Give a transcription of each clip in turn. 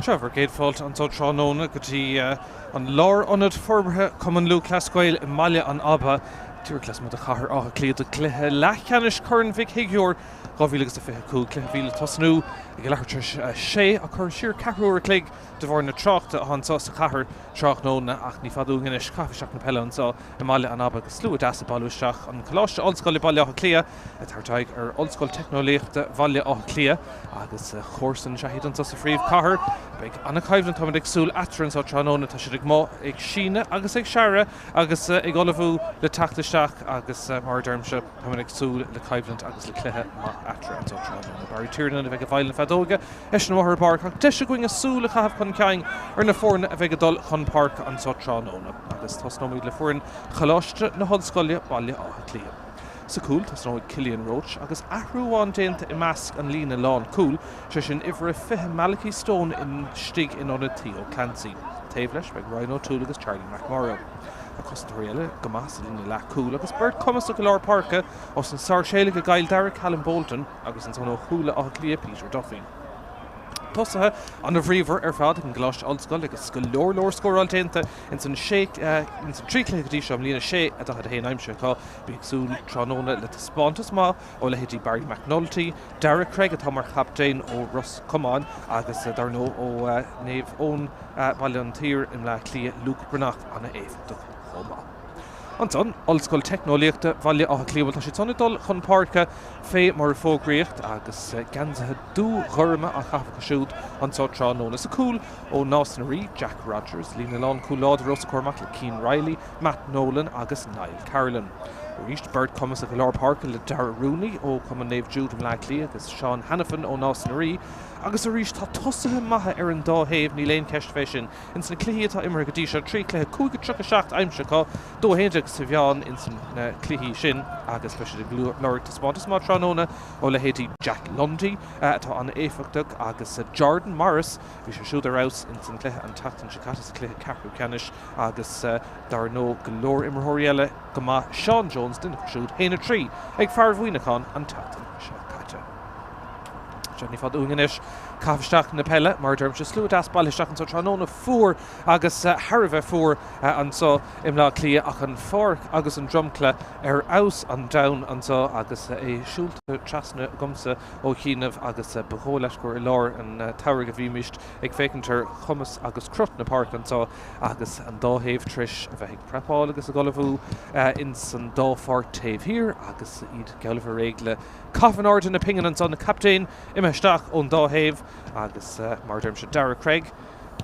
Seo bhur gcéad fáilte anso tráthnóna go dtí an Lárionad Forbartha Cumann Lúthchleas Gael i mBaile an Aba, díreach lasmuigh de Chathair Átha Cliath do chluiche leathcheannais Chorn Mhic Shigiúir 2025, cluiche a bhí le tosnú ag a leathuair tar éis a sé ach curtha siar ceathrú uair a chloig de bharr na tráchta atá anso sa chathair tráthnóna ach ní fada uainn anois caitheamh isteach na peile anso i mBaile an Aba agus slua deas ag bailiú isteach. An Coláiste Ollscoile Baile Átha Cliath ag tabhairt aghaidh ar Ollscoil Teicneolaíochta Bhaile Átha Cliath agus comharsain is ea iad anso sa phríomhchathair. Beidh an-choimhlint, táimid ag súil, eatarthu anso tráthnóna. Tá siad ag amuigh ag síneadh agus ag searradh agus ag ullmhú le teacht isteach agus mar a deirimse, táimid ag súil le coimhlint agus le cluiche maith eatarthu anso tráthnóna. Barry Tiernan a bheidh i bhfeighil na feadóige, eisean amuigh ar an bpáirc ach deis againn súil a chaitheamh chun cinn ar na foirne a bheidh ag dul chun páirce anso tráthnóna agus tosnóimid le foireann Choláiste na hOllscoile, Baile Átha Cliath. Sa chúl, tosnóidh Cillian Roche agus athrú amháin déanta i measc an líne lán cúil, sé sin uimhir a 20 Malachy Stone istigh in ionad Theo Clancy. Taobh leis beidh Ryan O'Toole agus Charlie McMorrow. Tá cosantóirí eile go maith sa líne leath cúil agus beirt cumasach i lár páirce ós na Sáirséalaigh i gCill Dara Callum Bolton agus ansan ó Chúil Átha Cliath Peter Duffy. Tosaithe an-bhríomhar ar fad ag an gColáiste Ollscoile agus go leor leor scóráil déanta ins an sé ins an 3 chluiche go dtí seo i mbliana, 6 41 aimsithe acu. Bí ag súil tráthnóna le taispeántas maith ó leithéidí Barry McNulty, Darragh Cregg atá mar chaptaen ó Ros Comáin agus dar ndóigh ó Naomh Eoin Baile an tSaoir i mBleá Cliath, Luke Breathnach an-éifeachtach chomh maith. Ansan, Ollscoil Teicneolaíochta Bhaile Átha Cliath, bhuel tá siad san ag dul chun páirce fé mar a fógraíodh agus geansaithe dúghorma á chaitheamh acu siúd anso tráthnóna. Sa chúl ó Nás na Rí, Jack Rogers, líne lánchúil láidir os a comhair amach le Cian Reilly, Matt Nolan agus Niall Carolan. Arís, beirt cumasach i lár páirce le Darragh Rooney ó Chumann Naomh Jude i mBleá Cliath agus Seán Hanafin ó Nás na Rí. Agus arís, tá tosaithe maithe ar an dá thaobh, níl aon cheist fé sin. Ins na cluichí atá imeartha go dtí seo, 3 chluiche, 5 37 aimsithe acu, 2 11 sa mheán ins na cluichí sin agus beidh siad ag lorg taispeántas maith tráthnóna ó leithéidí Jack Lundy, atá an-éifeachtach, agus Jordan Morris, bhí sé siúd ar fheabhas ins an gcluiche an tseachtain seo caite sa chluiche ceathrú ceannais agus dar ndóigh go leor imreoirí eile go maith, Seán Jones duine acu siúd, 1 3 ag fear Mhuineacháin an tseachtain seo caite. Sea, ní fada uainn anois caitheamh isteach na peile, mar a deirimse, slua deas bailithe isteach anso tráthnóna fuar agus thar a bheith fuar anso i mBleá Cliath ach an pháirc agus an dromchla ar fheabhas an domhain anso agus é siúlta trasna agamsa ó chianaibh agus ba dhóigh leat gur i lár an tsamhraidh a bhímist ag féachaint ar chumas agus cruth na páirce anso agus an dá thaobh tar éis a bheith ag prepáil agus ag ullmhú ins an dá pháirc taobh thiar agus iad geall le bheith réidh le Caitheamh in airde na pingine ansan, na captaein imithe isteach ón dá thaobh agus mar a deirimse Darragh Cregg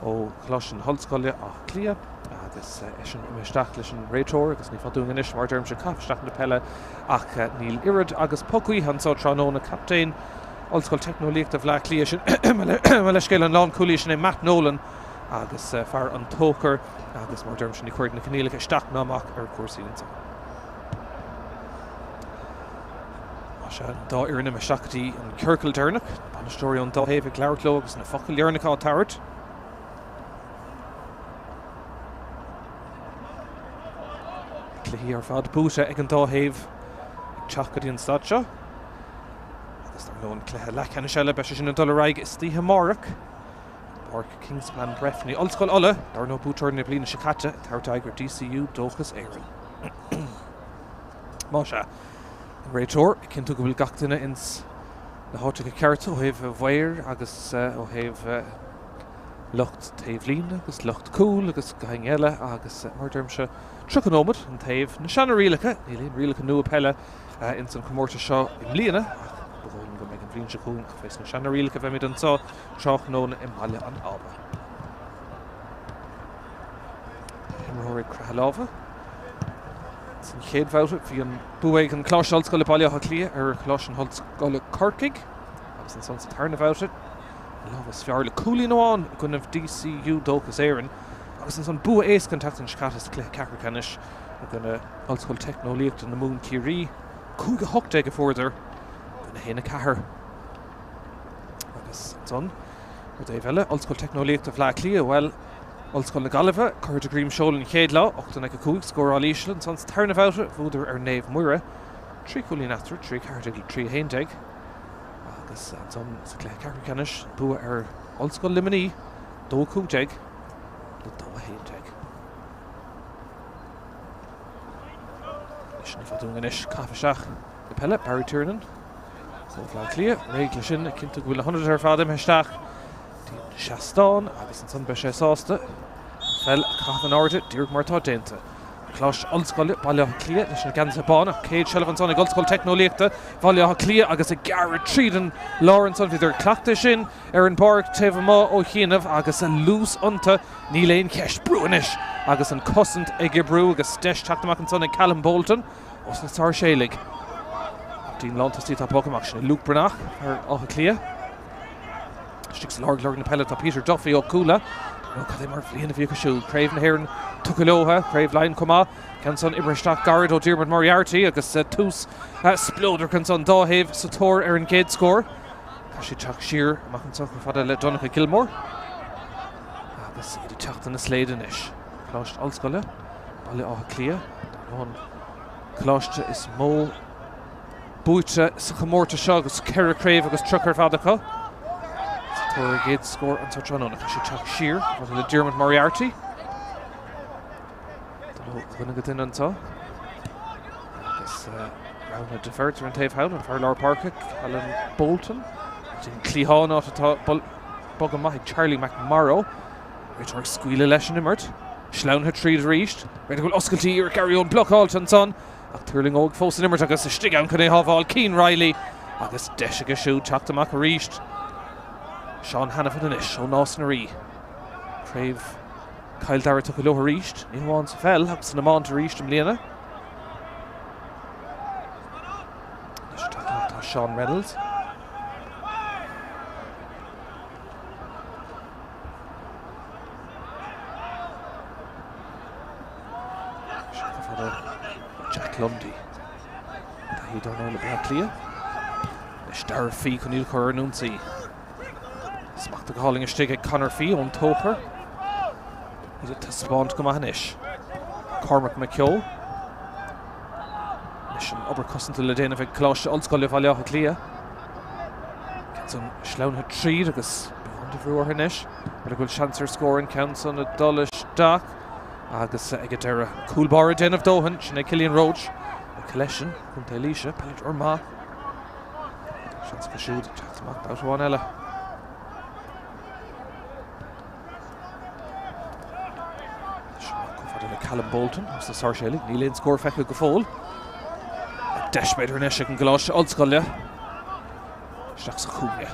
ó Choláiste na hOllscoile, Áth Cliath agus eisean imithe isteach leis an réiteoir agus ní fada uainn anois mar a deirimse caitheamh isteach na peile ach níl oiread agus puc gaoithe anso tráthnóna. Captaen Ollscoil Teicneolaíochta Bhaile Átha Cliath sin mo leithscéal an lánchúlaí sin é Matt Nolan agus fear an Tóchair agus mar a deirimse ní chuirfidh na coinníollacha isteach ná amach ar chúrsaí anso. Sea, an dá fhoireann imithe isteach go dtí an ciorcal deireanach, na bainisteoirí ón dá thaobh ag labhairt leo agus na focail dheireanacha á dtabhairt. Cluichí ar fad buaite ag an dá thaobh ag teacht go dtí an staid seo. Agus dar ndóigh an cluiche leathcheannais eile, beidh sé sin ag dul ar aghaidh istoíche amárach. Páirc Kingspan Breffni. Ollscoil Uladh, dar ndóigh buaiteoirí na bliana seo caite, ag tabhairt aghaidh ar DCU Dóchas Éireann. Más ea, an réiteoir ag cinntiú go bhfuil gach duine ins na háiteacha cearta ó thaobh mhaoir agus ó thaobh lucht taobhlíne agus lucht cúil agus gach éinne eile agus mar a deirimse, 30 nóiméad an taobh. Na seana-rialacha, níl aon rialacha nua peile ins an chomórtas seo i mbliana ach ba dhóigh liom go mbeidh an bhliain seo chugainn ach fés na seana-rialacha a bheimid anso tráthnóna i mBaile an Aba. Imreoir ag croitheadh lámha. San chéad bhabhta bhí an bua ag an Coláiste Ollscoile Baile Átha Cliath ar Choláiste na hOllscoile Corcaigh agus ansan sa tarna bhabhta an lámh is fearr le cúilín amháin i gcoinnibh DCU Dóchas Éireann agus ansan bua éasca an tseachtain seo caite sa chluiche ceathrú ceannais i gcoinne Ollscoil Teicneolaíochta na Mumhan Ciarraí. 5 18 a fuaireadar i gcoinne 1 4. Agus ansan ar an dtaobh eile, Ollscoil Teicneolaíochta Bhaile Átha Cliath, bhuel, Ollscoil na Gaillimhe, curtha de dhroim seoil an chéad lá, 8 in aghaidh 5, scóráil íseal ansan sa tarna bhabhta, bhuadar ar Naomh Muire, 3 chúilín eatarthu, 3 14 le 3 11, agus ansan sa chluiche ceathrú ceannais, bua ar Ollscoil Luimnigh, 2-15 le 2-11. Leis an fadún anois caitheamh isteach na peile, Barry Tiernan ó Bhaile Átha Cliath, réidh leis sin, ag cinntiú go bhfuil na hionadaithe ar fad imithe isteach dtí an seastán agus ansan beidh sé sásta an pheil a chaitheamh in airde díreach mar atá déanta. Coláiste Ollscoile Baile Átha Cliath leis na geansaithe bána. Céad seilbh ansan ag Ollscoil Teicneolaíochta Bhaile Átha Cliath agus ag gearradh tríd an lár ansan. Bhíodar ag cleachtadh sin ar an bpáirc taobh amuigh ó chianaibh agus luas iontu, níl aon cheist. Brú anois agus an cosaint ag oibriú agus deis teacht amach ansan ag Callum Bolton os na Sáirséalaigh. Dtí an lántosaí atá bogtha amach, sin é Luke Breathnach, fear Átha Cliath. Istigh sa lár ag lorg na peile tá Peter Duffy ó Cuala. Nó cad é mar bhliain a bhí acu siúd. Craobh na hÉireann tugtha leo, Craobh Laighean chomh maith. Ceann san oibrithe isteach gairid ó Diarmuid Moriarty agus tús spleodrach ansan dá thaobh sa tóir ar an gcéad scór. Caithfidh siad teacht siar amach anseo chomh fada le Donncha Gilmore agus iad ag teacht ina slad anois. Coláiste Ollscoile, Baile Átha Cliath, dar ndóigh an coláiste is mó buaite sa chomórtas seo agus 4 chraobh agus 30 ar fad acu. Sa tóir ar an gcéad scór anseo tráthnóna. Caithfidh siad teacht siar chomh fada le Diarmuid Moriarty. Dul ó dhuine go duine anseo. Agus rogha de bheirt ar an taobh thall, an fear lár páirce, Callum Bolton. An cliathán áit atá bogtha amach ag Charlie McMorrow. Réiteoir ag scaoileadh leis an imirt. Sleamhnaithe tríd arís. B'fhéidir go bhfuil oscailtí iarracht Gary Owen blocáilte ansan. Ach tuirlingeoidh fós san imirt agus istigh ann chun é shábháil Cian Reilly agus deis aige siúd teacht amach arís. Seán Hanafin anois ó Nás na Rí. Craobh Chill Dara tugtha leo arís, ní hamháin sa pheil ach san iomáint arís i mbliana. Anois ag teacht amach tá Seán Reynolds. Jack Lundy. Taithí dar ndóigh le Bleá Cliath. Anois Darragh Fee chun iad a chur ar an ionsaí. Smachta go hálainn istigh ag Conor Fee ón Tóchar. Iad ag taispeáint go maith anois. Cormac McKeough. Anois an obair cosanta le déanamh ag Coláiste Ollscoile Bhaile Átha Cliath. Ceann san sleamhnaithe tríd agus beagán de bhrú orthu anois. B'fhéidir go bhfuil seans ar scór an ceann san ag dul isteach agus ag an deireadh cúl báire ag déanamh dóthain. Sin é Cillian Roche ó Killeshin, Contae Laoise, peileadóir maith. Seans acu siúd teacht amach babhta amháin eile. Chomh fada le Callum Bolton os na Sáirséalaigh, níl aon scór feicthe go fóill. Deis b'fhéidir anois ag an gColáiste Ollscoile. Isteach sa chúinne.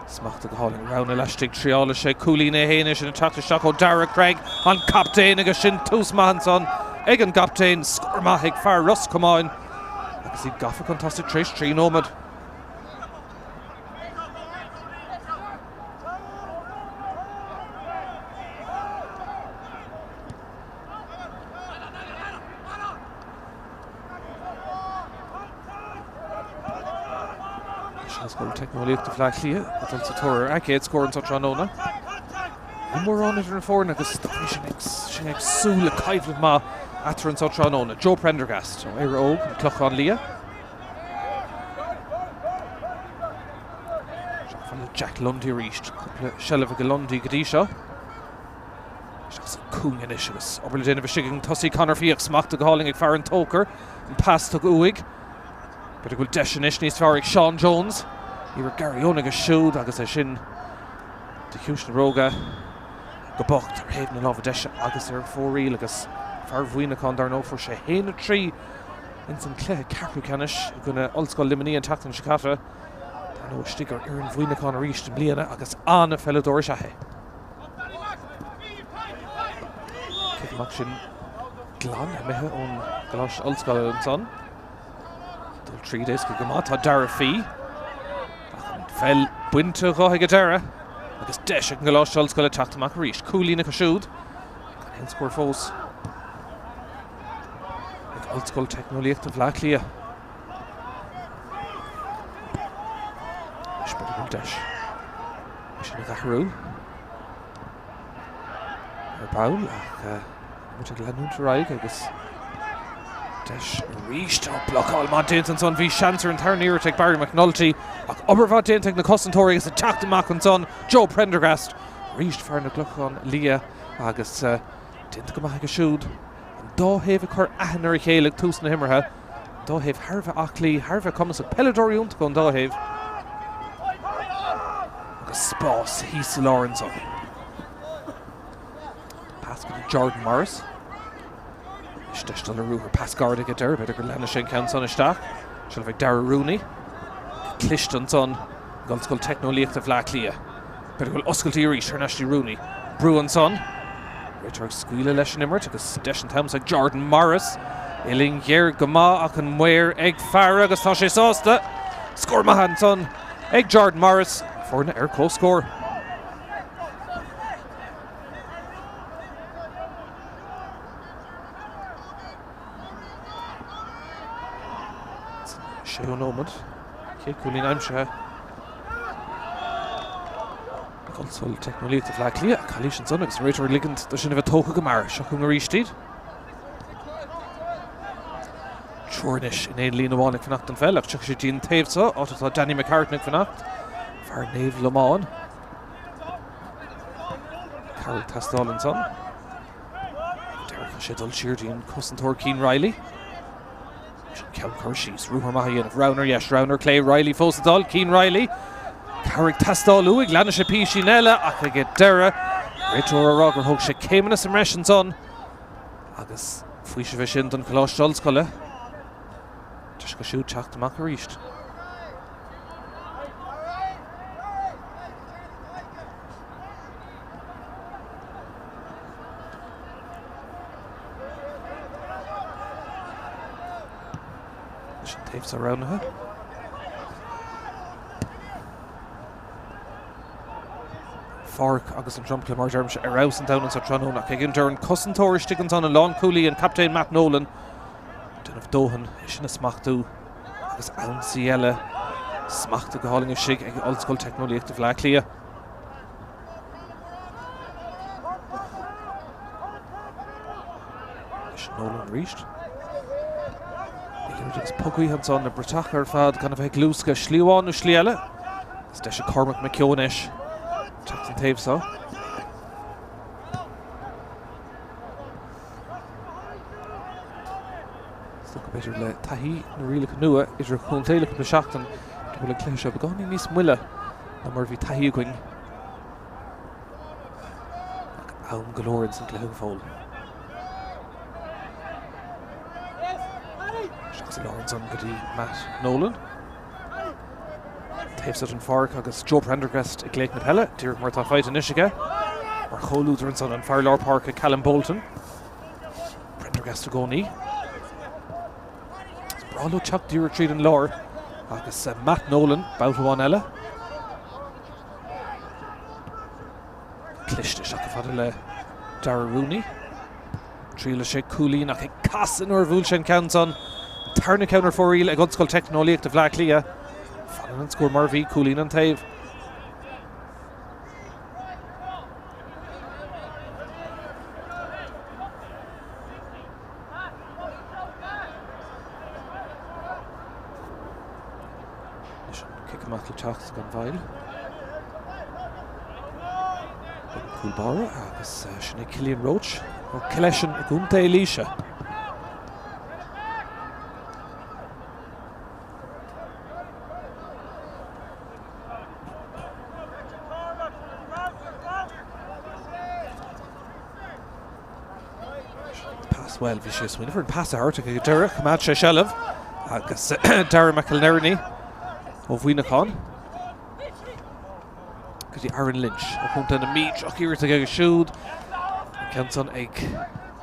Smachta go hálainn. Rogha laistigh triálfaidh sé cúilín é féin é sin ag teacht isteach ó Dara Cregg, an captaen agus sin tús maith ansan ag an gcaptaen. Scór maith ag fear Ros Comáin agus iad gafa chun tosaigh tar éis 3 nóiméad. Ollscoil Teicneolaíochta Bhaile Átha Cliath ag dul sa tóir ar a gcéad scór anseo tráthnóna. Níl mórán idir na foirne agus sinn ag súil le coimhlint maith eatarthu anseo tráthnóna. Joe Prendergast ó Éire Óg, an Clochán Liath. Jack Lundy arís, cúpla seilbh ag Lundy go dtí seo. Isteach sa cúinne anois agus obair le déanamh istigh ag an tosaí Conor Fee ach smachta go hálainn ag fear an Tóchair. An pas tugtha uaidh. B'fhéidir go bhfuil deis anois níos fearr ag Seán Jones. Ní raibh Gary Owen aige siúd agus é sin de chiumhais na bróga go bocht ar thaobh na láimhe deise agus ar fóraoil agus fear Mhuineacháin dar ndóigh fuair sé 1-3 ins an cluiche ceathrú ceannais i gcoinne Ollscoil Luimnigh an tseachtain seo caite. Dar ndóigh istigh ar fhoireann Mhuineacháin arís i mbliana agus an-pheileadóir is ea é. Cic amach sin glan imithe ón gColáiste Ollscoile ansan. Dul tríd éasca go maith tá Dara Fee. Ach an pheil bainte dhe ag an deireadh agus deis ag an gColáiste Ollscoile teacht amach arís. Cúilín acu siúd. Gan aon scór fós ag Ollscoil Teicneolaíochta Bhaile Átha Cliath. Anois b'fhéidir go bhfuil deis. É sin a athrú ar ball ach muid ag leanúint ar aghaidh agus Deis arís. Tá blocáil maith déanta ansan. Bhí seans ar an tarna iarracht ag Barry McNulty ach obair mhaith déanta ag na cosantóirí agus ag teacht amach ansan Joe Prendergast. Arís fear na gClochán Liath agus déanta go maith aige siúd. An dá thaobh ag cur aithne ar a chéile ag tús na himeartha. An dá thaobh thar a bheith aclaí, thar a bheith cumasach. Peileadóirí iontacha ón dá thaobh. Agus spás thíos sa lár ansan. Pas go dtí Jordan Morris. Anois deis dul ar ruathar. Pas gairid ag an deireadh. B'fhéidir go leanfaidh sé an ceann san isteach. Seilbh ag Darragh Rooney. Cliste ansan ag Ollscoil Teicneolaíochta Bhaile Átha Cliath. B'fhéidir go bhfuil oscailtí arís thar n-ais dtí Rooney. Brú ansan. Réiteoir ag scaoileadh leis an imirt agus deis an t-am so ag Jordan Morris. Uillinn ghéar go maith ach an maor ag faire agus tá sé sásta. Scór maith ansan ag Jordan Morris. Foirne ar comhscór. Séú nóiméad. Chéad chúilín aimsithe ag Ollscoil Teicneolaíochta Bhaile Átha Cliath. Calaois ansan agus an réiteoir ag ligint do sin a bheith tógtha go mear. Seo chugainn arís iad. Triúr anois in aon líne amháin ag fanacht don pheil ach tiocfaidh sé dtí an taobh seo, áit atá Danny McCartan ag fanacht. Fear Naomh Lomáin. Cabhair ag teastáil ansan. D'fhéadfadh sé dul siar dtí an cosantóir Cian Reilly. Sin ceann cur síos. Ruathar maith a dhéanamh. Roinn ar dheis, roinn ar clé. Reilly fós ag dul. Cian Reilly. Cabhair ag teastáil uaidh. Leanfaidh sé písín eile ach ag an deireadh, réiteoir á rá gur thóg sé céimeanna sa mbreis ansan agus faoiseamh é sin don Choláiste Ollscoile. Deis acu siúd teacht amach arís. Leis an taobh seo roghnaithe. Pháirc agus an dromchla mar deirimse ar fheabhas an domhan anseo tráthnóna ach ag an deireadh an cosantóir istigh ansan an lánchúlaí an captaen Matt Nolan déanamh dóthain é sin a smachtú agus ionsaí eile smachtaithe go hálainn istigh ag Ollscoil Teicneolaíochta Bhaile Átha Cliath. Leis Nolan arís. Liathróid agus pocaí ansan na bratacha ar fad gan a bheith ag luascadh slí amháin nó slí eile. Is deis ag Cormac McKeown anois teacht an taobh seo. Is dócha b'fhéidir le taithí na rialacha nua idir chontae le cúpla seachtain go bhfuil an cluiche seo beagáinín níos moille ná mar a bhí taithí againn. Ach am go leor ins an gcluiche go fóill. Isteach sa lár ansan go dtí Matt Nolan. Taobh seo den pháirc agus Joe Prendergast ag glaoch na peile, díreach mar atá faighte anois aige. Mar chomhluadar ansan an fear lár páirce Callum Bolton. Prendergast i gcónaí. Is breá leo teacht díreach tríd an lár agus eh, Matt Nolan, babhta amháin eile. Cliste isteach chomh fada le Darragh Rooney. Triailfidh sé cúilín ach ag casadh nuair a bhuail sé an ceann san. An tarna ceann ar fóraoil ag Ollscoil Teicneolaíochta Bhaile Átha Cliath. Fanann an scór mar a bhí, cúilín an taobh. Leis an cic amach le teacht gan mhoill. Ag an cúl báire agus sin é Cillian Roche ó Killeshin i gContae Laoise. Pas bhuel, bhí sé ag smaoineamh ar an pas a thabhairt ag an deireadh, choimeád sé seilbh agus Darragh McInerney ó Mhuineachán go dtí Aaron Lynch ó Chontae na Mí. Drochiarracht aige siúd. An ceann san ag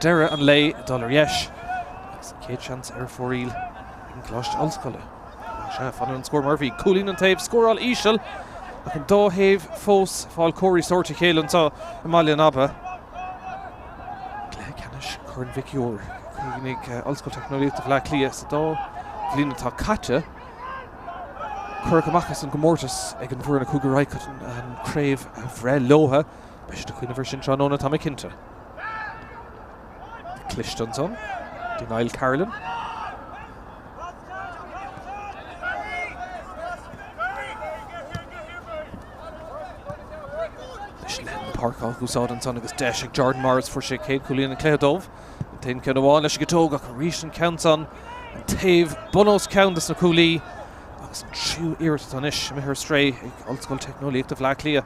deireadh an lae ag dul ar dheis agus an chéad seans ar fóraoil ag an gColáiste Ollscoile. Sea, fanann an scór mar a bhí. Cúilín an taobh, scóráil íseal ach an dá thaobh fós fáil comharthaí sóirt a chéile anseo i mBaile an Aba. Cluiche ceannais Chorn Mhic Uidhir. Cuimhnigh Ollscoil Teicneolaíochta Bhaile Átha Cliath sa dá bhliain atá caite. Cuireadh amach as an gcomórtas ag an bhfoireann a chuaigh ar aghaidh chun an chraobh a bhreith leo. Beidh siad ag cuimhneamh air sin tráthnóna, tá mé cinnte. Cliste ansan. Dtí Niall Carolan. Páirc á úsáid ansan agus deis ag Jordan Morris, fuair sé céad cúilín an chluiche dóibh. An t-aon ceann amháin leis an gciotóg ach arís an ceann san, an taobh bun os cionn dos na cuaillí agus an tríú iarracht atá anois imithe ar strae ag Ollscoil Teicneolaíochta Bhaile Átha Cliath.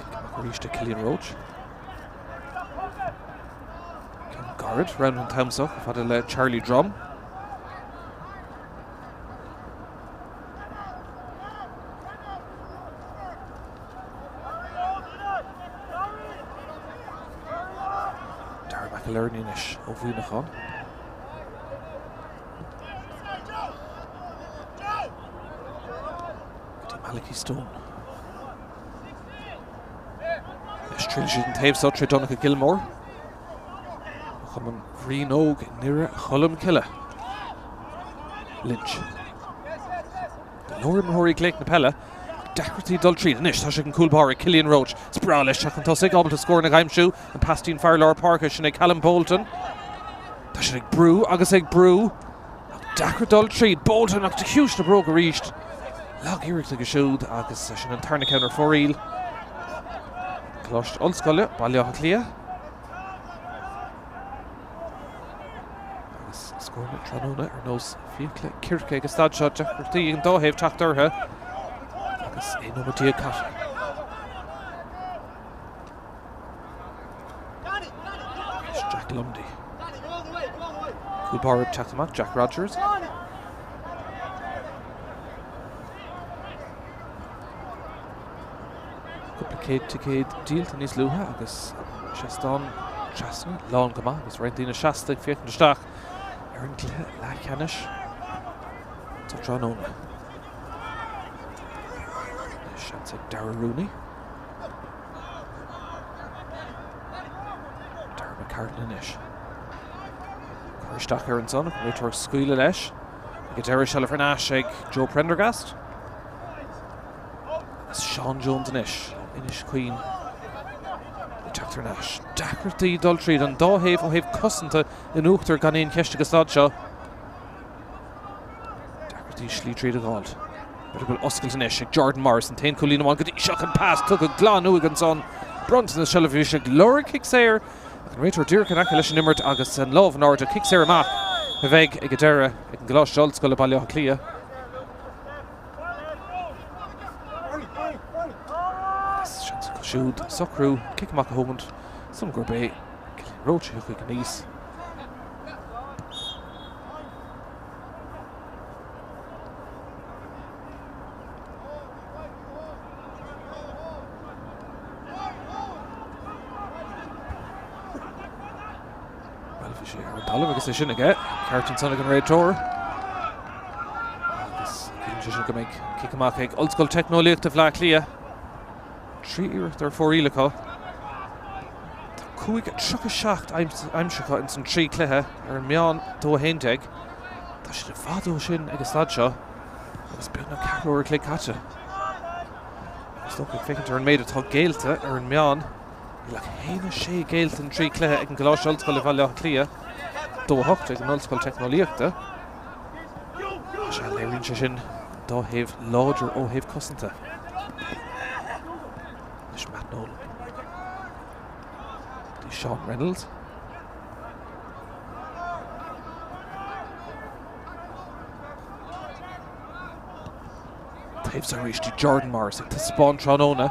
Cic amach arís ag Cillian Roche. Ceann gairid round an t-am seo fada le Charlie Drumm. Dara McInerney anois ó Mhuineachán. Go dtí Malachy Stone. Anois triailfidh siad an taobh seo tré Donncha Gilmore. Ó Chumann Bhriain Óg i nDoire Cholm Cille. Lynch. Go leor imreoirí ag laoch na peile. Deacrachtaí dul tríd. Anois tá sé ag an cúl báire, Cillian Roche. Is breá leis teacht chun tosaigh, ábalta scóranna a aimsiú. An pas dtí'n fear lár páirce, sin é Callum Bolton. Tá siad ag brú agus ag brú. Ach deacair dul tríd. Bolton ach de chiumhais na bróg arís. Lag iarracht aige siúd agus sin an tarna ceann ar fóraoil. Coláiste Ollscoile, Baile Átha Cliath. Agus scóranna tráthnóna ar nós fiacla circe ag an staid seo, deacrachtaí ag an dá thaobh teacht orthu agus 11 nóiméad caite. Jack Lundy. Cúl báire ag teacht amach, Jack Rogers. Cúpla céad ticéad díolta níos luaithe agus seastán trasna lán go maith agus roinnt daoine seasta ag féachaint isteach ar an gcluiche leathcheannais sa tráthnóna. Seans ag Dara Rooney. Dara McCartan anois. Cur isteach air ansan, réiteoir ag scaoileadh leis. Ag an deireadh seilbh thar n-ais ag Joe Prendergast. Agus Seán Jones anois ó Inis Caoin ag teacht thar n-ais. Deacrachtaí dul tríd an dá thaobh ó thaobh cosanta in uachtar gan aon cheist ag an staid seo. Deacrachtaí slí tríd a dh'fháilt. B'fhéidir go bhfuil oscailt anois ag Jordan Morris, an t-aon chúilín amháin go dtí seo an pas tugtha glan uaidh ansan. Bronntanas seilbh arís ag lorg cic saor ach an réiteoir díreach in aice leis an imirt agus an lámh in airde. Cic saor amach a bheidh ag an deireadh ag an gColáiste Ollscoile Baile Átha Cliath. Agus seans acu siúd socrú cic amach a thógaint san gurb é Cillian Roche a thiocfaidh aníos. Bhuel, bhí sé ar an talamh agus é sin aige. Ceart ansan ag an réiteoir. Agus ciallaíonn sé sin go mbeidh cic amach ag Ollscoil Teicneolaíochta Bhaile Átha Cliath. 3 iarracht ar fóraoil acu. Tá 5-37 aimsithe acu ins an 3 cluiche ar an meán 2-11. Tá siad i bhfad ó sin ag an staid seo agus beagnach ceathrú uair a chloig caite. Is dócha ag féachaint ar an méid atá géillte ar an meán, níl ach 1-6 géillte in 3 cluiche ag an gColáiste Ollscoile Bhaile Átha Cliath, 2-8 ag an Ollscoil Teicneolaíochta. Sea, léiríonn sé sin an dá thaobh láidir ó thaobh cosanta. Anois Matt Nolan. Dtí Sean Reynolds. Taobh seo arís dtí Jordan Morris ag taispeáint tráthnóna.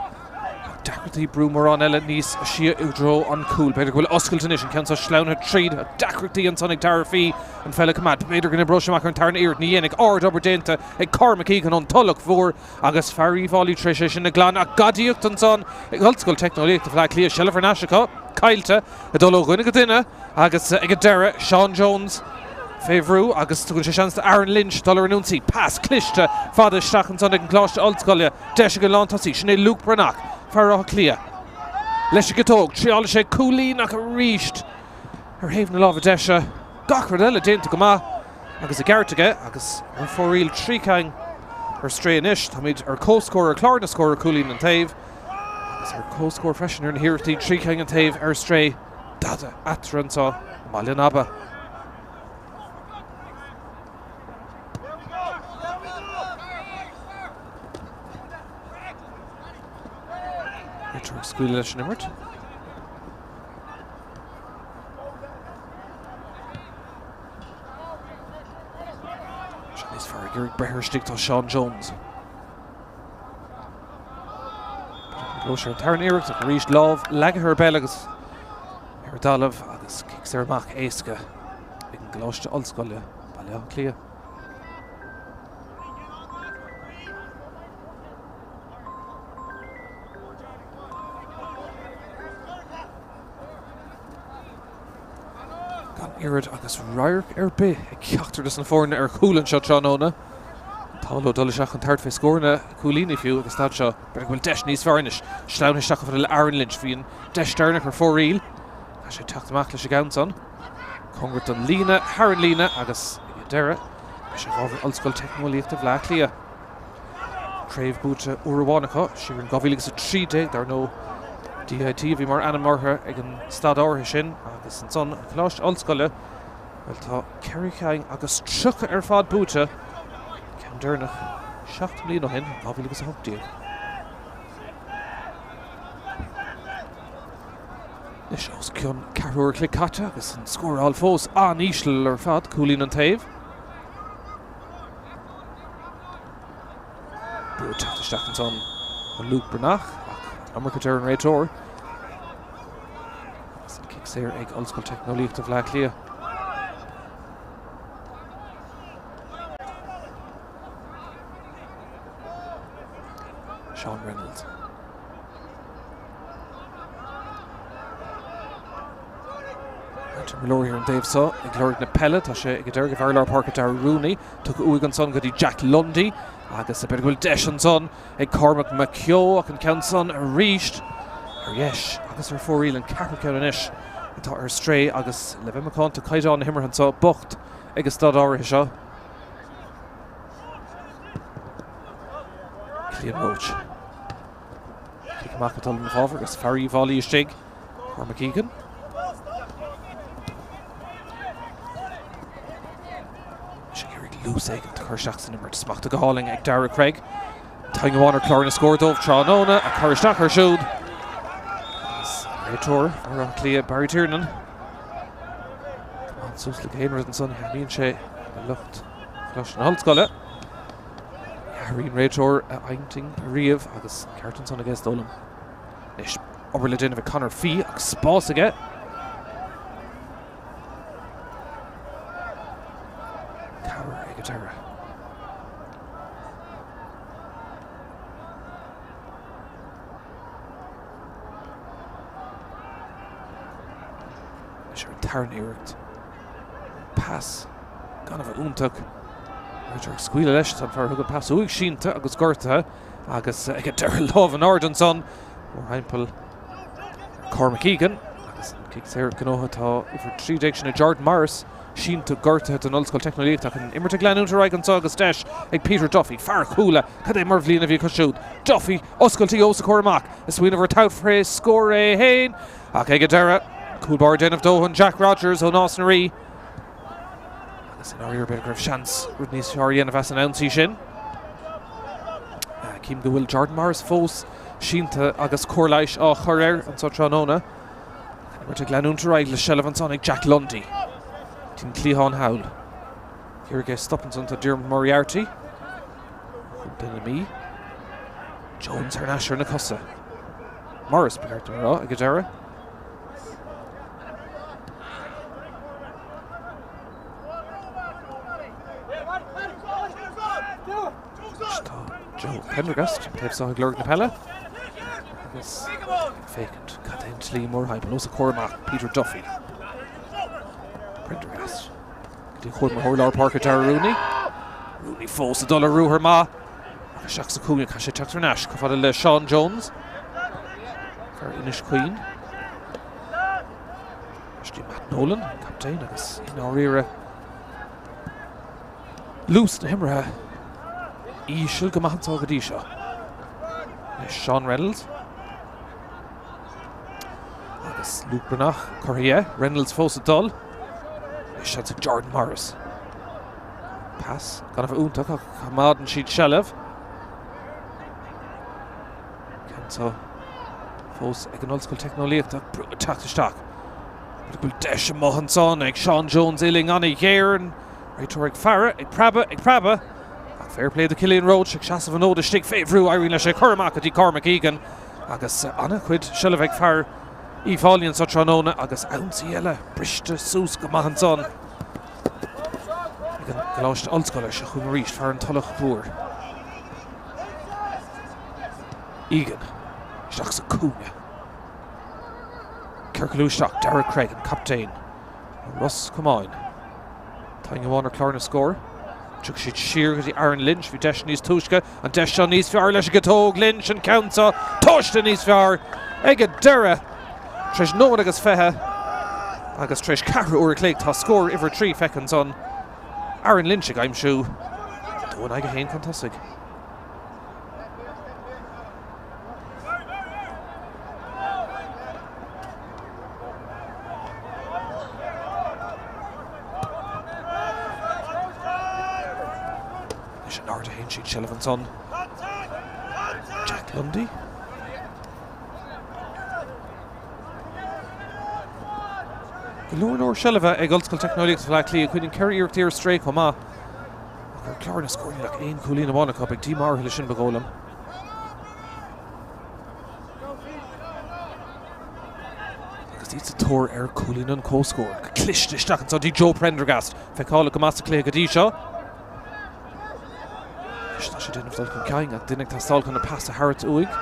Deacrachtaí brú mórán eile níos sia i dtreo an cúil. B'fhéidir go bhfuil oscailt anois, an ceann seo sleamhnaithe tríd. Deacrachtaí ansan ag Dara Fee, an pheil a choimeád. B'fhéidir go n-oibreoidh sé amach ar an tarna iarracht. Ní dhéanfaidh. Ard-obair déanta ag Corr McKeegan ón Tulach Mhór agus fear Uíbh Fhailí tar éis é sin a ghlanadh. Ach gadaíocht ansan ag Ollscoil Teicneolaíochta Bhaile Átha Cliath. Seilbh thar n-ais acu. Caillte. Ag dul ó dhuine go duine agus ag an deireadh, Seán Jones fé bhrú agus tugann sé seans do Aaron Lynch dul ar an ionsaí. Pas cliste fada isteach ansan ag an gColáiste Ollscoile. Deis ag an lántosaí, sin é Luke Breathnach, fear Átha Cliath. Leis an gciotóg, triálfaidh sé cúilín ach arís ar thaobh na láimhe deise. Gach rud eile déanta go maith agus i gceart aige agus ar fóraoil 3 cinn ar strae anois. Táimid ar comhscór ar chlár na scór cúilín an taobh. Agus ar comhscór freisin ar na hiarrachtaí 3 cinn an taobh ar strae. Dada eatarthu anseo i mBaile an Aba. Réiteoir ag scaoileadh leis an imirt. Seo níos fearr ag iarraidh breith air istigh tá Seán Jones. Go sé an tarna iarracht ach arís lámh leagtha ar an bpeil agus ar an dtalamh agus cic saor amach éasca ag an gColáiste Ollscoile, Baile Átha Cliath. Gan oiread agus radharc ar bith ag ceachtar de na foirne ar chúl anseo tráthnóna. An t-ádh leo dul isteach chun tabhairt fé scóranna cúilíní fiú agus stad seo. B'fhéidir go bhfuil deis níos fearr anois. Sleamhnaithe isteach chomh fada le Aaron Lynch. Bhí an deis deireanach ar fóraoil. Tá sé ag teacht amach leis an gceann san. Cóngarach don líne, thar an líne agus ag an deireadh beidh sé i bhfabhar Ollscoil Teicneolaíochta Bhaile Átha Cliath. Craobh buaite uair amháin acu, siar in 2013, dar ndóigh. DIT a bhí mar ainm orthu ag an staid áirithe sin agus ansan an Coláiste Ollscoile, bhuel tá ceithre cheann agus 30 ar fad buaite, an ceann deireanach seacht mbliana ó shin, 2018. Anois os cionn ceathrú uair an chloig caite agus an scóráil fós an-íseal ar fad, cúilín an taobh. Brú ag teacht isteach ansan ó Luke Breathnach ach an iomarca deir an réiteoir. Agus an cic saor ag Ollscoil Teicneolaíochta Bhaile Átha Cliath. Sean Reynolds. Tim Molloy ar an dtaobh seo ag lorg na peile. Tá sé ag an deireadh ag an bhfear lár páirce Darragh Rooney. Tugtha uaidh ansan go dtí Jack Lundy agus b'fhéidir go bhfuil deis ansan ag Cormac McKeough ach an ceann san arís ar dheis agus ar fóraoil an ceathrú ceann anois atá ar strae agus le bheith macánta caighdeán na himeartha anseo bocht ag an staid áirithe seo. Cillian Roche. Cic amach atá ina fábhar agus fear Uíbh Fhailí istigh, Cormac Egan. Is ag iarraidh luas éigin a chur isteach san imirt. Smachtaithe go hálainn ag Dara Craig. Pointe amháin ar chlár na scór dóibh tráthnóna a chur isteach air siúd. Agus an réiteoir Bhaile Átha Cliath Barry Tiernan. Come on suas le gach aon rud ansan, thaitníonn sé le lucht Choláiste na hOllscoile. Athraíonn réiteoir a intinn riamh agus an ceart ansan aige is dóigh liom. Anois, obair le déanamh ag Conor Fee ach spás aige. Cabhair ag an deireadh. Anois ar an tarna iarracht. Pas gan a bheith iontach. Réiteoir ag scaoileadh leis, tá an fear a thug an pas uaidh sínte agus gortaithe agus ag an deireadh lámh in airde ansan mórthimpeall ar Cormac Egan agus an cic saor gnóthaithe tá uimhir 13 sin ag Jordan Morris sínte gortaithe don Ollscoil Teicneolaíochta ach an imirt ag leanúint ar aghaidh anseo agus deis ag Peter Duffy, fear Chuala, cad é mar bhliain a bhí acu siúd. Duffy oscailte os a chomhair amach, ag smaoineamh ar tabhairt fé scór é féin Ach ag an deireadh, cúl báire ag déanamh dóthain Jack Rogers ó Nás na Rí. Agus i ndáiríre b'fhéidir go raibh seans rud níos fearr a dhéanamh as an ionsaí sin. Cím go bhfuil Jordan Morris fós sínte agus cóir leighis á chur air anseo tráthnóna. An imirt ag leanúint ar aghaidh le seilbh ansan ag Jack Lundy. Dtí an cliathán thall. Iarraidh é stop ansan tá Diarmuid Moriarty. Chontae na Mí. Jones thar n-ais ar na cosa. Morris, ba cheart dom a rá, ag an deireadh. Tá Joe Prendergast taobh seo ag lorg na peile agus ag féachaint cad é an tslí mórthimpeall os a chomhair amach Peter Duffy. Prendergast go dtí chúramóir lár páirce Darragh Rooney. Rooney fós ag dul ar ruathar maith. Ach isteach sa chúinne, caithfidh sé teacht thar n-ais chomh fada le Seán Jones. Fear Inis Caoin. Istigh Matt Nolan, an captaen, agus i ndáiríre luas na himeartha íseal go maith anseo go dtí seo. Anois Seán Reynolds. Agus Luke Breathnach curtha dhe. Reynolds fós ag dul. Anois seans ag Jordan Morris. Pas gan a bheith iontach ach coimeádann siad seilbh. Ceann seo. Fós ag an Ollscoil Teicneolaíochta, brú ag teacht isteach. B'fhéidir go bhfuil deis amuigh ansan ag Seán Jones uillinn an-ghéar, an réiteoir ag faire, ag preabadh, ag preabadh. Ach fair play do Cillian Roche ag seasamh an fhóid istigh fé bhrú, éiríonn leis é cur amach go dtí Cormac Egan agus an-chuid seilbhe ag fear Uíbh Fhailí anso tráthnóna agus ionsaí eile briste suas go maith ansan ag an gColáiste Ollscoile. Seo chugainn arís fear an Tulach Mhór. Egan isteach sa cúinne. Ciorclú isteach, Darragh Craig, an captaen ó Ros Comáin. Turn amháin ar chlár na scór. Tiocfaidh siad siar go dtí Aaron Lynch. Bhí deis níos túisce. An deis seo níos fearr leis an gciotóg. Lynch an ceann seo tomhaiste níos fearr ag an deireadh. Tar éis nóiméad agus 20 agus tar éis ceathrú uair a chloig tá scór uimhir 3 feicthe ansan. Aaron Lynch ag aimsiú 2 in aghaidh 1 chun tosaigh. Leis an aird a théann siad seilbh ansan. Jack Lundy. Go leor leor seilbhe ag Ollscoil Teicneolaíochta Bhaile Átha Cliath, cuireann 4 iarracht ar strae chomh maith. Ach ar chlár na scór níl ach aon chúilín amháin acu, beidh díomá orthu leis sin ba dhóigh liom. Agus iad sa tóir ar chúilín an chomhscóir. Go cliste isteach anso dtí Joe Prendergast. Feiceálach go maith sa chluiche go dtí seo. Anois tá sé déanamh dul chun cinn ach duine ag teastáil chun an pas a thabhairt uaidh.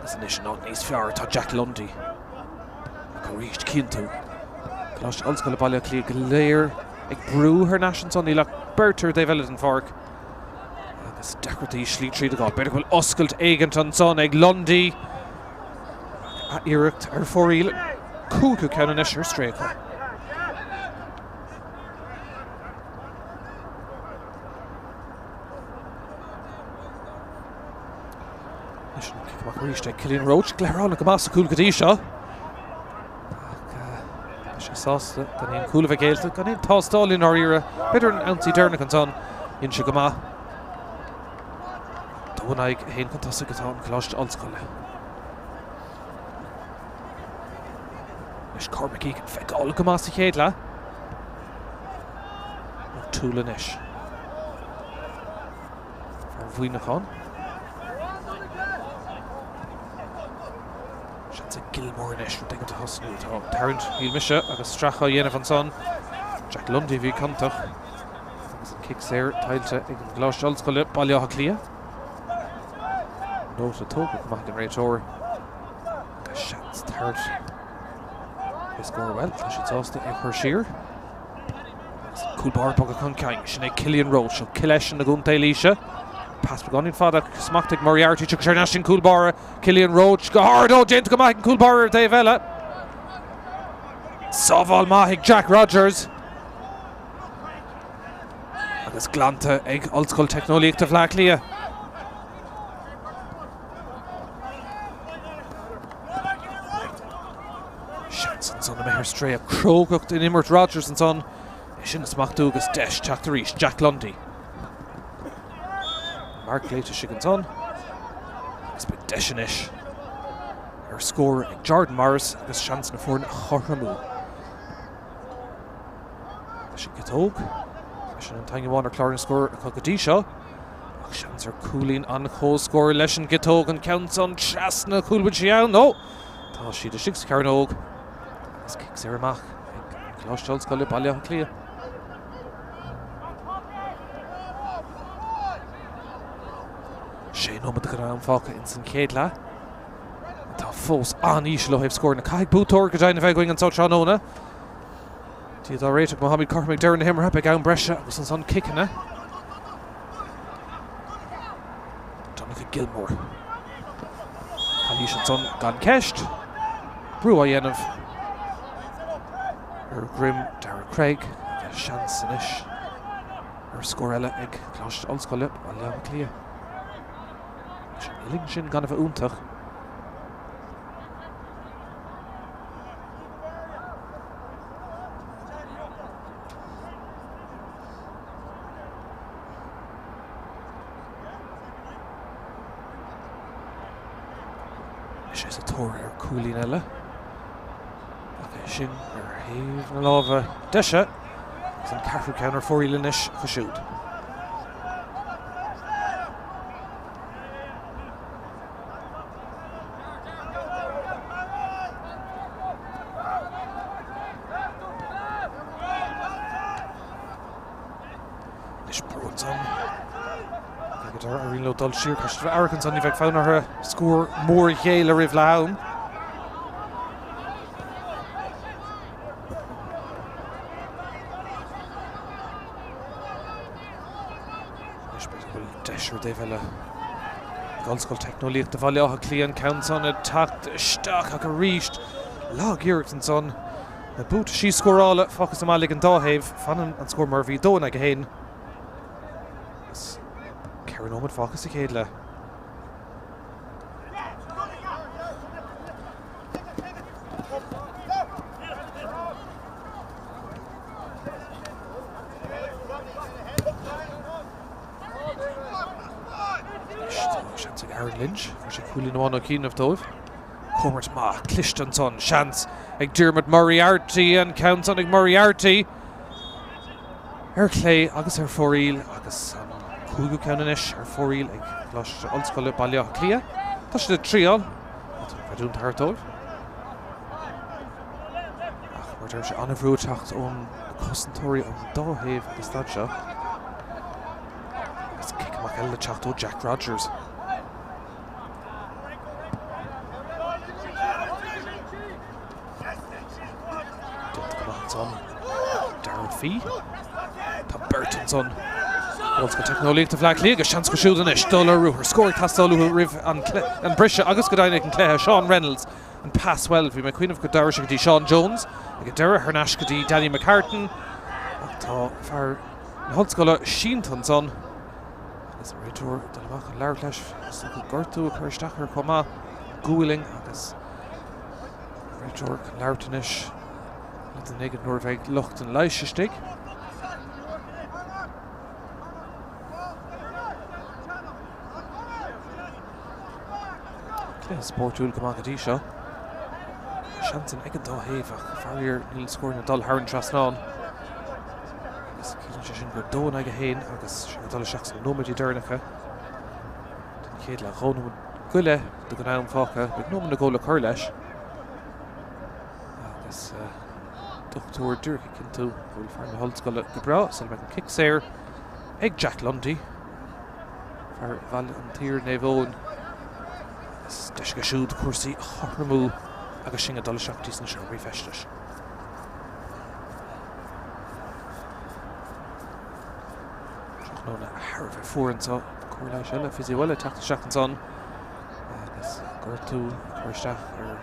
Agus anois in áit níos fearr tá Jack Lundy. Ach arís cíonn tú Coláiste Ollscoile Baile Átha Cliath go léir ag brú thar n-ais ansan. Níl ach beirt ar an dtaobh eile den pháirc. Agus deacrachtaí slí tríd a fháil. B'fhéidir go bhfuil oscailt éigint ansan ag Lundy. A iarracht ar fóraoil. Cúigiú ceann anois ar strae acu. Anois an cic amach arís ag Cillian Roche. Gleadhránach go maith sa chúl go dtí seo. Ach tá sé sásta gan aon chúl a bheith géillte, gan aon tástáil i ndáiríre. B'fhéidir an ionsaí deireanach ansan. Dhein sé go maith. 2 in aghaidh 1 chun tosaigh atá an Coláiste Ollscoile. Anois Cormac Egan feiceálach go maith sa chéad leath. O'Toole anois. Fear Mhuineacháin. Seans ag Gilmore anois rud éigin a thosnú. Tá tarraingt, shíl mise, agus stracadh á dhéanamh ansan. Jack Lundy a bhí ciontach agus an cic saor tuillte ag an gColáiste Ollscoile, Baile Átha Cliath. Nóta tógtha go maith ag an réiteoir. Agus seans tarraingt fé scór. Bhuel, tá siad sásta é a chur siar. Cúl báire bogtha chun cinn. Sin é Cillian Roche ó Cill Eisen i gContae Laoise. Pas beagáinín fada smacht ag Moriarty. Tiocfaidh sé thar n-ais an cúl báire. Cillian Roche go hard. Ó, déanta go maith ag an cúl báire ar an taobh eile. Sábháil maith ag Jack Rogers. Agus glanta ag Ollscoil Teicneolaíochta Bhaile Átha Cliath. Seans ansan imithe ar strae. Crógacht in imirt Rogers ansan. É sin a smachtú agus deis teacht arís. Jack Lundy. Marc léite istigh ansan. Agus beidh deis anois ar scór ag Jordan Morris agus seans na foirne a chothromú. Leis an gciotóg. Sin an t-aon amháin ar chlár na scór acu go dtí seo. Ach seans ar chúilín an chomhscóir leis an gciotóg an ceann san trasna chúl bhfuil sí ann? Ó! Tá siad istigh sa chearnóg agus cic saor amach ag Coláiste Ollscoile Baile Átha Cliath. Sé nóiméad den am fágtha ins an chéad leath. Tá fós an-íseal ó thaobh scóranna. Caithfidh buaiteoir go deimhin a bheith againn anseo tráthnóna. Dia dár réiteach, má táimid cothrom ag deireadh na himeartha, beidh am breise agus ansan ciceanna. Donncha Gilmore. Calaois ansan gan ceist. Brú á dhéanamh ar dhroim Dara Craig. Agus seans anois ar scór eile ag Coláiste Ollscoile Baile Átha Cliath. Leis an uillinn sin gan a bheith iontach. Anois é sa tóir ar chúilín eile. Ach é sin ar thaobh na láimhe deise agus an ceathrú ceann ar fóraoil anois acu siúd. Anois brú ansan. Ag an deireadh, éiríonn leo dul siar. Tá siad aireach ansan, ní bheidh fonn orthu scór mór a ghéilleadh roimh leath am. Anois b'fhéidir go bhfuil deis ar an dtaobh eile ag Ollscoil Teicneolaíochta Bhaile Átha Cliath an ceann san ag teacht isteach ach arís lag-iarracht ansan. Na buataisí scórála fágtha sa mbaile ag an dá thaobh. Fanann an scór mar a bhí, 2 in aghaidh 1. Agus 4 nóiméad fágtha sa chéad leath. Anois tá seans ag Aaron Lynch. Fuair sé cúilín amháin ó chianaibh dóibh. Comhimirt maith cliste ansan. Seans ag Diarmuid Moriarty. An ceann san ag Moriarty. Ar chlé agus ar fóraoil agus an cúigiú ceann anois ar fóraoil ag Coláiste Ollscoile Baile Átha Cliath. Tá siad ag triail. Tá an creidiúint thart dóibh. Ach mar a deir sé, an-bhrú ag teacht ón na cosantóirí ón dá thaobh ag an staid seo. Agus cic amach eile le teacht ó Jack Rogers. Déanta go maith ansan. Darren Fee. Tá beirt ansan. Ollscoil Teicneolaíochta Bhaile Átha Cliath agus seans acu siúd anois dul ar ruathar. Scór ag teastáil uathu roimh an briseadh agus go deimhin ag an cluiche. Sean Reynolds an pas bhuel bhí mé ag cuimhneamh go dtabharfadh sé go dtí Sean Jones ag an deireadh thar n-ais go dtí Danny McCartan ach tá fear na hOllscoile sínte ansan agus an réiteoir ag dul amach chun labhairt leis. Is dócha gortú ag cur isteach air chomh maith. Gualainn agus an réiteoir chun labhairt anois le duine éigin nuair a bheidh lucht an leighis istigh. Cluiche spórtúil go maith go dtí seo. Seansanna ag an dá thaobh ach faraor níl scóranna ag dul thar an trasnán. Agus ciallaíonn sé sin gur 2 in aghaidh 1 agus sinn ag dul isteach sna nóiméidí deireanacha den chéad leath. 2 nóiméad go leith den am fágtha. Beidh nóiméad nó dhó le cur leis. Agus dochtúir díreach ag cinntiú go bhfuil fear na hollscoile go breá sula mbeidh an cic saor ag Jack Lundy. Fear Bhaile an tSaoir, Naomh Eoin, agus deis aige siúd cúrsaí a chothromú agus sinn ag dul isteach go dtí sna seomraí feistis. Tráthnóna thar a bheith fuar anseo, cóir leighis eile, physio eile ag teacht isteach ansan agus gortú ag cur isteach ar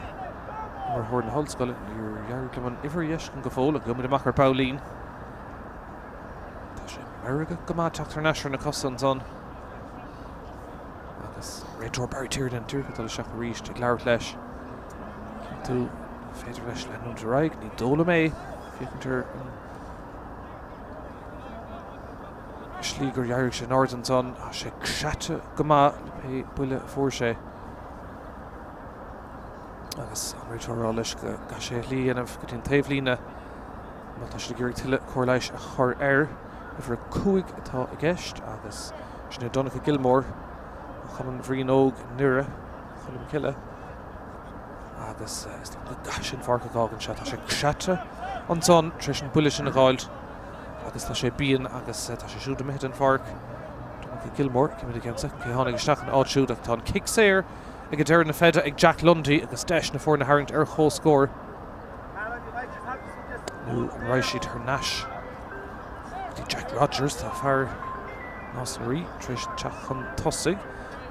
imreoir na hollscoile. Níor d'éirigh liom an uimhir a fheiscint go fóill ach gheobhaimid amach ar baillín. Tá sé meirgeach go maith teacht thar n-ais ar na cosa ansan. Agus réiteoir Barry Tiernan díreach ag dul isteach arís ag labhairt leis. Cinntiú an féidir leis leanúint ar aghaidh. Ní dóigh liom é. Féachaint ar an slí gur d'éirigh sé in airde ansan. Tá sé creata go maith le pé buille a fuair sé. Agus an réiteoir ag rá leis go gcaithfidh sé a shlí a dhéanamh go dtí an taobhlíne. Má tá siad ag iarraidh tuilleadh cóir leighis a chur air, uimhir 5 atá i gceist agus sin é Donncha Gilmore ó Chumann Bhriain Óg i nDoire Cholm Cille agus is dócha go gcaithfidh sé an pháirc a fhágaint sea. Tá sé creata ansan tar éis an buille sin a dh'fháilt agus tá sé binn agus tá sé siúd imithe den pháirc. Donncha Gilmore, cífimid i gceann soicind cé tháinig isteach ina áit siúd ach tá an cic saor ag deireadh na feide ag Jack Lundy agus deis na foirne a tharraingt ar chomhscór. Nó an raghaidh siad thar n-ais go dtí Jack Rogers? Tá fear Nás na Rí tar éis teacht chun tosaigh.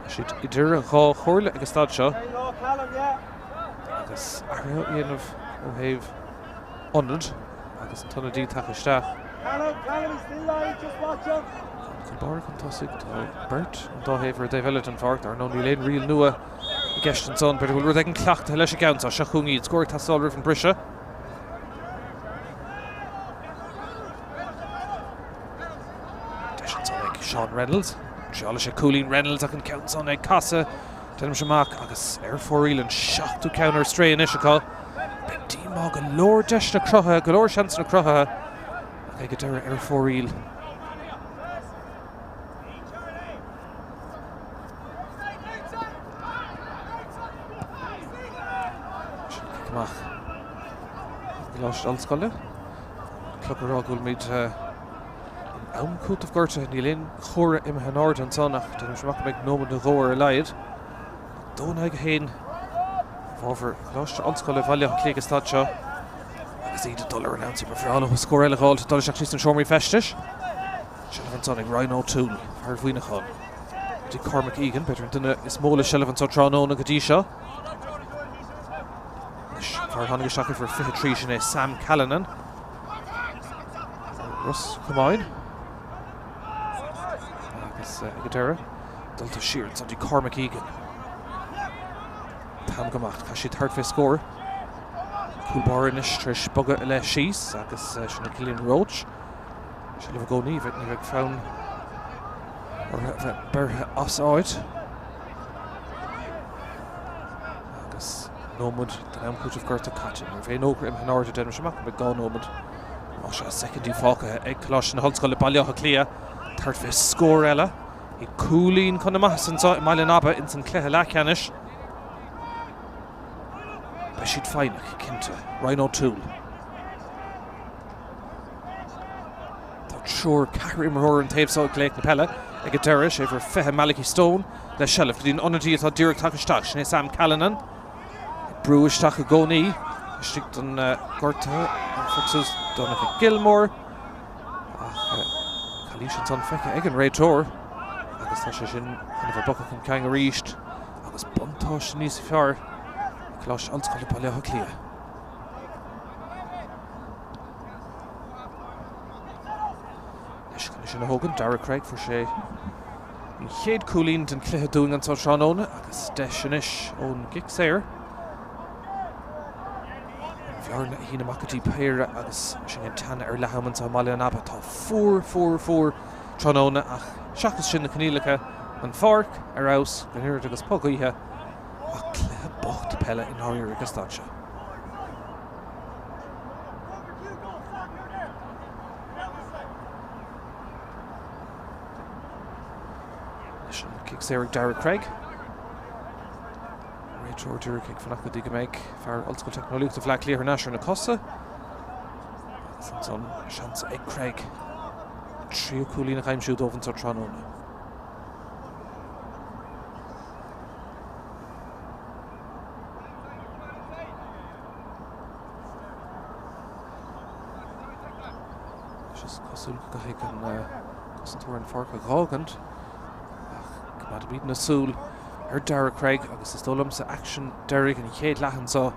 Tá siad idir dhá chomhairle ag an staid seo agus athruithe a dhéanamh ó thaobh ionad agus an t-ionadaí tagtha isteach. Cill Báire chun tosaigh, tá beirt ón dá thaobh ar an dtaobh eile den pháirc. Dar ndóigh níl aon riail nua i gceist ansan. B'fhéidir go bhfuil rud éigin cleachtaithe leis an gceann seo. Seo chugainn iad. Scór ag teastáil roimh an briseadh. Deis ansan ag Sean Reynolds. Triálfaidh sé cúilín Reynolds ach an ceann san ag casadh. Déanaimse amach agus ar fóraoil an seachtú ceann ar strae anois acu. Beidh díomá go leor deiseanna cruthaithe, go leor seansanna cruthaithe ach ag an deireadh ar fóraoil. Sin cic amach ón gColáiste Ollscoile. Clog ag rá go bhfuilimid in am cúitimh gortaithe. Níl aon chomhartha imithe in airde ansan ach déanaimse amach go mbeidh nóiméad nó dhó ar a laghad. 2 in aghaidh 1 i bhfabhar Choláiste Ollscoile Bhaile Átha Cliath ag an staid seo agus iad ag dul ar an ionsaí. Ba bhreá leo scór eile a dh'fháilt dul isteach sna seomraí feistis. Seilbh ansan ag Ryan O'Toole, fear Mhuineacháin. Go dtí Cormac Egan, b'fhéidir an duine is mó le seilbh anso tráthnóna go dtí seo. Anois, an fear a tháinig isteach uimhir 23, sin é Sam Callanan. Ros Comáin. Agus ag an deireadh, dulta siar ansan dtí Cormac Egan. T-am ag imeacht, caithfidh siad tabhairt fé scór. Cúl báire anois tar éis bogadh i leith síos agus sin é Cillian Roche. Seilbh i gcónaí, ní bheidh fonn orthu a bheith beirthe as áit. Agus nóiméad den am cúitimh gorta caite. Ní raibh aon fhógra imithe in airde, déanaimse amach go mbeidh 2 nóiméad nó 6 soicindí fágtha ag Coláiste na hOllscoile Baile Átha Cliath tabhairt fé scór eile. Iad cúilín chun na maitheasa anseo i mBaile an Aba ins an cluiche leathcheannais. Beidh siad foighneach, cinnte. Ryan O'Toole. Tá triúr, ceathrar imreoir an taobh seo ag glaoch na peile ag an deireadh, sé uimhir 20 Malachy Stone le seilbh go dtí an ionadaí atá díreach tagtha isteach, sin é Sam Callanan. Ag brú isteach i gcónaí istigh don gortaithe an phoc suas Donncha Gilmore ach calaois ansan feicthe ag an réiteoir agus tá sé sin chun a bheith bogtha chun cinn arís agus buntáiste níos fearr ag Coláiste Ollscoile Baile Átha Cliath. Anois chun é sin a thógaint, Dara Craig, fuair sé an chéad cúilín den chluiche dúinn anseo tráthnóna agus deis anois ón gcic saor. An bhearna a shíneadh amach go dtí péire agus sinn ag teannadh ar leath-am anseo i mBaile an Aba. Tá fuar, fuar, fuar tráthnóna ach seachas sin na coinníollacha, an pháirc ar fheabhas, gan oiread agus puth gaoithe ach cluiche bocht peile i ndáiríre ag an staid seo. Leis an cic saor ag Dara Craig. Réiteoir díreach ag fanacht go dtí go mbeidh fear Ollscoil Teicneolaíochta Bhaile Átha Cliath thar n-ais ar na cosa. Agus ansan seans ag Craig tríú cúilín a aimsiú dóibh anseo tráthnóna. Is cosúil go gcaithfidh an cosantóir an pháirc a dh'fhágaint ach coimeádfaimidne súil ar Dara Craig agus is dóigh liomsa aicsean deiridh an chéad leath anseo.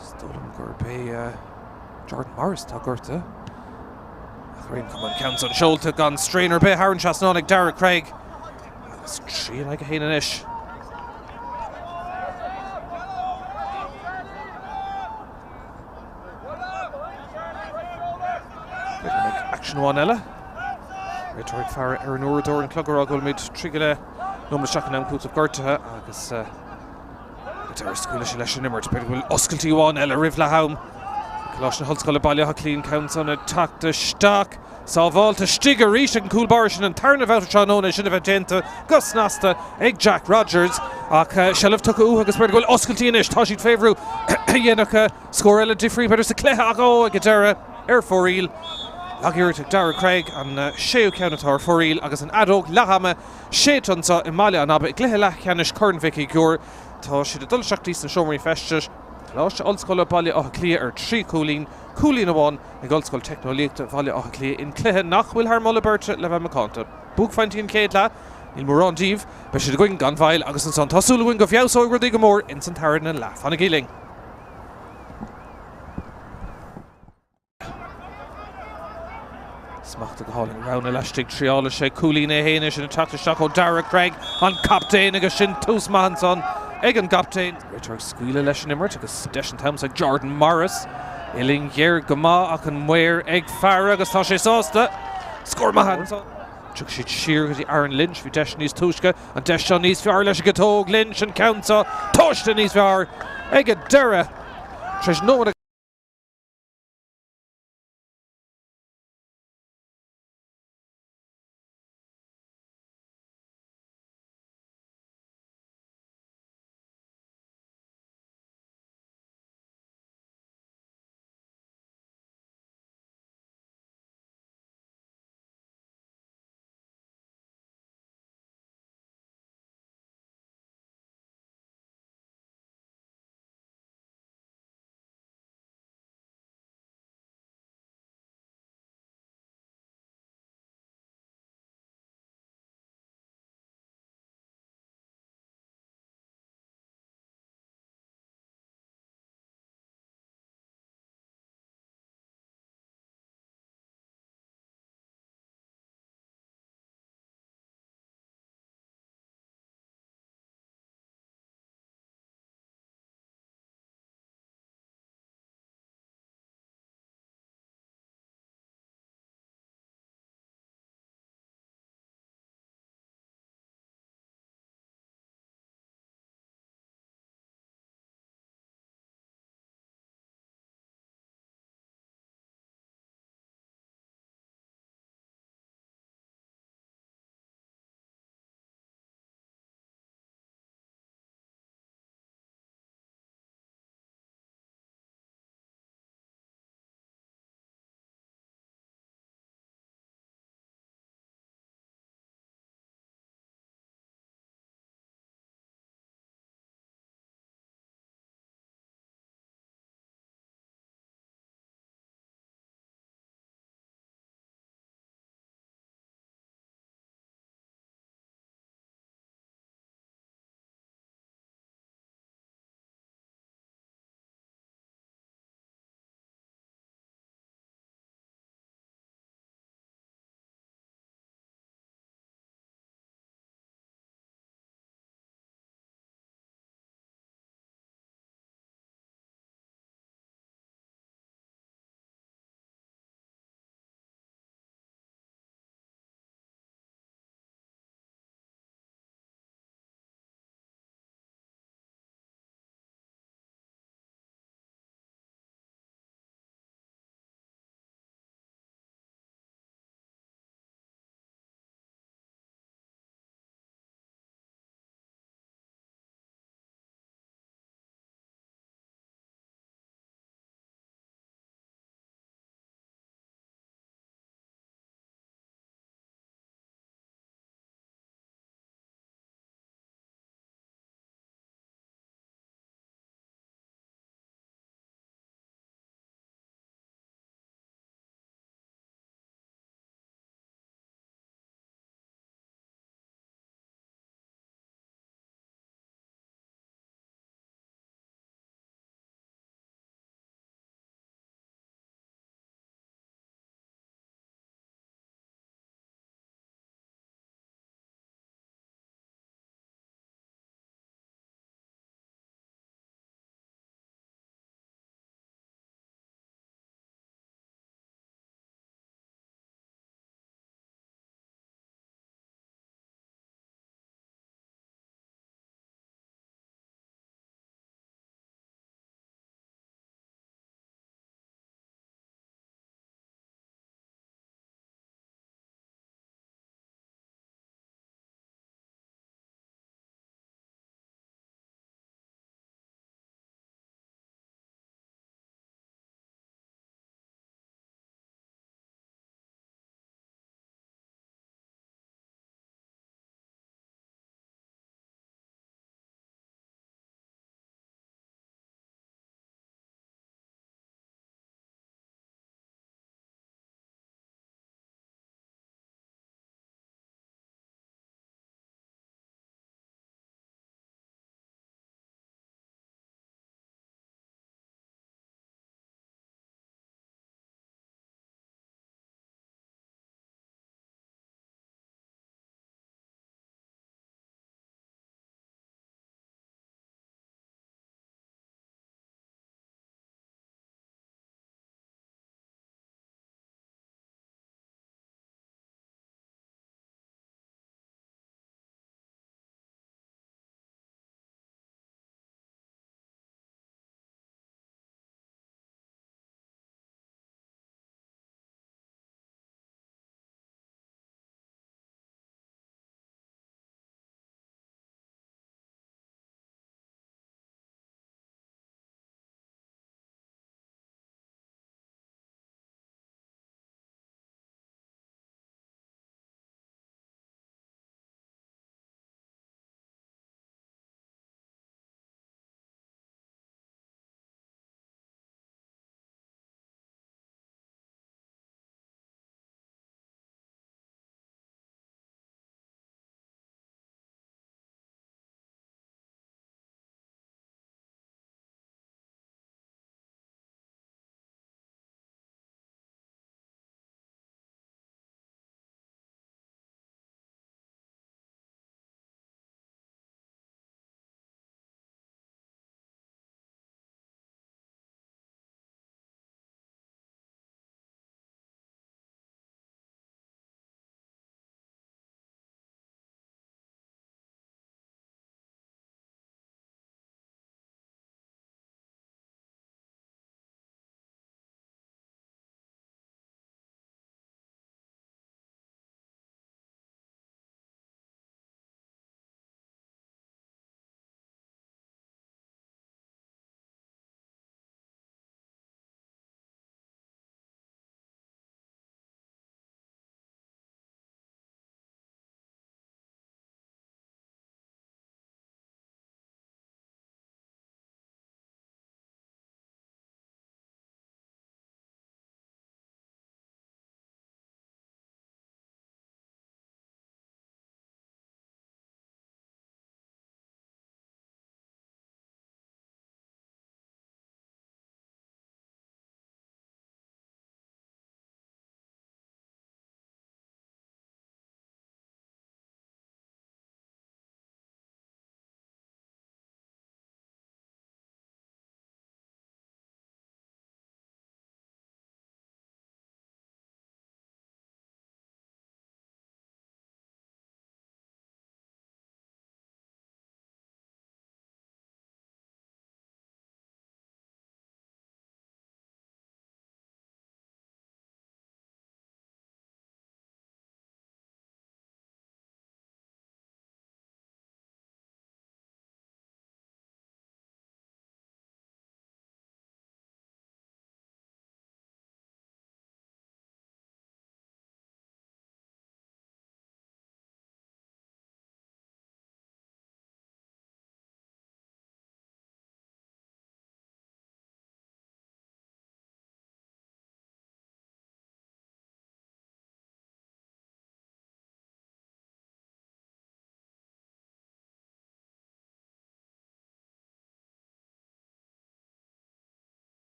Is dóigh liom gurb é Jordan Morris atá gortaithe. Ach ar aon chuma an ceann san seolta gan straon ar bith thar an trasnán ag Dara Craig. Agus 3 in aghaidh 1 anois. Aicsean amháin eile. Réiteoir ag faire ar an uaireadóir an clog ag rá go bhfuilimid trí go leith nóiméad isteach in am cúitimh gortaithe agus deireadh scaoileadh sé leis an imirt. B'fhéidir go bhfuil oscailtí amháin eile roimh leath am. Coláiste na hOllscoile Baile Átha Cliath an ceann san ag teacht isteach. Sábháilte istigh arís ag an gcúl báire sin an tarna babhta tráthnóna é sin a bheith déanta go snasta ag Jack Rogers ach seilbh tugtha uathu agus b'fhéidir go bhfuil oscailtí anois. Tá siad fé bhrú a dhéanfadh scór eile difríocht b'fhéidir sa cluiche ach ó ag an deireadh ar fóraoil. Lag-iarracht ag Dara Craig an séú ceann atá ar fóraoil agus an fheadóg leath-ama séidte anseo i mBaile an Aba i gcluiche leathcheannais Chorn Mhic Uí Ghiúir. Tá siad ag dul isteach dtí sna seomraí feistis. Coláiste Ollscoile Baile Átha Cliath ar 3 chúilín, cúilín amháin ag Ollscoil Teicneolaíochta Bhaile Átha Cliath in cluiche nach bhfuil thar moladh beirte le bheith macánta. Buaicphointí an chéad leath, níl mórán díobh, beidh siad againn gan mhoill agus ansan tá súil againn go bhfeabhsóidh rudaí go mór ins an tarna leath. Fanaigí linn! Smachta go hálainn. Rogha laistigh triála sé cúilín é fhéin é sin ag teacht isteach ó Dara Craig, an captaen agus sin tús maith ansan ag an gcaptaen. Réiteoir ag scaoileadh leis an imirt agus deis an t-am seo ag Jordan Morris. Uillinn ghéar go maith ach an maor ag faire agus tá sé sásta. Scór maith anso. Tiocfaidh siad siar go dtí Aaron Lynch. Bhí deis níos túisce. An deis seo níos fearr leis an gciotóg. Lynch an ceann seo tomhaiste níos fearr ag an deireadh. Tar éis nóiméad.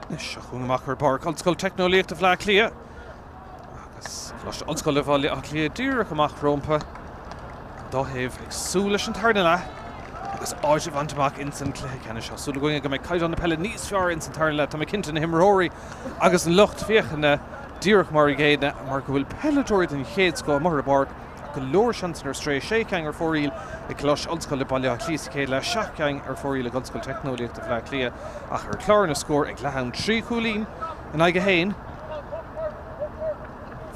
Anois, seo chugainn amach ar bpáirc Ollscoil Teicneolaíochta Bhaile Átha Cliath agus Coláiste Ollscoile Bhaile Átha Cliath díreach amach rómpa, an dá thaobh ag súil leis an tarna leath agus áit a bhaint amach ins an cluiche ceannais. Tá súil againne go mbeidh caighdeán na peile níos fearr ins an tarna leath, tá mé cinnte, na himreoirí agus an lucht féachana díreach mar an gcéanna mar go bhfuil peileadóirí den chéad scoth amuigh ar an bpáirc. Go leor seansanna ar strae, sé cheann ar fóraoil ag Coláiste Ollscoile Baile Átha Cliath sa chéad leath, seacht gceann ar fóraoil ag Ollscoil Teicneolaíochta Bhaile Átha Cliath ach ar chlár na scór ag leath am, 3 chúilín in aghaidh 1.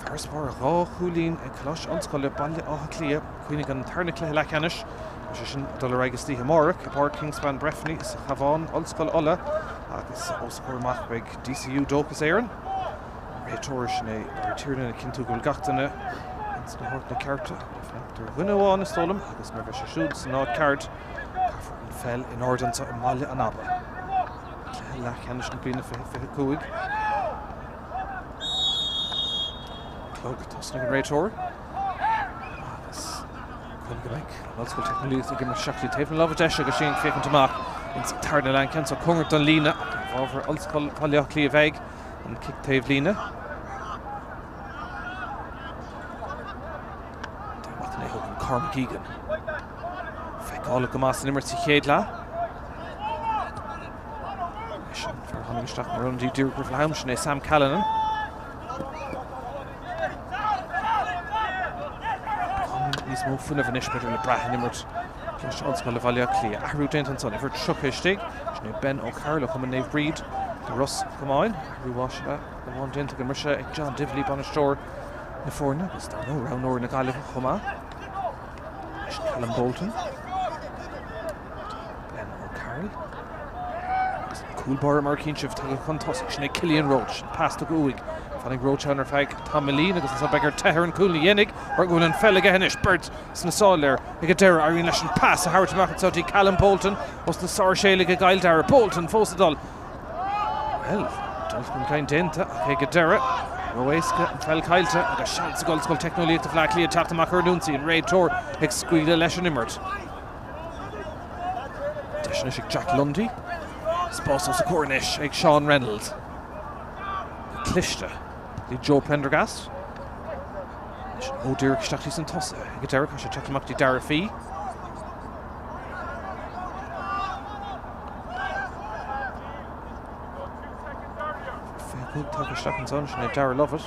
Farasbarr 2 chúilín ag Coláiste Ollscoile Baile Átha Cliath. Cuimhnigh an tarna cluiche leathcheannais, beidh sé sin ag dul ar aghaidh istoíche amárach i bPáirc Kingspan Breffni sa Chabhán, Ollscoil Uladh agus os a chomhair amach beidh DCU Dóchas Éireann. Réiteoir, sin é Barry Tiernan ag cinntiú go bhfuil gach duine ins na háiteanna cearta. Le fanacht ar dhuine amháin is dóigh liom agus nuair a bheidh sé siúd san áit ceart caithfear an pheil in airde anseo i mBaile an Aba. Cluiche leathcheannais na bliana 2025. Clog tosnaithe ag an réiteoir agus cuimhnigh go mbeidh an Ollscoil Teicneolaíochta ag imirt isteach taobh na láimhe deise agus í ag féachaint amach ins an tarna leath. An ceann seo cóngarach don líne ach i bhfabhar Ollscoil Bhaile Átha Cliath a bheidh. An cic taobh líne. Amach é thugann Cormac Egan. Feiceálach go maith san imirt sa chéad leath. Leis an fear a tháinig isteach mar ionadaí díreach roimh leath am, sin é Sam Callanan. Níos mó fuinnimh anois b'fhéidir le brath in imirt Choláiste Ollscoile Bhaile Átha Cliath. Athrú déanta ansan, uimhir 30 istigh, sin é Ben O'Carroll ó Chumann Naomh Bríd do Ros Comáin. Athrú amháin déanta ag an mbriseadh ag John Divilly, bainisteoir na foirne agus dar ndóigh roghnóir na Gaillimhe chomh maith. Leis Callum Bolton. Ben O'Carroll. Agus an cúl báire mar a chíonn sibh tagtha chun tosaigh, sin é Cillian Roche. An pas tugtha uaidh. Fanfaidh Roche ann ar feadh tamaillín agus ansan beidh air teitheadh ar an gcúl ní dhéanfaidh mar go bhfuil an pheil aige anois. Beirt sna sáil air ag an deireadh. Éiríonn leis an pas a thabhairt amach anseo dtí Callum Bolton os na Sáirséalaigh i gCill Dara. Bolton fós ag dul. Bhuel, dul chun cinn déanta ach ag an deireadh, ró-éasca an pheil caillte agus seans ag Ollscoil Teicneolaíochta Bhaile Átha Cliath teacht amach ar an ionsaí, an réiteoir ag scaoileadh leis an imirt. Deis anois ag Jack Lundy. Spás os a chomhair anois ag Sean Reynolds. Go cliste dtí Joe Prendergast. Anois ó díreach isteach dtí sna tosaithe. Ag an deireadh, caithfidh sé teacht amach dtí Dara Fee. Tagtha isteach ansan, sin é Darragh Lovett.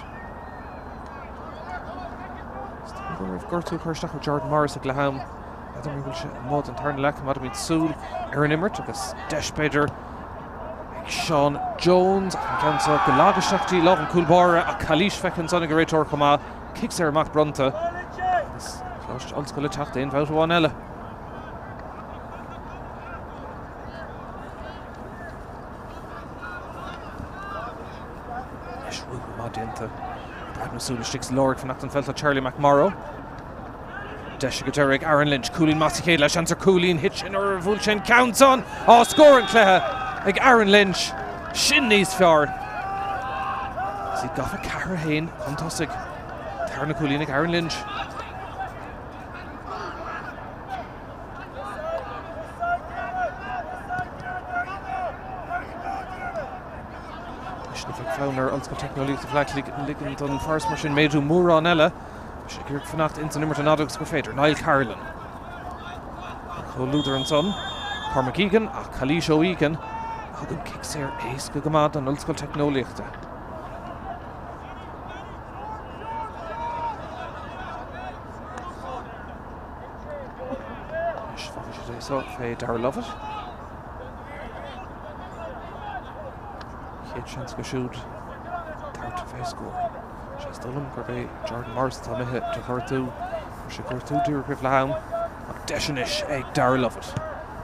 Is dóigh go raibh gortú curtha isteach ar Jordan Morris ag leath am. N'fheadar an bhfuil sé amuigh don tarna leath, coimeádfaimid súil ar an imirt agus deis b'fhéidir ag Sean Jones ach an ceann seo go lag isteach dtí lámh an cúl báire ach calaois feicthe ansan ag an réiteoir chomh maith. Cic saor amach bronnta agus Coláiste Ollscoile ag teacht aon bhabhta amháin eile. Anois ruathar maith déanta. Breathnú súil istigh sa lár ag fanacht don pheil tá Charlie McMorrow. Deis ag an deireadh ag Aaron Lynch. Cúilín maith sa chéad leath, seans ar cúilín. Thit sin ar bhuail sé an ceann san. Á scór an cluiche ag Aaron Lynch. Sin níos fearr. Is iad gafa 4-1 chun tosaigh. Tarna cúilín ag Aaron Lynch. Anois ní bheidh fonn ar Ollscoil Teicneolaíochta Bhaile Átha Cliath ligean don farasbarr sin méadú mórán eile. Beidh siad ag iarraidh fanacht ins an imirt an fhad agus gur féidir. Niall Carolan. Ar chomhluadar ansan, Cormac Egan ach calaois ó Egan a thug an cic saor éasca go maith don Ollscoil Teicneolaíochta. Anois fágfaidh siad é seo fé Darragh Lovett. Chéad seans acu siúd tabhairt fé scór. Sé is dóigh liom gurb é Jordan Morris atá imithe de ghortú. Fuair sé gortú díreach roimh leath am. Ach deis anois ag Darragh Lovett.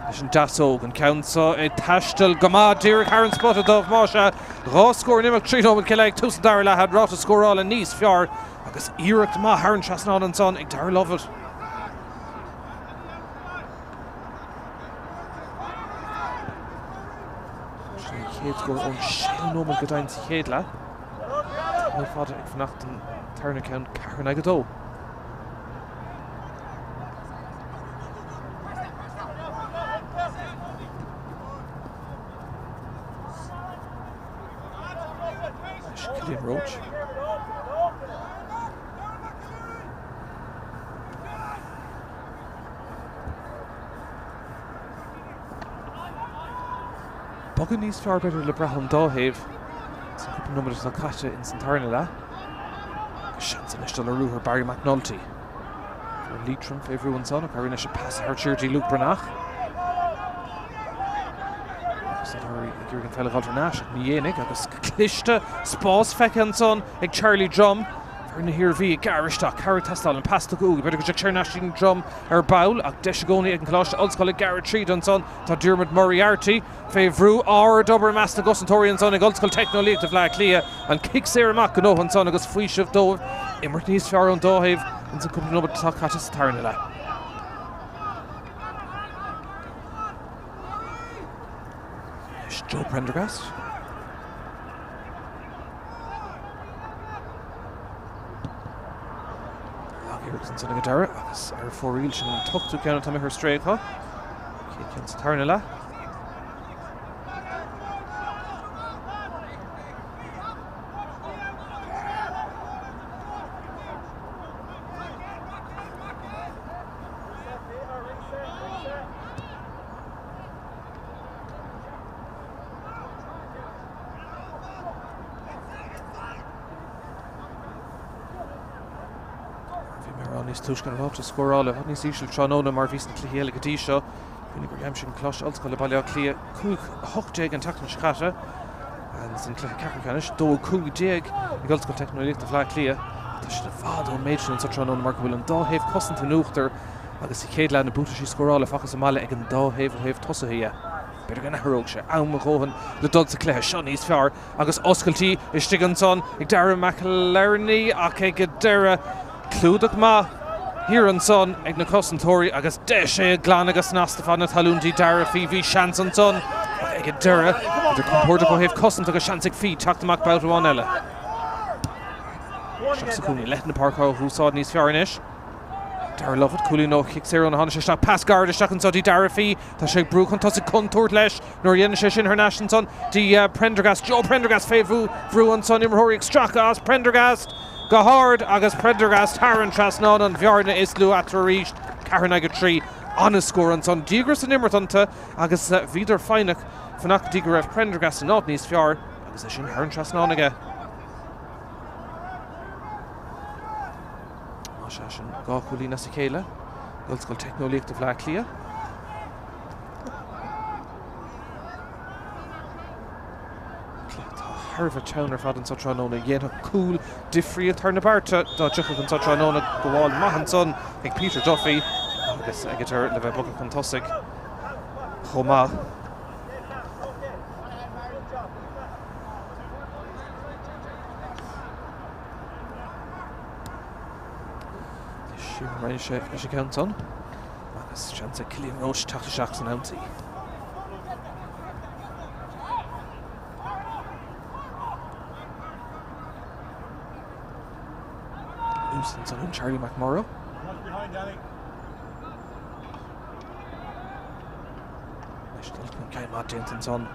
Leis an deasóg, an ceann seo ag taisteal go maith díreach thar an spota dubh. Más ea, 2 scór in imeacht 3 nóiméad go leith ag tús an dara leath, an ráta scórála níos fearr agus iarracht maith thar an trasnán ansan ag Darragh Lovett. Sin an chéad scór ón séú nóiméad go deimhin sa chéad leath. Tamall fada ag fanacht don tarna ceann, 4 in aghaidh 2. Bogadh níos fearr b'fhéidir le brath ón dá thaobh san cúpla nóiméad atá caite ins an tarna leath. Agus seans anois dul ar ruathar Barry McNulty. Fear Liatroim fé bhrú ansan ach éiríonn leis an pas a thabhairt siar dtí Luke Breathnach. Agus ag iarraidh an pheil a dh'fháilt thar n-ais ach ní dhéanfaidh agus cliste spás feicthe ansan ag Charlie Drumm. Fear na hIarmhí ag gearradh isteach, cabhair ag teastáil, an pas tugtha uaidh, b'fhéidir go dtiocfaidh sé thar n-ais dtí Drumm ar ball ach deis i gcónaí ag an Coláiste Ollscoile gearradh tríd ansan. Tá Diarmuid Moriarty fé bhrú ard-obair i measc na gcosantóirí ansan ag Ollscoil Teicneolaíochta Bhaile Átha Cliath. An cic saor amach gnóthaithe ansan agus faoiseamh dóibh. Imirt níos fearr ón dá thaobh ins an cúpla nóiméad atá caite sa tarna leath. Anois Joe Prendergast. Lag-iarracht ansan ag an deireadh agus ar fóraoil sin an t-ochtú ceann atá imithe ar strae acu. Chéad ceann sa tarna leath. Bhí mé ag rá níos túisce an ráta scórála i bhfad níos ísle tráthnóna mar a bhí sna cluichí eile go dtí seo. Cuimhnigh gur aimsigh an Coláiste Ollscoile Baile Átha Cliath 5, 18 an tseachtain seo caite san cluiche ceathrú ceannais, 2, 15 ag Ollscoil Teicneolaíochta Bhaile Átha Cliath. Tá siad i bhfad ón méid sin anseo tráthnóna mar go bhfuil an dá thaobh cosanta in uachtar agus sa chéad leath na buataisí scórála fágtha sa mbaile ag an dá thaobh ó thaobh tosaithe dhe. B'fhéidir go n-athródh sé am a dhóthain le dul sa chluiche seo níos fearr agus oscailtí istigh ansan ag Dara McAlerney ach ag an deireadh clúdach maith thiar ansan ag na cosantóirí agus deis é glan agus snasta fad na talún dtí Dara Fee. Bhí seans ansan ach ag an deireadh idir compordach ó thaobh cosanta agus seans ag Fee teacht amach babhta amháin eile. Isteach sa chúinne, leithead na páirce á úsáid níos fearr anois. Dara Lovett, cúilín ó chic saor óna tháinig sé isteach. Pas gairid isteach anseo dtí Dara Fee. Tá sé ag brú chun tosaigh contúirt leis nuair a dhéanann sé sin thar n-ais ansan dtí Prendergast. Joe Prendergast fé bhrú ansan. Imreoirí ag stracadh as Prendergast go hard agus Prendergast thar an trasnán. An bhearna is lú eatarthu arís. 4 in aghaidh 3. An-scór ansan. Díograis san imirt iontu agus bhíodar foighneach fanacht go dtí go raibh Prendergast in áit níos fearr agus é sin thar an trasnán aige. Más ea, sin 2 chúilín as a chéile ag Ollscoil Teicneolaíochta Bhaile Átha Cliath. Cluiche atá thar a bheith teann ar fad anseo tráthnóna. Dhéanfadh cúl difríocht thar na bearta dá dtiocfadh anseo tráthnóna. Gabháil maith ansan ag Peter Duffy agus ag an deireadh le bheith bogtha chun tosaigh chomh maith. Roinn sé leis an gceann san agus seans ag Cillian Roche teacht isteach san ionsaí. Luas ansan ó Charlie McMorrow. Anois dul chun cinn maith déanta ansan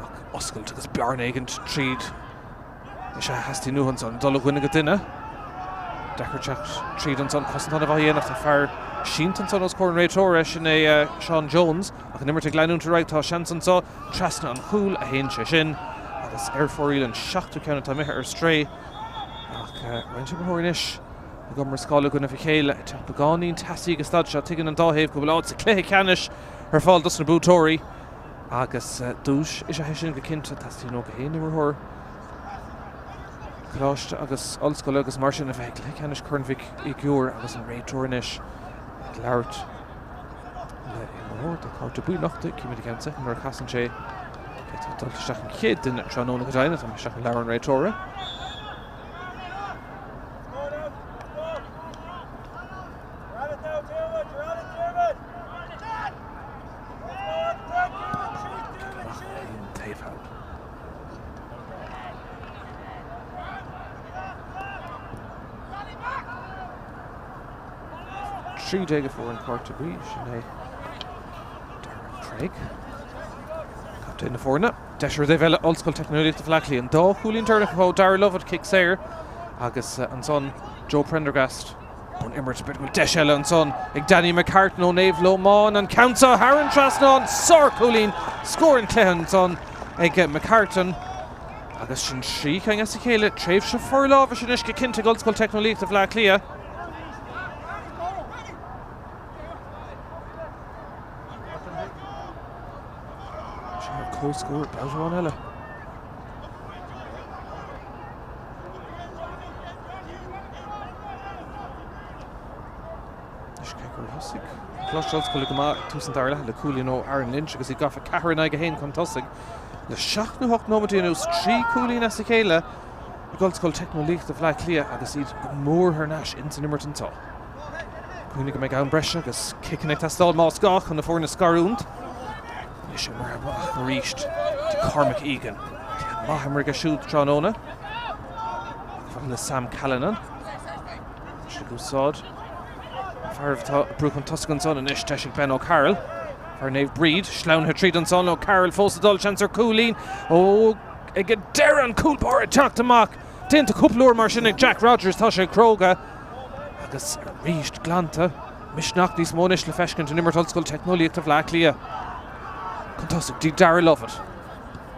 ach oscailt agus bearna éigint tríd. Is ea, theastaigh uathu ansan dul ó dhuine go duine. Deacair teacht tríd ansan, cosaint an-mhaith a dhéanamh. Tá fear sínte ansan os comhair an réiteora, sin é Seán Jones. Ach an imirt ag leanúint ar aghaidh, tá seans anso trasna an chúil a théann sé sin. Agus ar fóraoil an seachtú ceann atá imithe ar strae. Ach roinnt imreoirí anois ag iomrascáil i gcoinnibh a chéile, ag teacht beagáinín teasaí ag an staid seo. Tuigeann an dá thaobh go bhfuil áit sa chluiche ceannais ar fáil dos na buaiteoirí. Agus duais is ea é sin go cinnte. Teastaíonn ó gach aon imreoir coláiste agus ollscoile agus mar sin a bheith ag cluiche ceannais Chorn Mhic Uidhir agus an réiteoir anois ag labhairt le imreoir. Tá cárta buí nochta, címid i gceann soicind nuair a chasann sé cé atá dulta isteach an chéad duine tráthnóna go deimhin atá isteach i leabhar an réiteora. Taobh thall. 13 a fuair an cárta buí, sin é Darren Craig, captaen na foirne. Deis ar an dtaobh eile, Ollscoil Teicneolaíochta Bhaile Átha Cliath. An dá chúilín deireanach ó Dara Lovett, cic saor, agus ansan Joe Prendergast. Ón imirt, b'fhéidir go bhfuil deis eile ansan ag Danny McCartan ó Naomh Lómán, an ceann seo thar an trasnán, sárchúilín, scór an chluiche ansan ag McCartan agus sin 3 cinn as a chéile, tréimhse forlámhais anois go cinnte ag Ollscoil Teicneolaíochta Bhaile Átha Cliath. Sin ar comhscór, babhta amháin eile. Anois cé gur thosaigh Coláiste Ollscoile go maith ag tús an dara leath le cúilín ó Aaron Lynch agus iad gafa 4 in aghaidh 1 chun tosaigh le seacht nó hocht nóiméad anuas, 3 cúilín as a chéile ag Ollscoil Teicneolaíochta Bhaile Átha Cliath agus iad go mór thar n-ais ins an imirt anseo. Cuimhnigh go mbeidh am breise agus ciceanna ag teastáil más gá chun na foirne a scarúint. Anois imeartha amach arís do Cormac Egan. Cluiche maith imeartha aige siúd tráthnóna. Fada le Sam Callanan. Anois ag úsáid na fearaibh atá ag brú chun tosaigh ansan anois deis ag Ben O'Carroll. Fear Naomh Bríd sleamhnaithe tríd ansan. O'Carroll fós ag dul seans ar cúilín. Ó ag an deireadh an cúl báire ag teacht amach. Déanta cúpla uair mar sin ag Jack Rogers. Tá sé cróga agus arís glanta. Misneach níos mó anois le feiscint in imirt Ollscoil Teicneolaíochta Bhaile Átha Cliath. Chun tosaigh dtí Darragh Lovett.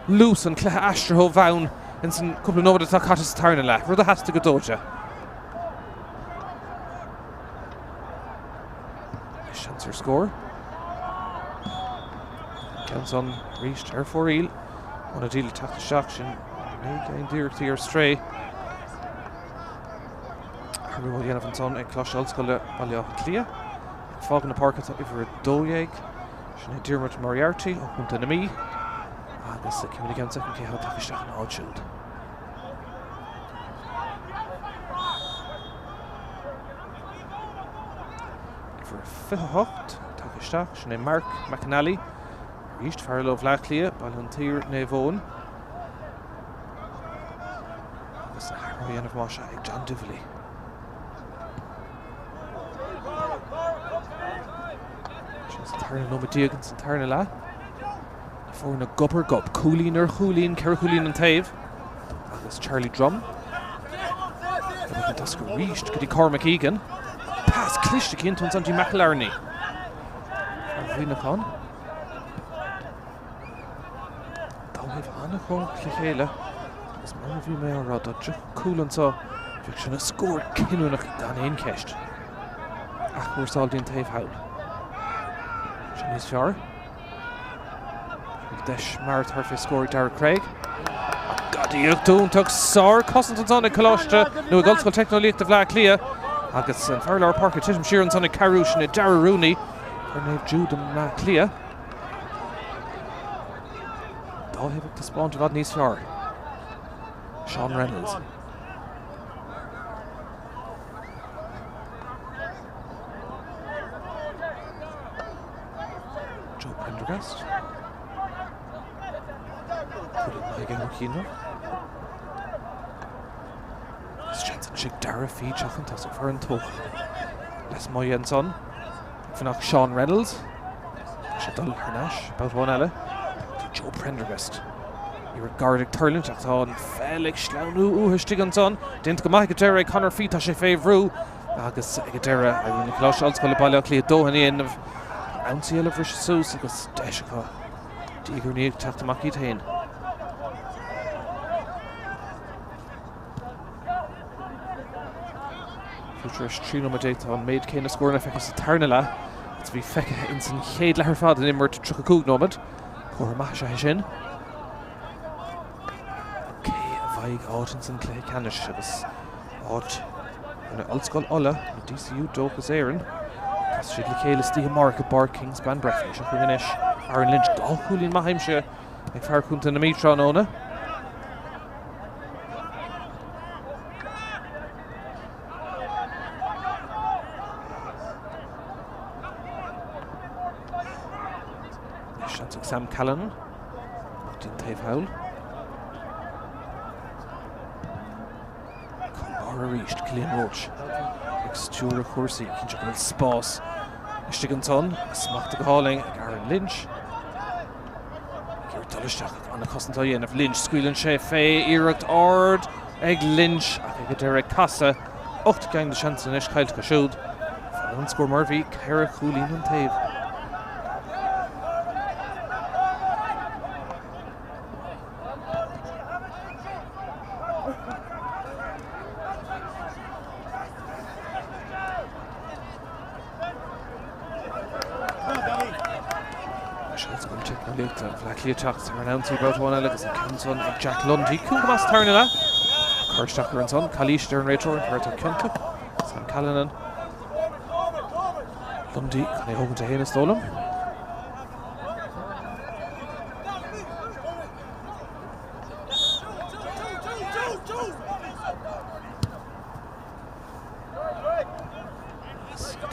Luas an chluiche aistrithe ó bhonn ins an cúpla nóiméad atá caite sa tarna leath, rud a theastaigh go dóite. Seans ar scór. Ceann san arís ar fóraoil. Óna díle teacht isteach sin 9 d'iarrachtaí ar strae. Athrú á dhéanamh ansan ag Coláiste Ollscoile Baile Átha Cliath. Ag fágáil na páirce tá uimhir 12, sin é Diarmuid Moriarty ó Chontae na Mí agus cífimid i gceann soicind cé atá tagtha isteach ina áit siúd. Uimhir 28 tagtha isteach, sin é Mark McAnally, arís fear ó Bhaile Átha Cliath, Baile an tSaoir, Naomh Eoin. Agus athrú á dhéanamh más ea ag John Divilly. Sin sa tarna nóiméad déag ins an tarna leath. Na foirne gob ar gob, cúilín ar chúilín, 4 chúilín an taobh. Agus Charlie Drumm. Ag an tosaigh arís go dtí Cormac Egan. Pas cliste cinnte ansan dtí McIllarney. Fear Mhuineacháin. Dá thaobh an-chóngarach le chéile agus mar a bhí mé á rá, dá dtiocfadh cúl anseo, bheadh sin ina scór cinniúnach gan aon cheist. Athchúrsáil dtí'n taobh thall. Sin níos fearr. Bhí deis mar atá fé scór ag Darragh Craig. Gadaíocht iontach sár-chosaint ansan ag Coláiste nó ag Ollscoil Teicneolaíochta Bhaile Átha Cliath agus an fear lár páirce ag titim siar ansan ag cabhrú sin é Darragh Rooney fear Naomh Jude i mBleá Cliath. Dá thaobh ag taispeáint i bhfad níos fearr. Sean Reynolds. Joe Prendergast. Cúilín maith aige ó chian. Seans anois ag Darragh Fee teacht chun tosaigh fear an Tóchair. Lasmuigh ansan. Fanacht Sean Reynolds. Tá sé dul thar n-ais babhta amháin eile. Tá Joe Prendergast. Iarracht gairid ag tuirlingt ach tá an pheil ag sleamhnú uathu istigh ansan. Déanta go maith ag an deireadh ag Conor Fee. Tá sé fé bhrú agus ag an deireadh éiríonn le Coláiste Ollscoile Baile Átha Cliath dóthain a dhéanamh. Ionsaí eile a bhriseadh suas agus deis acu diaidh ar ndiaidh teacht amach iad féin. Fiú tar éis 13 nóiméad tá an méid céanna scóranna feicthe sa tarna leath is a bhí feicthe ins an chéad leath ar fad in imirt 35 nóiméad. Comhartha maith is ea é sin. Cé a bhfaighidh áit ins an cluiche ceannais agus áit in Ollscoil Uladh, nó DCU Dóchas Éireann. Casfaidh siad le chéile istoíche amárach i bPáirc Kingspan Breffni. Seo chugainn anois Aaron Lynch, dhá chúilín maith aimsithe ag fear Chontae na Mí tráthnóna. Seans ag Sam Callanan amach dtí'n taobh thall. Cúl báire arís, Cillian Roche ag stiúradh cúrsaí, cinnte go bhfuil spás istigh ansan, smachta go hálainn ag Aaron Lynch. Ag iarraidh dul isteach ach an-chosaint á dhéanamh. Lynch, scaoileann sé fé iarracht ard ag Lynch ach ag an deireadh ag casadh. 8 gceann de seansanna anois caillte acu siúd. Fanann an scór mar a bhí, 4 chúilín an taobh. Ollscoil Teicneolaíochta Bhaile Átha Cliath teacht ar an ionsaí babhta amháin eile agus an ceann san ag Jack Lundy. Cúng go maith sa tarna leath. Cur isteach air ansan. Calaois a deir an réiteoir, an fear atá ciontach. Sam Callanan. Lundy chun é a thógaint é féin is dóigh liom.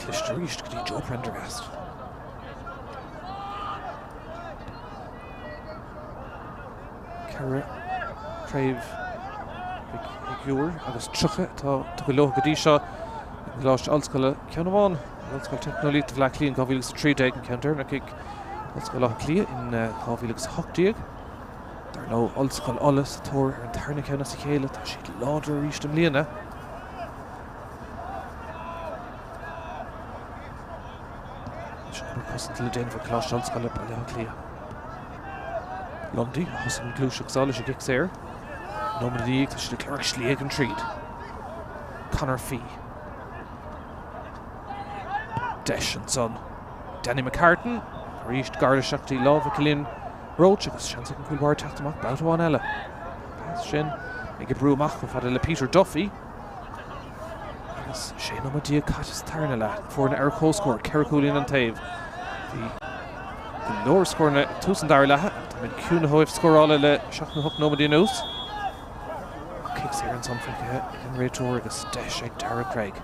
Cliste arís go dtí Joe Prendergast. 4 Craobh Mhic Shigiúir agus 30 atá tugtha leo go dtí seo i gColáiste Ollscoile. Ceann amháin ag Ollscoil Teicneolaíochta Bhaile Átha Cliath in 2013, an ceann deireanach ag Ollscoil Átha Cliath in 2018. Dar ndóigh, Ollscoil Uladh sa tóir ar an tarna ceann as a chéile, tá siad láidir arís i mbliana. Anois obair cosanta le déanamh ag Coláiste Ollscoile Baile Átha Cliath. Lundy a thosaigh an ghluaiseacht seo leis an gcic saor. Nóiméad ina dhiaidh tá siad ag lorg slí éigin tríd. Conor Fee. Deis ansan. Danny McCartan arís gar isteach go dtí lámha Cillian Roche agus seans ag an gcúl báire teacht amach babhta amháin eile. Pas sin ag oibriú amach chomh fada le Peter Duffy. Agus 16 nóiméad caite sa tarna leath. Foirne ar comhscór, 4 chúilín an taobh. Bhí go leor scóranna ag tús an dara leatha. Táimid ciúin ó thaobh scórála le 7 nó 8 nóiméad anuas. Cic saor ansan feicthe ag an réiteoir agus deis ag Dara Craig.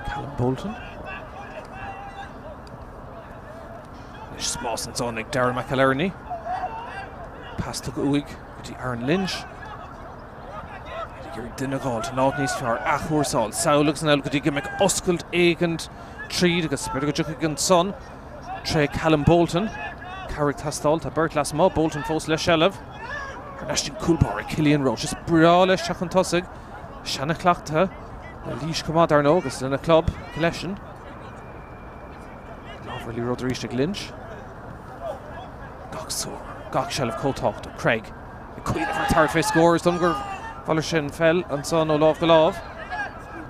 Callum Bolton. Anois spás ansan ag Darragh McInerney. Pas tugtha uaidh go dtí Aaron Lynch. Ag iarraidh duine a dh'fháilt in áit níos fearr athchúrsáil sall agus anall go dtí go mbeidh oscailt éigint tríd agus b'fhéidir go dtiocfaidh ansan tré Callum Bolton. Cabhair ag teastáil, tá beirt lasmuigh, Bolton fós le seilbh. Thar n-ais an cúl báire Cillian Roche. Is breá leis teacht chun tosaigh. Seana-chleachtaithe le Laois chomh maith dar ndóigh agus lena club, Killeshin. Lámh ar liathróid arís ag Lynch. Gach scór, gach seilbh chomh tábhachtach. Craig ag cuimhneamh ar tabhairt fé scór. Is dóigh gur mhalairt sin pheil ansan ó lámh go lámh.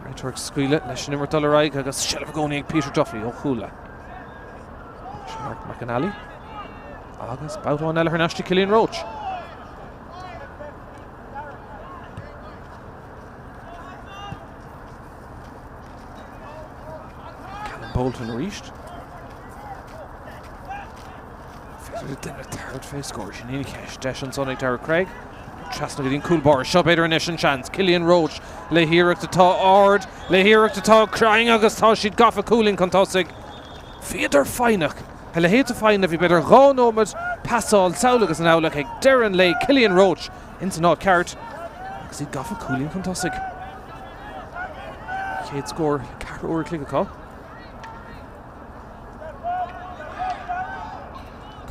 Réiteoir ag scaoileadh leis an imirt dul ar aghaidh agus seilbh i gcónaí ag Peter Duffy ó chúl. Sin Mark McAnally. Agus babhta amháin eile thar n-ais do Cillian Roche. Callum Bolton arís. Féidir le duine tabhairt fé scór sin í an cheist. Deis ansan ag Dara Craig. Trasna go dtí an cúl báire. Seo b'fhéidir anois an seans. Cillian Roche le hiarracht atá ard, le hiarracht atá cruinn agus tá siad gafa cúilín chun tosaigh. Bhíodar foighneach. A leithéid de foighne, bhí b'fhéidir 2 nóiméad pasáil sall agus anall ach ag deireadh an lae Cillian Roche ins an áit ceart agus iad gafa cúilín chun tosaigh. Chéad scór le ceathrú uair a chloig acu.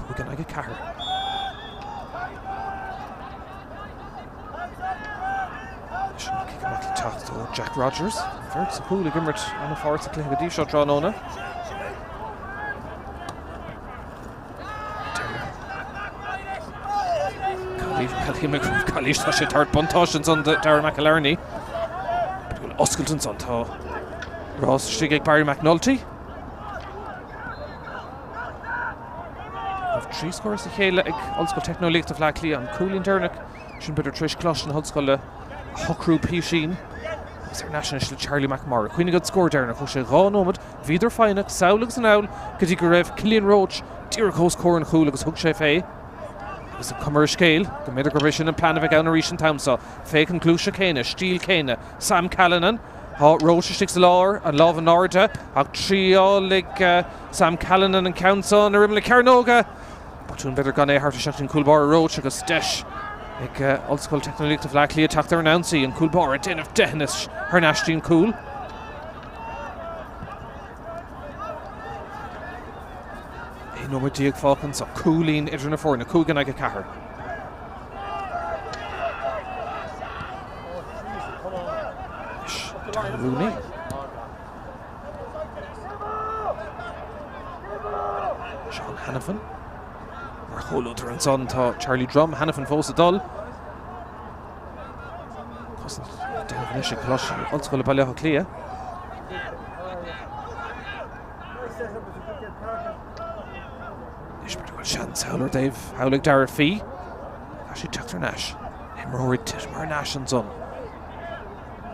5 in aghaidh 4. Leis an cic amach le teacht ó Jack Rogers. An bheirt sa chúl ag imirt an-pháirt sa chluiche go dtí seo tráthnóna. Calaois tá sé ag tabhairt buntáiste ansan do Darragh McInerney. Bhfuil oscailt ansan tá rás istigh ag Barry McNulty. Raibh 3 scór as a chéile ag Ollscoil Teicneolaíochta Bhaile Átha Cliath, an cúilín deireanach sin b'fhéidir tar éis Coláiste na hOllscoile a shocrú písín. Agus thar n-ais anois le Charlie McMorrow. Cuimhnigh an scór deireanach, thóg sé 2 nóiméad, bhíodar foighneach, sall agus anall, go dtí go raibh Cillian Roche díreach os comhair an chúil agus thug sé fé. Agus an chuma ar an scéal go mb'fhéidir gurb é sin an plean a bheidh ann arís an t-am seo. Féach an ghluaiseacht chéanna, stíl chéanna, Sam Callanan. Tá Roche istigh sa lár, an lámh in airde, ach triail ag Sam Callanan an ceann san ar imeall na cearnóige. Botún b'fhéidir gan é a thabhairt isteach don chúl báire Roche agus deis ag Ollscoil Teicneolaíochta Bhaile Átha Cliath teacht ar an ionsaí. An cúl báire ag déanamh deithnis thar n-ais dtí'n cúl. 19 nóiméad fágtha anseo. Cúilín idir na foirne, 5 in aghaidh 4. Anois, Darragh Rooney. Seán Hanafin. Mar chomhluadar ansan tá Charlie Drumm, Hanafin fós ag dul. Cosaint á déanamh anois ag Coláiste Ollscoile Baile Átha Cliath. Anois b'fhéidir go bhfuil seans thall ar dtaobh thall ag Darragh Fee. Tá sé teacht thar n-ais. Imreoirí ag titim thar n-ais ansan.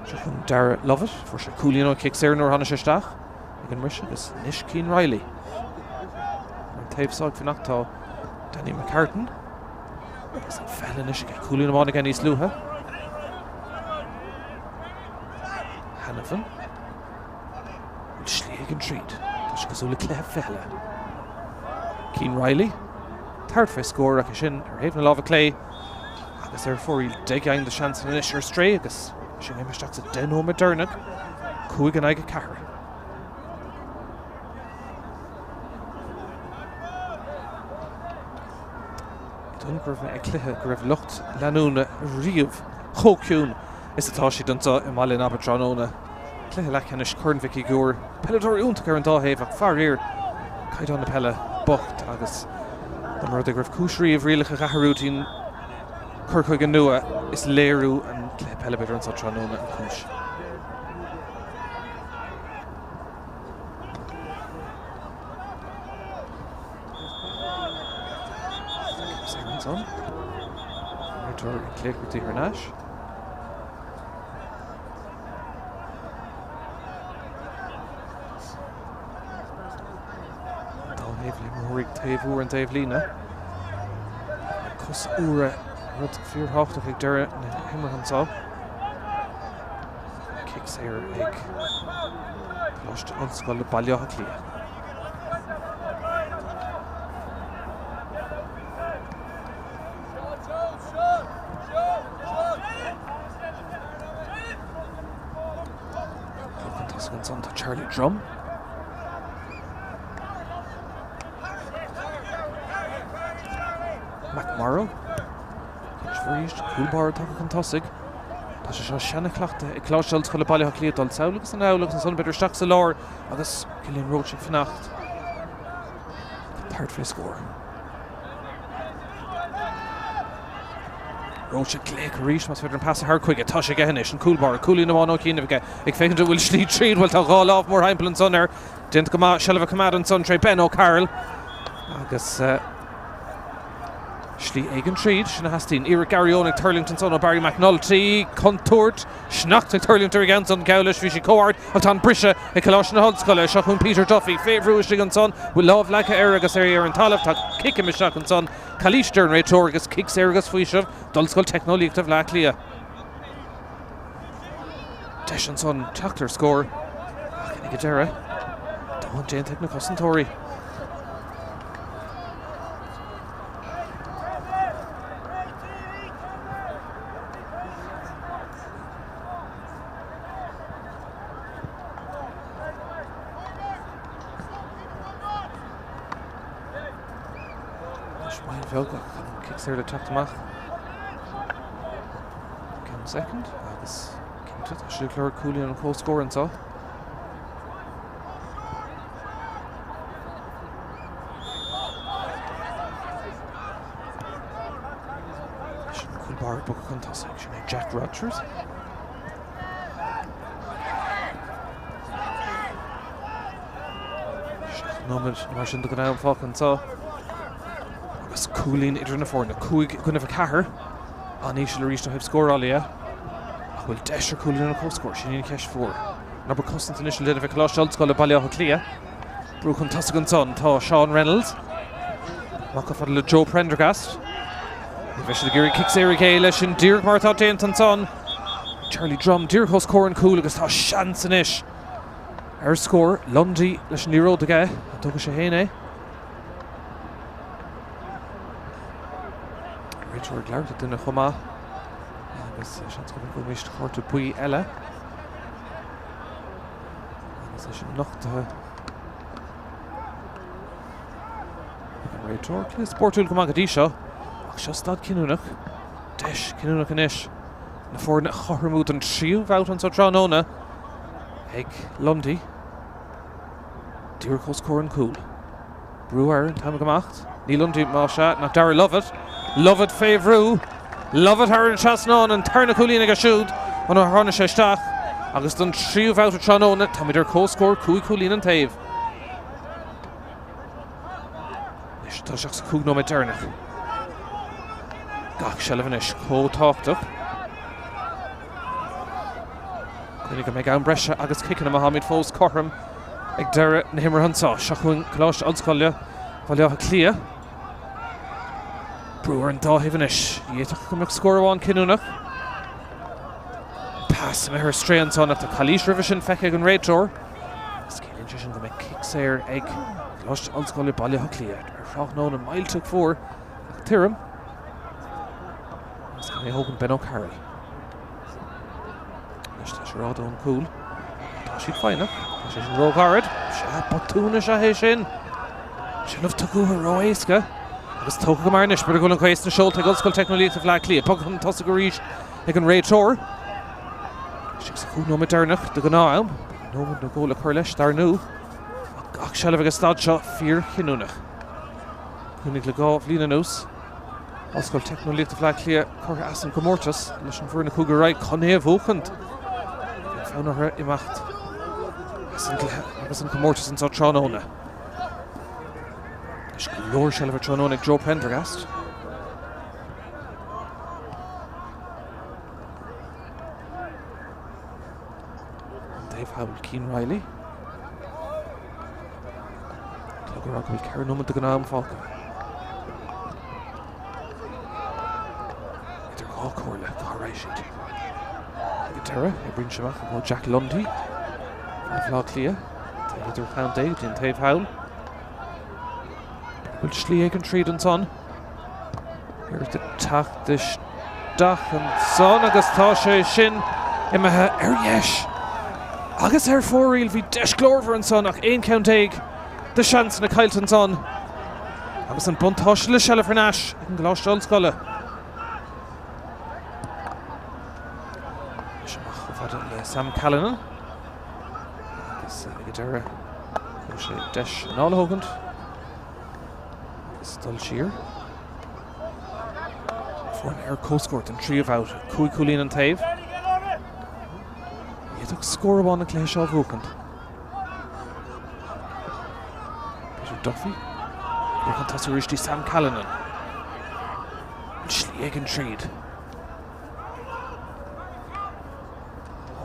Seo chun Darragh Lovett. Fuair sé cúilín ó chic saor nuair a tháinig sé isteach ag an mbriseadh agus anois Cian Reilly. Ar an taobh seo ag fanacht tá Danny McCartan. Agus an pheil anois aige. Cúilín amháin aige níos luaithe. Hanafin. Bhfuil slí éigin tríd. Tá sé cosúil le cluiche fichille. Cian Reilly. Thart fé scór ach é sin ar thaobh na láimhe clé agus ar fóraoil. Deich gcinn de sheansanna anois ar strae agus sinn imithe isteach sa 10 nóiméad deireanach. 5 in aghaidh 4. Ní dóigh liom go raibh mé ag cluiche go raibh lucht leanúna riamh chomh ciúin is atá siad anseo i mBaile an Aba tráthnóna. Cluiche leathcheannais Chorn Mhic Uidhir. Peileadóirí iontach ar an dá thaobh ach faraor, caighdeán na peile bocht agus dá mba rud é go raibh cúis riamh rialacha a athrú dtí an cur chuige nua, is léiriú an cluiche peile b'fhéidir anseo tráthnóna an chúis. Ansan. Réiteoir ag glaoch thar n-ais. An dá thaobh le imreoirí ag taobh úr an taobhlíne. Cos úra rud fíorthábhachtach ag deireadh na himeartha anseo. Cic saor ag Coláiste Ollscoile Baile Átha Cliath. Chun tosaigh ansan tá Charlie Drumm. McMorrow. Arís, cúl báire tagtha chun tosaigh. Tá sé seo seanchleachtaithe ag Coláiste Ollscoile Baile Átha Cliath dul sall agus anall agus ansan b'fhéidir isteach sa lár agus Cillian Roche ag fanacht. Thart fé scór. Roche ag glaoch arís más féidir an pas a thabhairt chuige. Tá sé aige anois, an cúl báire. Cúilín amháin ó chianaibh aige. Ag féachaint an bhfuil slí tríd. Bhuel tá dhá lámh mórthimpeall ansan air. Déanta go maith seilbh a choimeád ansan tré Ben O'Carroll. Agus slí éigin tríd, sin a theastaíonn. Iarracht Gary Owen ag tuirlingt ansan ó Barry McNulty. Contúirt. Sneachta ag tuirlingt ar a gceann san. Geall leis bhí sí chomh ard ach tá an briseadh ag Coláiste na hOllscoile. Seo chugainn Peter Duffy. Fé bhrú istigh ansan. Bhfuil lámh leagtha air agus é ar an talamh. Tá cic imithe isteach ansan. Calaois a deir an réiteoir agus cic saor agus faoiseamh d'Ollscoil Teicneolaíochta Bhaile Átha Cliath. Deis ansan teacht ar scór ach ag an deireadh, dóthain déanta ag na cosantóirí. Anois moill bheag ach an cic saor le teacht amach. Ceann soicind agus cinnte tá siad ag lorg cúilín an chomhscóir anseo. Anois an cúl báire ag bogadh chun tosaigh, sin é Jack Rogers. 7 nóiméad mar sin den am fágtha anseo. Agus cúilín idir na foirne, 5 i gcoinnibh 4. An-íseal arís ó thaobh scórála dhe. Ach bhfuil deis ar chúilín an chomhscóir? Sin í an cheist mhór. An obair cosanta anois le déanamh ag Coláiste Ollscoile Baile Átha Cliath. Brú chun tosaigh ansan tá Seán Reynolds. Amach chomh fada le Joe Prendergast. Ní bheidh siad ag iarraidh cic saor a ghéilleadh, sin díreach mar atá déanta ansan. Charlie Drumm díreach os comhair an chúil agus tá seans anois ar scór. Lundy leis an liathróid aige. An dtógfaidh sé féin é? Réiteoir ag labhairt le duine chomh maith. Agus seans go bhfeicfimid cárta buí eile. Agus é sin nochtaithe. An réiteoir, cluiche spórtúil go maith go dtí seo, ach seo staid cinniúnach, deis cinniúnach anois na foirne a chothromú don tríú babhta anseo tráthnóna ag Lundy. Díreach os comhair an chúil. Brú air an t-am ag imeacht. Ní Lundy más ea, ná Darragh Lovett. Lovett fé bhrú. Lovett thar an trasnán, an tarna cúilín aige siúd ó tháinig sé isteach. Agus don tríú babhta tráthnóna, táimid ar comhscór, 5 chúilín an taobh. Anois tá isteach sa 5 nóiméad deireanach. Gach seilbh anois chomh tábhachtach. Cuimhnigh go mbeidh am breise agus ciceanna má tháimid fós cothrom ag deireadh na himeartha anseo. Seo chugainn Coláiste Ollscoile Bhaile Átha Cliath. Brú ar an dá thaobh anois. D'fhéadfadh go mbeadh scór amháin cinniúnach. Pas imithe ar strae ansan ach tá calaois roimhe sin feicthe ag an réiteoir. Is ciallaíonn sé sin go mbeidh cic saor ag Coláiste Ollscoile Baile Átha Cliath ar thráthnóna millteach fuar ach tirim. Agus é a thógann Ben O'Carroll. Anois tá sé rófhada ón gcúl. Tá siad foighneach. Tá sé sin róghairid. Sea, botún is ea é sin. Seilbh tugtha uathu ró-éasca. Agus tógtha go mear anois. B'fhéidir go bhfuil an ghaoth sna seolta ag Ollscoil Teicneolaíochta Bhaile Átha Cliath. Bogtha chun tosaigh arís ag an réiteoir. Istigh sa chúig nóiméad deireanach de ghnáth-am. Beidh nóiméad nó dhó le cur leis, dar ndóigh. Ach gach seilbh ag an staid seo fíorchinniúnach. Cuimhnigh le dhá bhliain anuas. Ollscoil Teicneolaíochta Bhaile Átha Cliath curtha as an gcomórtas leis an bhfoireann a chuaigh ar aghaidh chun é a bhuachaint. Bhí fonn orthu imeacht as an gcluiche agus an comórtas anseo tráthnóna. Anois go leor seilbhe tráthnóna ag Joe Prendergast. An taobh thall, Cian Reilly. Clog ag rá go bhfuil 4 nóiméad de ghnáth-am fágtha. Idir dhá chomhairle, cá raghaidh siad? Ag an deireadh, oibríonn sé amach go Jack Lundy. Fear Bhaile Átha Cliath, taobh idir cheann dé go dtí an taobh thall. Bhfuil slí éigin tríd ansan. Iarracht ag teacht isteach ansan agus tá sé sin imithe ar dheis agus ar fóraoil. Bhí deis glórmhar ansan ach 11 ceann de sheansanna caillte ansan agus an buntáiste le seilbh thar n-ais ag an gColáiste Ollscoile. Anois amach chomh fada le Sam Callanan agus ag an deireadh thug sé deis anáil a thógaint. Agus dul siar. Foirne ar comhscór don tríú babhta. 5 chúilín an taobh. D'fhéadfadh scór amháin an cluiche seo a bhuachaint. Peter Duffy. Chun tosaigh arís dtí Sam Callanan. Slí éigin tríd.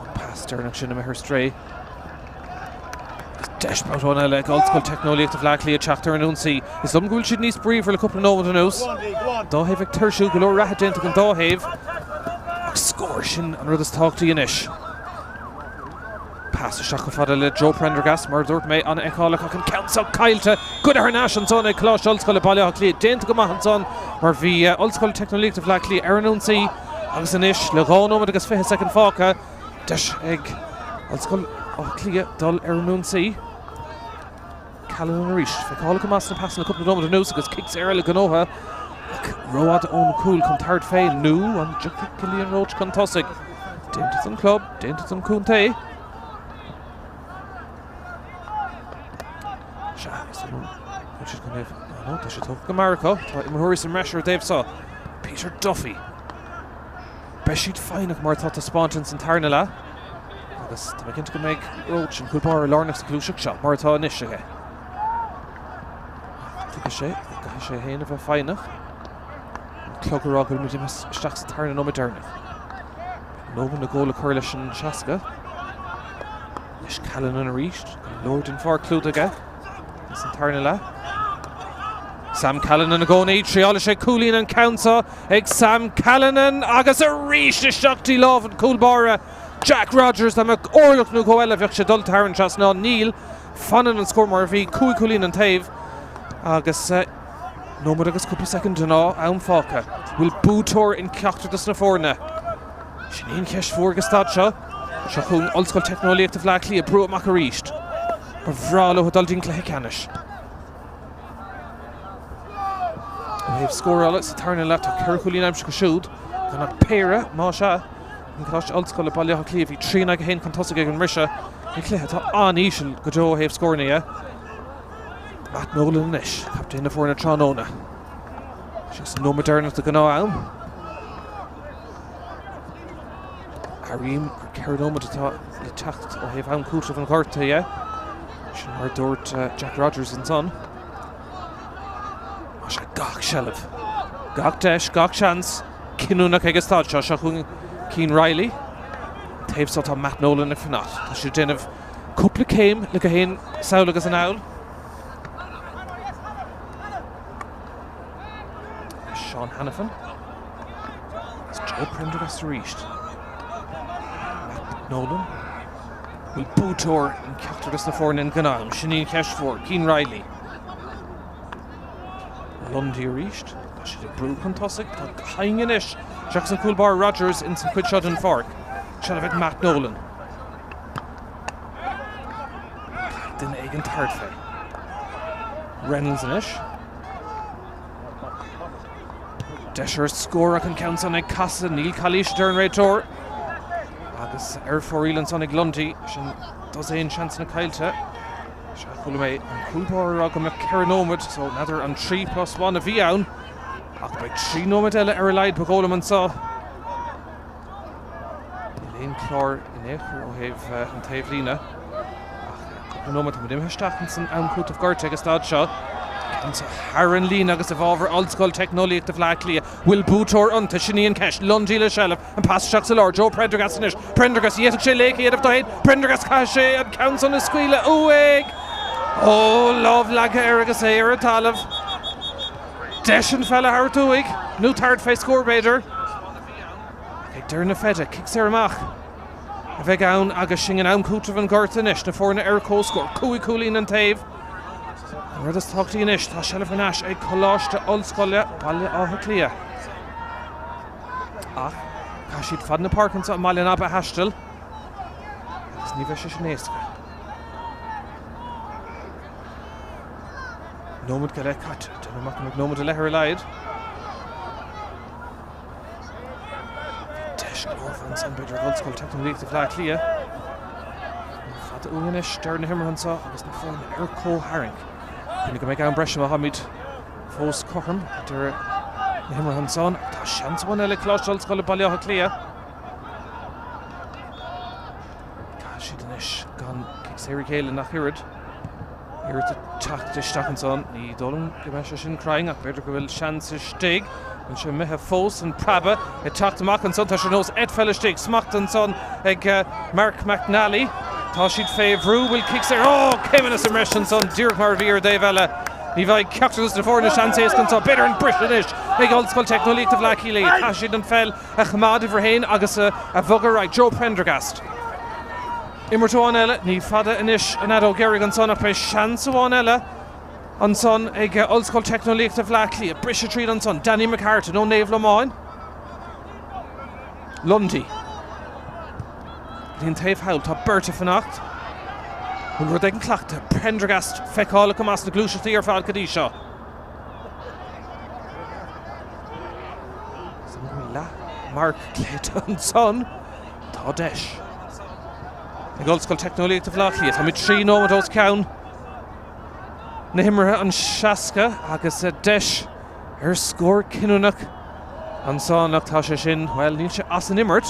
An pas deireanach sin imithe ar strae. Agus deis babhta eile ag Ollscoil Teicneolaíochta Bhaile Átha Cliath teacht ar an ionsaí. Is dóigh liom go bhfuil siad níos bríomhar le cúpla nóiméad anuas. Dá thaobh ag tuirsiú, go leor reatha déanta ag an dá thaobh. Ach scór, sin an rud is tábhachtaí anois. Pas isteach chomh fada le Joe Prendergast, mar a dúirt mé, an-fheiceálach ach an ceann seo caillte. Goidte thar n-ais ansan ag Coláiste Ollscoile Baile Átha Cliath. Déanta go maith ansan mar bhí Ollscoil Teicneolaíochta Bhaile Átha Cliath ar an ionsaí agus anois le 2 nóiméad agus 20 soicind fágtha, deis ag Ollscoil Átha Cliath dul ar an ionsaí. Callanan arís. Feiceálach go maith sna pasanna cúpla nóiméad anuas agus cic saor eile gnóthaithe ach rófhada ón gcúl chun tabhairt fé nó an dtiocfaidh Cillian Roche chun tosaigh? Déanta don chlub, déanta don chontae. Sea, is dóigh liom go bhfuil siad chun é a Tá sé tógtha go mear acu. Tá imreoirí sa mbreis ar an dtaobh seo. Peter Duffy. Beidh siad foighneach mar atá taispeánta ins an tarna leath agus tá mé cinnte go mbeidh Roche, an cúl báire lárnach sa ghluaiseacht seo, mar atá anois aige. Ach tuigfidh sé go gcaithfidh sé féin a bheith foighneach. An clog ag rá go bhfuil muid imithe isteach sa tarna nóiméad deireanach. Beidh nóiméad nó dhó le cur leis an 60. Anois Callanan arís, go leor den pháirc clúdaithe aige ins an tarna leath. Sam Callanan i gcónaí, triálfaidh sé cúilín an ceann seo ag Sam Callanan agus arís isteach dtí lámh an chúl báire Jack Rogers. Dá mbeadh orlach nó dhó eile bheadh sé dulta thar an trasnán. Níl. Fanann an scór mar a bhí, 5 chúilín an taobh agus nóiméad agus cúpla soicind den am fágtha. Bhfuil buaiteoir in ceachtar dos na foirne? Sin í an cheist mhór ag an staid seo. Seo chugainn Ollscoil Teicneolaíochta Bhaile Átha Cliath, brú amach arís. Ba bhreá leo dul dtí'n cluiche ceannais. thaobh scórála sa tarna leath. Tá 4 chúilín aimsithe acu siúd, gan ach péire, más ea, ag Coláiste Ollscoile Baile Átha Cliath. Bhí 3 in aghaidh 1 chun tosaigh ag an mbriseadh. I gcluiche atá an-íseal go deo ó thaobh scóranna dhe. Matt Nolan anois, captaen na foirne tráthnóna. Seo sa nóiméad deireanach de ghnáth-am. Airím gur 4 nóiméad atá le teacht ó thaobh am cúitimh an ghortaithe dhe. Sin mar a dúirt Jack Rogers ansan. Tá sé gach seilbh, gach deis, gach seans cinniúnach ag an staid seo. Seo chugainn Cian Reilly. An taobh seo tá Matt Nolan ag fanacht. Tá sé ag déanamh cúpla céim le go haon sall agus anall. Seán Hanafin. Agus Joe Prendergast arís. Matt Nolan. Bhfuil buaiteoir in ceachtar de na foirne in gnáth-am? Sin í an cheist mhór. Cian Reilly. Lundy arís. Tá siad ag brú chun tosaigh. Tá Hying anois seachas an cúl báire Rogers ins an chuid seo den pháirc. Seilbh ag Matt Nolan. Caithfidh duine éigin tabhairt fé. Reynolds anois. Deis ar scór ach an ceann san ag casadh. Níl calaois a deir an réiteoir. Agus ar fóraoil ansan ag Lundy. Sin dosaen seansanna caillte. Sea, chuala mé an cúl báire ag rá go mbeadh 4 nóiméad, so n'fheadar an 3 plus 1 a bhí ann, ach beidh 3 nóiméad eile ar a laghad ba dhóigh liom anseo. Níl aon chlár in aon chor ó thaobh an taobhlíne ach cúpla nóiméad táimid imithe isteach ins an am cúitimh gortaithe ag an staid seo. Ceann thar an líne agus i bhfabhar Ollscoil Teicneolaíochta Bhaile Átha Cliath. Bhfuil buaiteoir iontu? Sin í an cheist. Lundy le seilbh. An pas isteach sa lár. Joe Prendergast anois. Prendergast, d'fhéadfadh sé léic a dhéanamh dó féin. Prendergast, caithfidh sé an ceann san a scaoileadh uaidh. Ó, lámh leagtha air agus é ar an talamh. Deis an pheil a thabhairt uaidh, nó tabhairt fé scór b'fhéidir. Ag deireadh na feide, cic saor amach a bheidh ann agus sinn in am cúitimh an ghortaithe anois, na foirne ar comhscór, cúig chúilín an taobh. An rud is tábhachtaí anois, tá seilbh thar n-ais ag Coláiste Ollscoile Baile Átha Cliath. Ach caithfidh siad fad na páirce anseo i mBaile an Aba a thaisteal agus ní bheidh sé sin éasca. Nóiméad go leith caite, déanaim amach go mbeidh nóiméad go leith ar a laghad. Bhí deis glórmhar ansan b'fhéidir ag Ollscoil Teicneolaíochta Bhaile Átha Cliath. Ní fada uainn anois deireadh na himeartha anseo agus na foirne ar comhtharraingt. Cuimhnigh go mbeidh am breise má tháimid fós cothrom ag deireadh na himeartha ansan. Tá seans amháin eile ag Coláiste Ollscoile Baile Átha Cliath. Caithfidh siad anois gan cic saor a ghéilleadh ach oiread. Iarracht ag teacht isteach ansan. Ní dóigh liom go mbeidh sé sin cruinn ach b'fhéidir go bhfuil seans istigh. Níl sé imithe fós. An preabadh ag teacht amach ansan. Tá sé ar nós eitpheil istigh. Smacht ansan ag Mark McNally. Tá siad fé bhrú. Bhfuil cic saor? Ó! Céimeanna sa mbreis ansan. Díreach mar a bhí ar an dtaobh eile. Ní bheidh ceachtar de na foirne seans éasca anseo. B'fhéidir an briseadh anois ag Ollscoil Teicneolaíochta Bhaile Átha Cliath. Caithfidh siad an pheil a choimeád uimhir a haon agus a bhogadh ar aghaidh. Joe Prendergast. Imirt amháin eile, ní fada anois an fheadóg dheiridh ansan ach beidh seans amháin eile ansan ag Ollscoil Teicneolaíochta Bhaile Átha Cliath briseadh tríd ansan. Danny McCartan ó Naomh Lomáin. Lundy. Go dtí an taobh thall, tá beirt ag fanacht. Bhfuil rud éigin cleachtaithe? Prendergast feiceálach go maith sna gluaiseachtaí ar fad go dtí seo. Leath marc glaoite ansan. Tá deis ag Ollscoil Teicneolaíochta Bhaile Átha Cliath. Táimid 3 nóiméad os cionn na himeartha an 60 agus deis ar scór cinniúnach ansan ach tá sé sin, bhuel, níl sé as an imirt.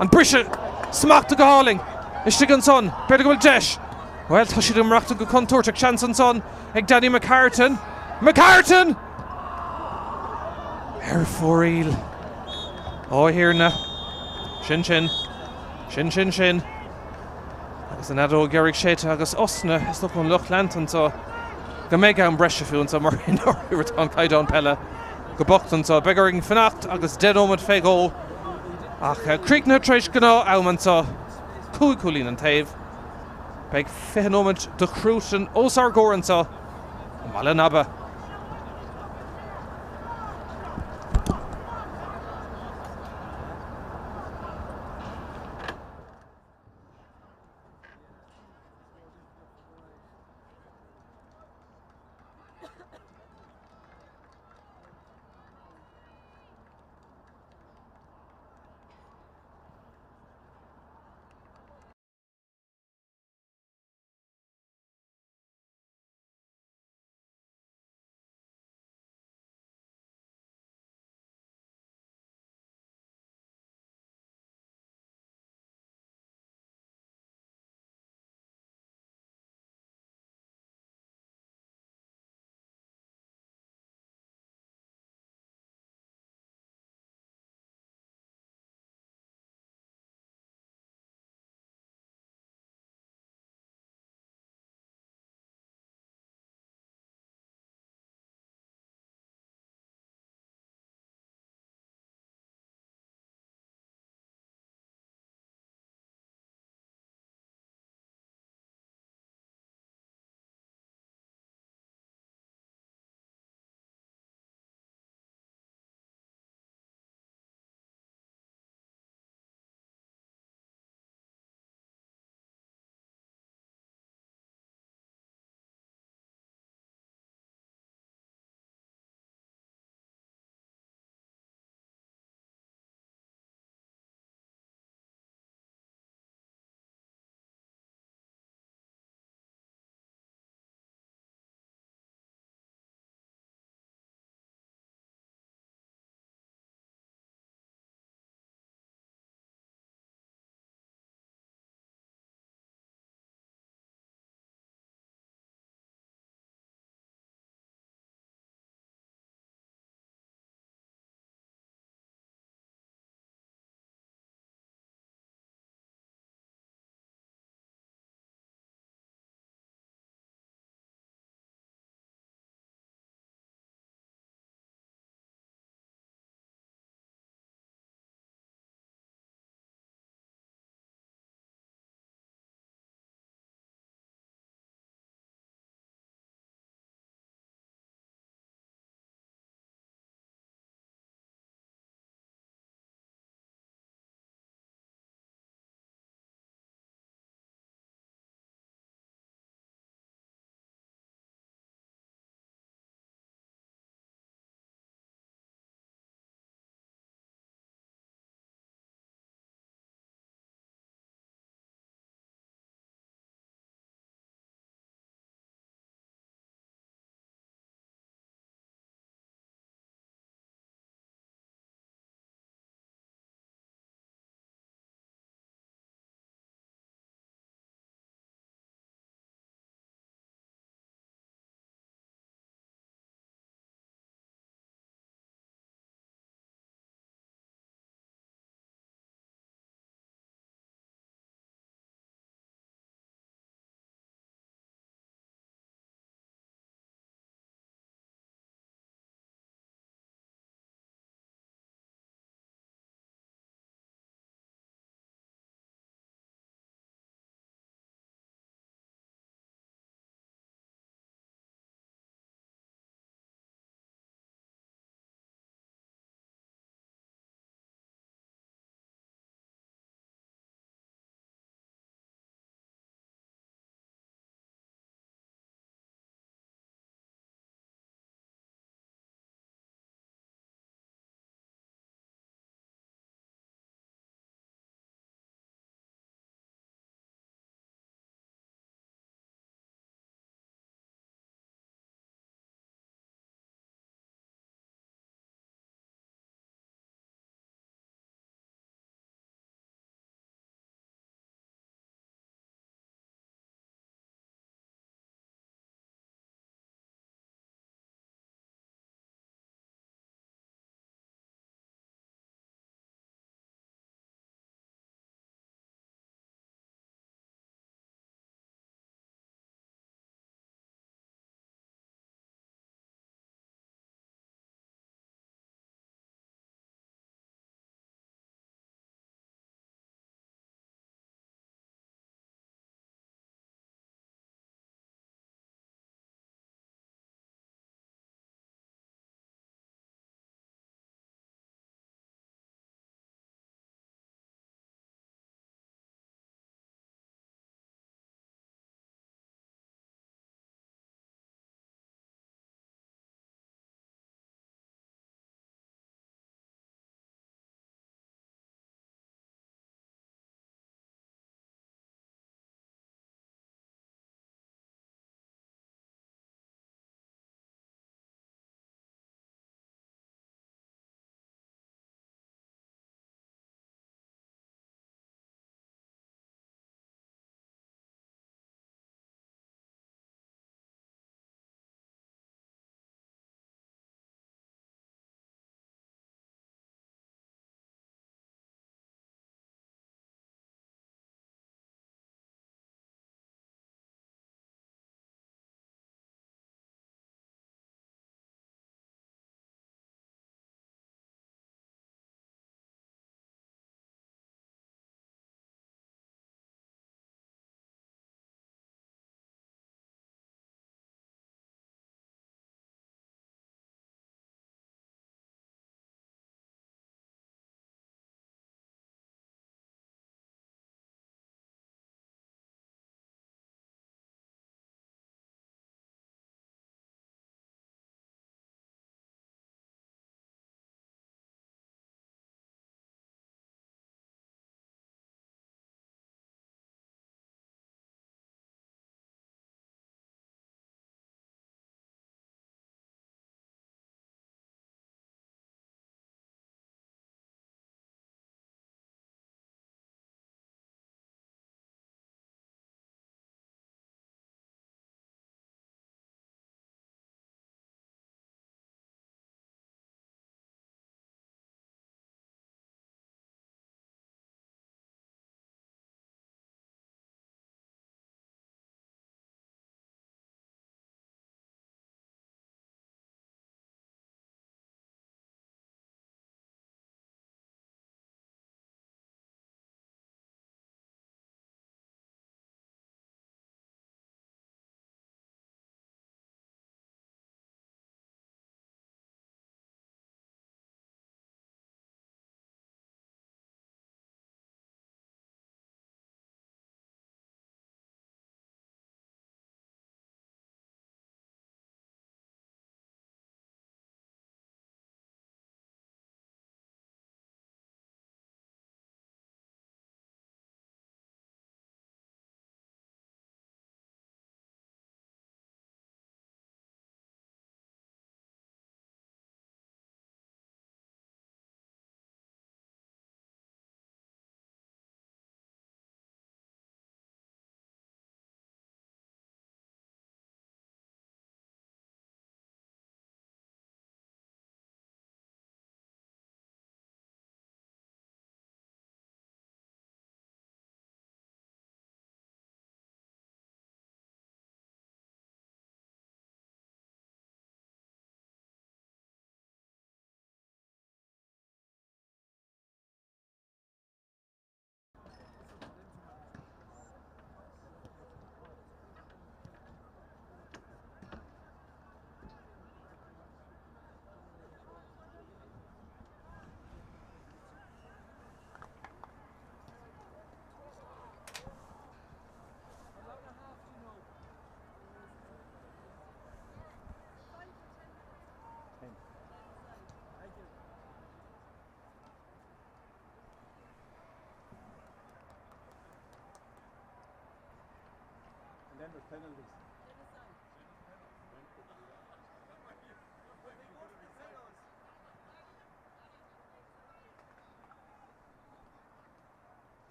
An briseadh! Smachta go hálainn! Istigh ansan, b'fhéidir go bhfuil deis. Bhuel, tá siad ag maireachtáil go contúirteach. Seans ansan ag Danny McCartan. McCartan! Ar fóraoil. Ó a Thiarna. Sin sin. Sin sin sin. Agus an fheadóg dheiridh séidte agus osna is dócha ón lucht leanta anseo go mbeidh am breise fiú anseo mar i ndáiríre tá an caighdeán peile go bocht anseo. Beidh orainn fanacht agus 10 nóiméad fé dhó ach críochnaithe tar éis gnáth am anseo. 5 chúilín an taobh. Beidh 20 nóiméad de chruatan os ár gcomhair anseo i mBaile an Aba.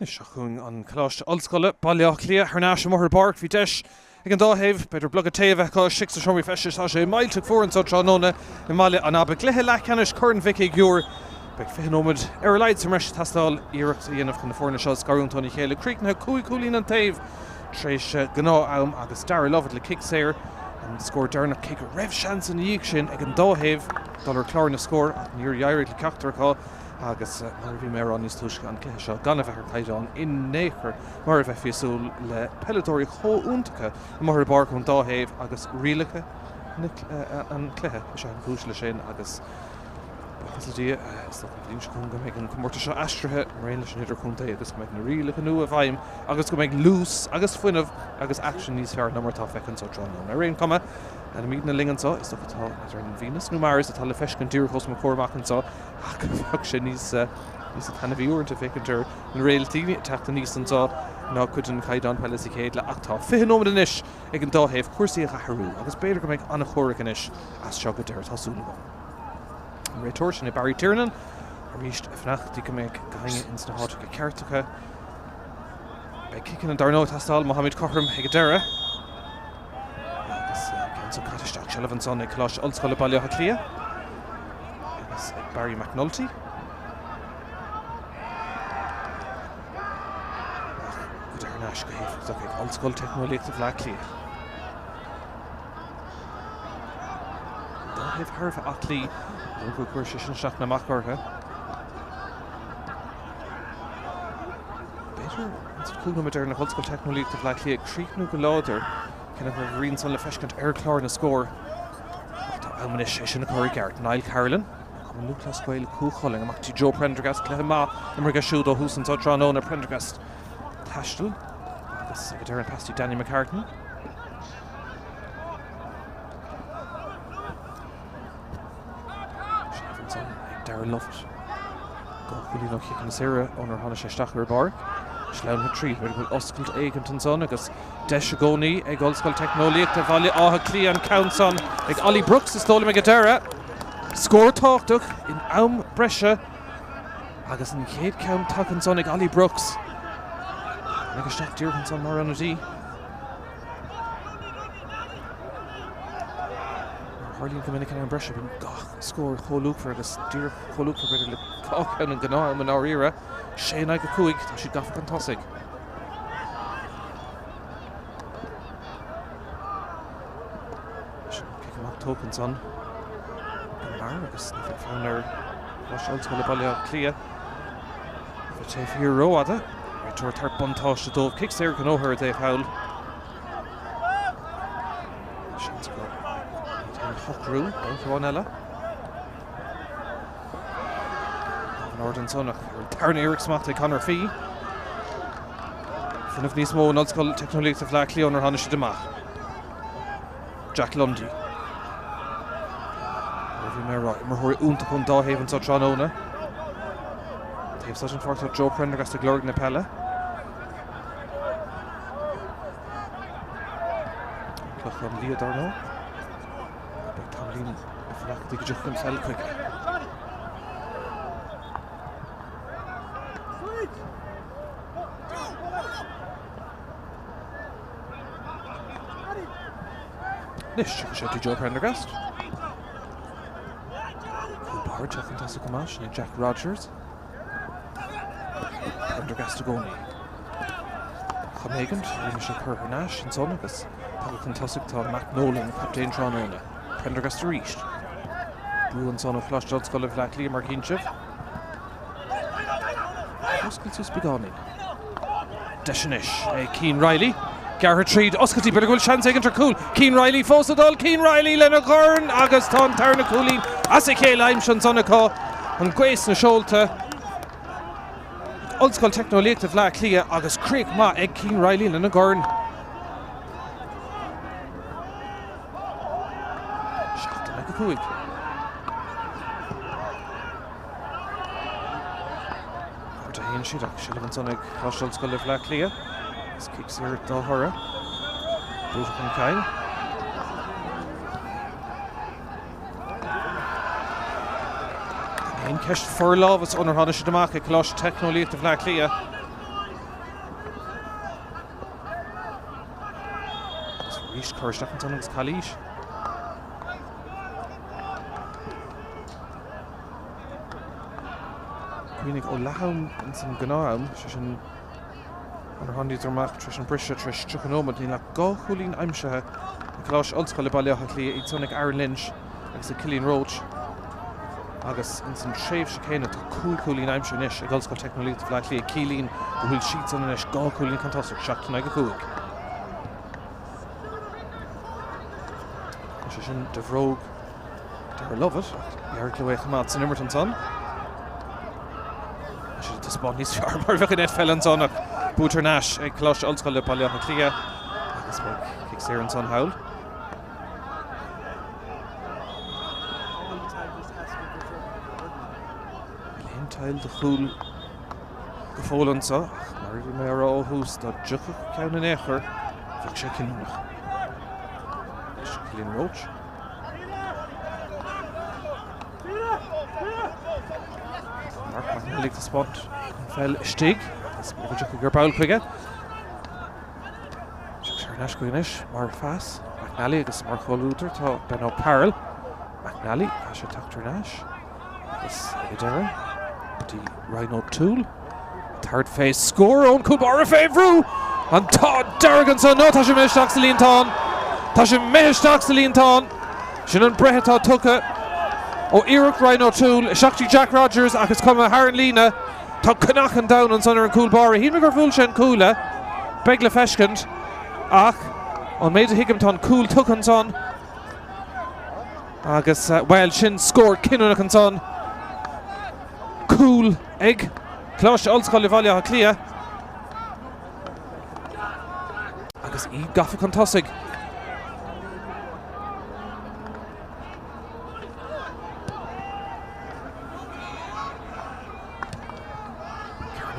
Anois seo chugainn an Coláiste Ollscoile, Baile Átha Cliath, thar n-ais amuigh ar an bpáirc. Bhí deis ag an dá thaobh, b'fhéidir bloga tae a bheith acu istigh sna seomraí feistis. Tá sé millteach fuar anseo tráthnóna i mBaile an Aba. Cluiche leathcheannais Chorn Mhic Shigiúir. Beidh 20 nóiméad ar a laghad sa mbreis ag teastáil iarracht a dhéanamh chun na foirne seo a scarúint óna chéile. Críochnaithe 5 chúilín an taobh tar éis gnáth-am agus Darragh Lovett le cic saor an scór deireanach cé go raibh seans ina dhiaidh sin ag an dá thaobh dul ar chlár na scór ach níor éirigh le ceachtar acu agus mar a bhí mé a rá níos túisce an cluiche seo gan a bheith ar chaighdeán in aon chor mar a bheifí ag súil le peileadóirí chomh iontacha amuigh ar an bpáirc ón dá thaobh agus rialacha an chluiche is ea an chúis leis sin agus Buíochas le Dia, is dócha an bhliain seo chugainn go mbeidh an comórtas seo aistrithe mar aon leis an Idirchontae agus go mbeidh na rialacha nua i bhfeidhm agus go mbeidh luas agus fuinneamh agus aicsean níos fearr ná mar atá feicthe anseo tráthnóna. Ar aon chuma, leanfaimidne linn anseo, is dócha tá idir an Venus nó Mars atá le feiscint díreach os mo chomhair amach anseo ach bheadh sé níos níos taitneamhaí uaireanta féachaint ar na réaltaí ag teacht aníos anseo ná cuid den chaighdeán peile sa chéad leath ach tá 20 nóiméad anois ag an dá thaobh cúrsaí a athrú agus b'fhéidir go mbeidh an-chomhrac anois as seo go deireadh, tá súil agam. An réiteoir sin é Barry Tiernan arís ag fanacht go dtí go mbeidh gach éinne ins na háiteacha ceartacha. Beidh ciceanna dar ndóigh ag teastáil má táimid cothrom ag an deireadh. Agus ceann san caite isteach seilbh ansan ag Coláiste Ollscoile Baile Átha Cliath agus ag Barry McNulty. Ach goidte thar n-ais go héifeachtach ag Ollscoil Teicneolaíochta Bhaile Átha Cliath. Dá thaobh thar a bheith aclaí, n'fheadar an gcuirfidh sé sin isteach nó amach orthu. B'fhéidir an cúl nóiméad deireanach Ollscoil Teicneolaíochta Bhaile Átha Cliath ag críochnú go láidir, cé nach raibh a rian san le feiscint ar chlár na scór. Ach tá am anois é sin a chur i gceart. Niall Carolan, Cumann Lúthchleas Gael Chú Chulainn, amach dtí Joe Prendergast, cluiche maith imeartha aige siúd ó thús anseo tráthnóna. Prendergast taisteal agus ag an deireadh an pas dtí Danny McCartan. Seilbh ansan ag Darragh Lovett. Dhá chúilín ó chiceanna saora ónar tháinig sé isteach ar an bpáirc. Sleamhnaithe tríd, b'fhéidir go bhfuil oscailt éigint ansan agus deis i gcónaí ag Ollscoil Teicneolaíochta Bhaile Átha Cliath an ceann san ag Ollie Brooks is dóigh liom ag an deireadh. Scór tábhachtach in am breise agus an chéad ceann tagtha ansan ag Ollie Brooks. Tháinig isteach díreach ansan mar ionadaí. Mar a tharlaíonn go minic in am breise, bíonn gach scór chomh luachmhar agus díreach chomh luachmhar b'fhéidir le dhá cheann an gnáth-am i ndáiríre. 6 in aghaidh 5, tá siad gafa chun tosaigh. Sin cic amach tógtha ansan go mear agus ní bheidh fonn ar Choláiste Ollscoile Baile Átha Cliath a bheith taobh thiar rófhada. Réiteoir ag tabhairt buntáiste dóibh. Cic saor gnóthaithe ar an dtaobh thall. Seans go iad féin a shocrú. Babhta amháin eile. An ard ansan ach ar an tarna iarracht smacht ag Conor Fee. Fuinneamh níos mó in Ollscoil Teicneolaíochta Bhaile Átha Cliath ónar tháinig siad amach. Jack Lundy. Mar a bhí mé a rá, imreoirí iontacha ón dá thaobh anseo tráthnóna. Taobh seo den pháirc tá Joe Prendergast ag lorg na peile. Clochán Liath dar ndóigh. Beidh tamaillín ag fanacht go dtí go dtiocfaidh an pheil chuige. Anois, tiocfaidh sé dtí Joe Prendergast. Cúl báire ag teacht chun tosaigh go maith, sin é Jack Rogers. Prendergast i gcónaí. Chun éigint, rinne sé cor thar n-ais ansan agus tagtha chun tosaigh tá Matt Nolan, captaen tráthnóna. Prendergast arís. Brú ansan ó Choláiste Ollscoile Bhaile Átha Cliath mar a chíonn sibh. Oscailt suas beagáinín. Deis anois ag Cian Reilly. Gearrtha tríd, oscailte, b'fhéidir go bhfuil seans éigin ar chúl. Cian Reilly fós ag dul, Cian Reilly lena dhorn agus tá an tarna cúilín as a chéile aimsithe ansan acu. An ghaoth sna seolta ag Ollscoil Teicneolaíochta Bhaile Átha Cliath agus críoch maith ag Cian Reilly lena dhorn. 7 in aghaidh 5. Ard a théann siad ach seilbh ansan ag Coláiste Ollscoile Bhaile Átha Cliath. Is cic saor dá thoradh. Buaite chun cinn. Aon cheist forlámhas ónar tháinig siad amach ag Coláiste Teicneolaíochta Bhaile Átha Cliath. Agus arís cur isteach ansan agus calaois. Cuimhnigh ó leath-am ins an gnáth-am, sé sin nuair a tháinig amach tar éis an briseadh tar éis 30 nóiméad, níl ach 2 chúilín aimsithe ag Coláiste Ollscoile Baile Átha Cliath, iad san ag Aaron Lynch agus ag Cillian Roche. Agus ins an tréimhse céanna tá 5 chúilín aimsithe anois ag Ollscoil Teicneolaíochta Bhaile Átha Cliath, ciallaíonn go bhfuil siadsan anois 2 chúilín chun tosaigh, 7 in aghaidh 5. Tá sé sin de bhróg Darragh Lovett ach d'éirigh leo é a choimeád san imirt ansan. Tá siad ag taispeáint níos fearr mar a bheadh in eitpheil ansan ach buaite thar n-ais ag Coláiste Ollscoile Baile Átha Cliath agus beidh cic saor ansan thall. Níl aon teill do chúl go fóill anso ach mar a bhí mé a rá ó thús dá dtiocfadh ceann in aon chor bheadh sé cinniúnach. Anois Cillian Roche. Mark McNally ag taispeáint an pheil istigh agus b'fhéidir go dtiocfaidh ar ball chuige. Tiocfaidh sé thar n-ais chuige anois mar phas. McNally agus mar chomhluadar tá Ben O'Carroll. McNally, tá sé ag teacht thar n-ais. Agus ag an deireadh, go dtí Ryan O'Toole. Tabhairt fé scór ón gcúl báire fé bhrú! An t-ádh dearg ansan! Nó tá sé imithe isteach sa líontán! Tá sé imithe isteach sa líontán! Sin an breith atá tugtha ó iarracht Ryan O'Toole. Isteach dtí Jack Rogers ach is cuma thar an líne. Tá cnoc an domhain ansan ar an gcúl báire. Shíl mé gur bhuail sé an cuaille. Beidh le feiscint. Ach ón méid a thuigim tá an cúl tugtha ansan. Agus, bhuel, sin scór cinniúnach ansan. Cúl ag Coláiste Ollscoile Bhaile Átha Cliath. Agus iad gafa chun tosaigh.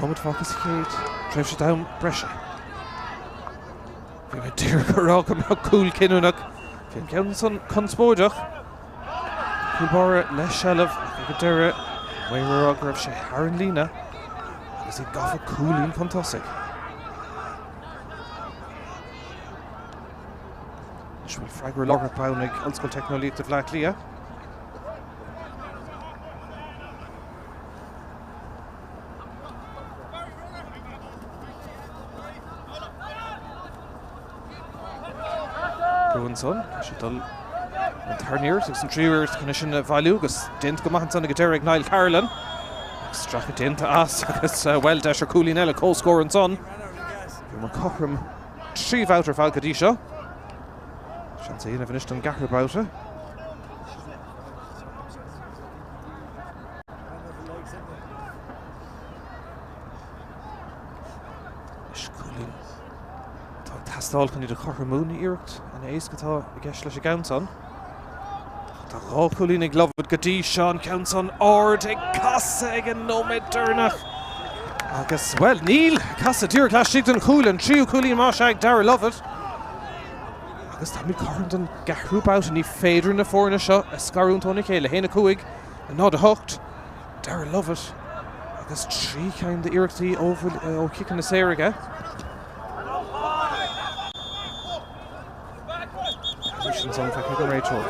Nóiméad fágtha sa chéad tréimhse d'am breise. Bhí mé díreach ag rá go mbeadh cúl cinniúnach. Bhí an ceann san conspóideach. Cúl báire le seilbh ach ag an deireadh, maor a rá go raibh sé thar an líne agus iad gafa cúilín chun tosaigh. Anois bhfuil freagra láithreach bonn ag Ollscoil Teicneolaíochta Bhaile Átha Cliath. Brú ansan, tá sé ag dul an tarna iarracht agus an tríú iarracht chun é sin a bhailiú agus déanta go maith ansan ag an deireadh ag Niall Carolan. Agus stracadh déanta as agus bhuel deis ar cúilín eile comhscór ansan. Bhíomar cothrom 3 bhabhta ar fad go dtí seo. Seans a dhéanamh anois don gceathrú babhta. Anois cúilín atá ag teastáil chun iad a chothromú, ní iarracht an-éasca atá i gceist leis an gceann san. Tá 2 chúilín ag Lovett go dtí seo, an ceann san ard ag casadh ag an nóiméad deireanach. Agus, bhuel, níl! Casadh díreach laistigh den chúl, an tríú cúilín más ea ag Darragh Lovett. Agus táimid cothrom don gceathrú babhta, ní féidir na foirne seo a scarúint óna chéile. 1, 5, 0, 8. Darragh Lovett agus 3 cheann d'iarrachtaí ó chiceanna saora aige. Calaois ansan feicthe ag an réiteoir.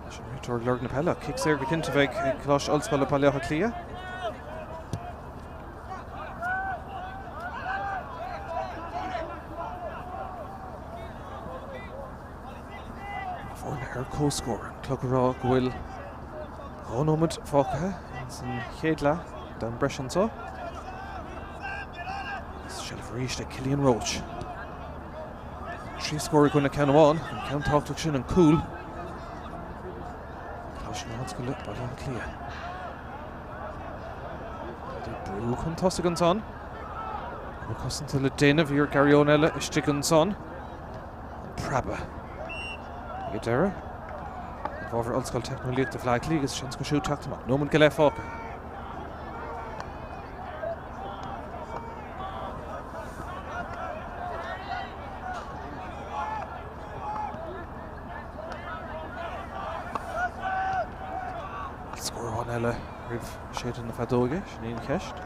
Leis an réiteoir ag lorg na peile. Cic saor go cinnte a bheidh ag Coláiste Ollscoile Baile Átha Cliath. comhscór. An clog ag rá go bhfuil 2 nóiméad fágtha ins an chéad leath d'am breise anseo. Agus seilbh arís ag Cillian Roche. 3 scór i gcoinne ceann amháin, an ceann tábhachtach sin an cúl. Coláiste na hOllscoile Baile Átha Cliath. Ag brú chun tosaigh ansan. Obair cosanta le déanamh, bhí ar Gary Owen eile istigh ansan. An preabadh ag an deireadh. I bhfabhar Ollscoil Teicneolaíochta Bhaile Átha Cliath agus seans acu siúd teacht amach. Nóiméad go leith fágtha. Scór amháin eile roimh séideadh na feadóige, sin í an cheist.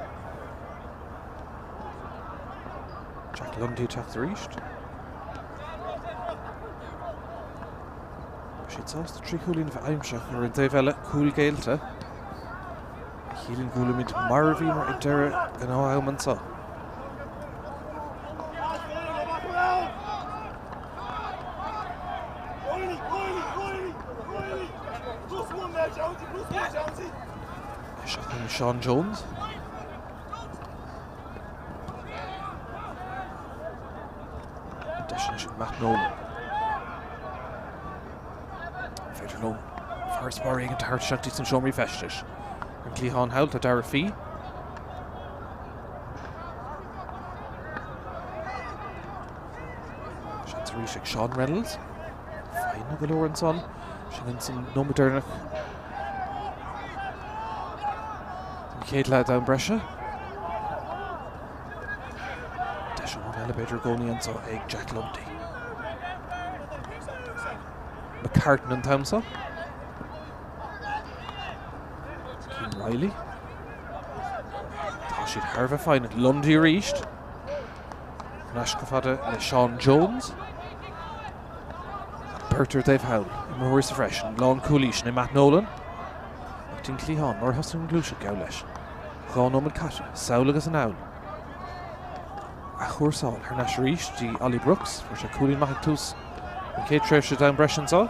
Jack Lundy ag teacht arís. Beidh siad sásta 3 chúilín a bheith aimsithe ar an dtaobh eile, cúl géillte. A chiallaíonn go bhfuilimid mar a bhíomar ag deireadh gnáth-am anseo. Seo chugainn Sean Jones. Deis anois ag Matt Nolan. Féidir leo farasbarr éigin a thabhairt isteach dtí sna seomraí feistis. Ar an gcliathán thall tá Darragh Fee. Seans arís ag Sean Reynolds. Foighneach go leor ansan. Sin ins an nóiméad deireanach. An chéad leath d'am breise. Deis amháin eile b'fhéidir i gcónaí anseo ag Jack Lundy. McCartan an t-am seo. Cian Reilly. Tá siad thar a bheith foighneach. Lundy arís. Thar n-ais chomh fada le Sean Jones. Beirt ar an dtaobh thall, imreoirí sa bhreis, an lánchúlaí, sin é Matt Nolan. Ach dtí'n cliathán, mar a thosaigh an ghluaiseacht, gabh leis. 2 nóiméad caite, sall agus anall. Athchúrsáil thar n-ais arís dtí Ollie Brooks. Fuair sé cúilín maith ag tús an chéad tréimhse d'am breise anseo.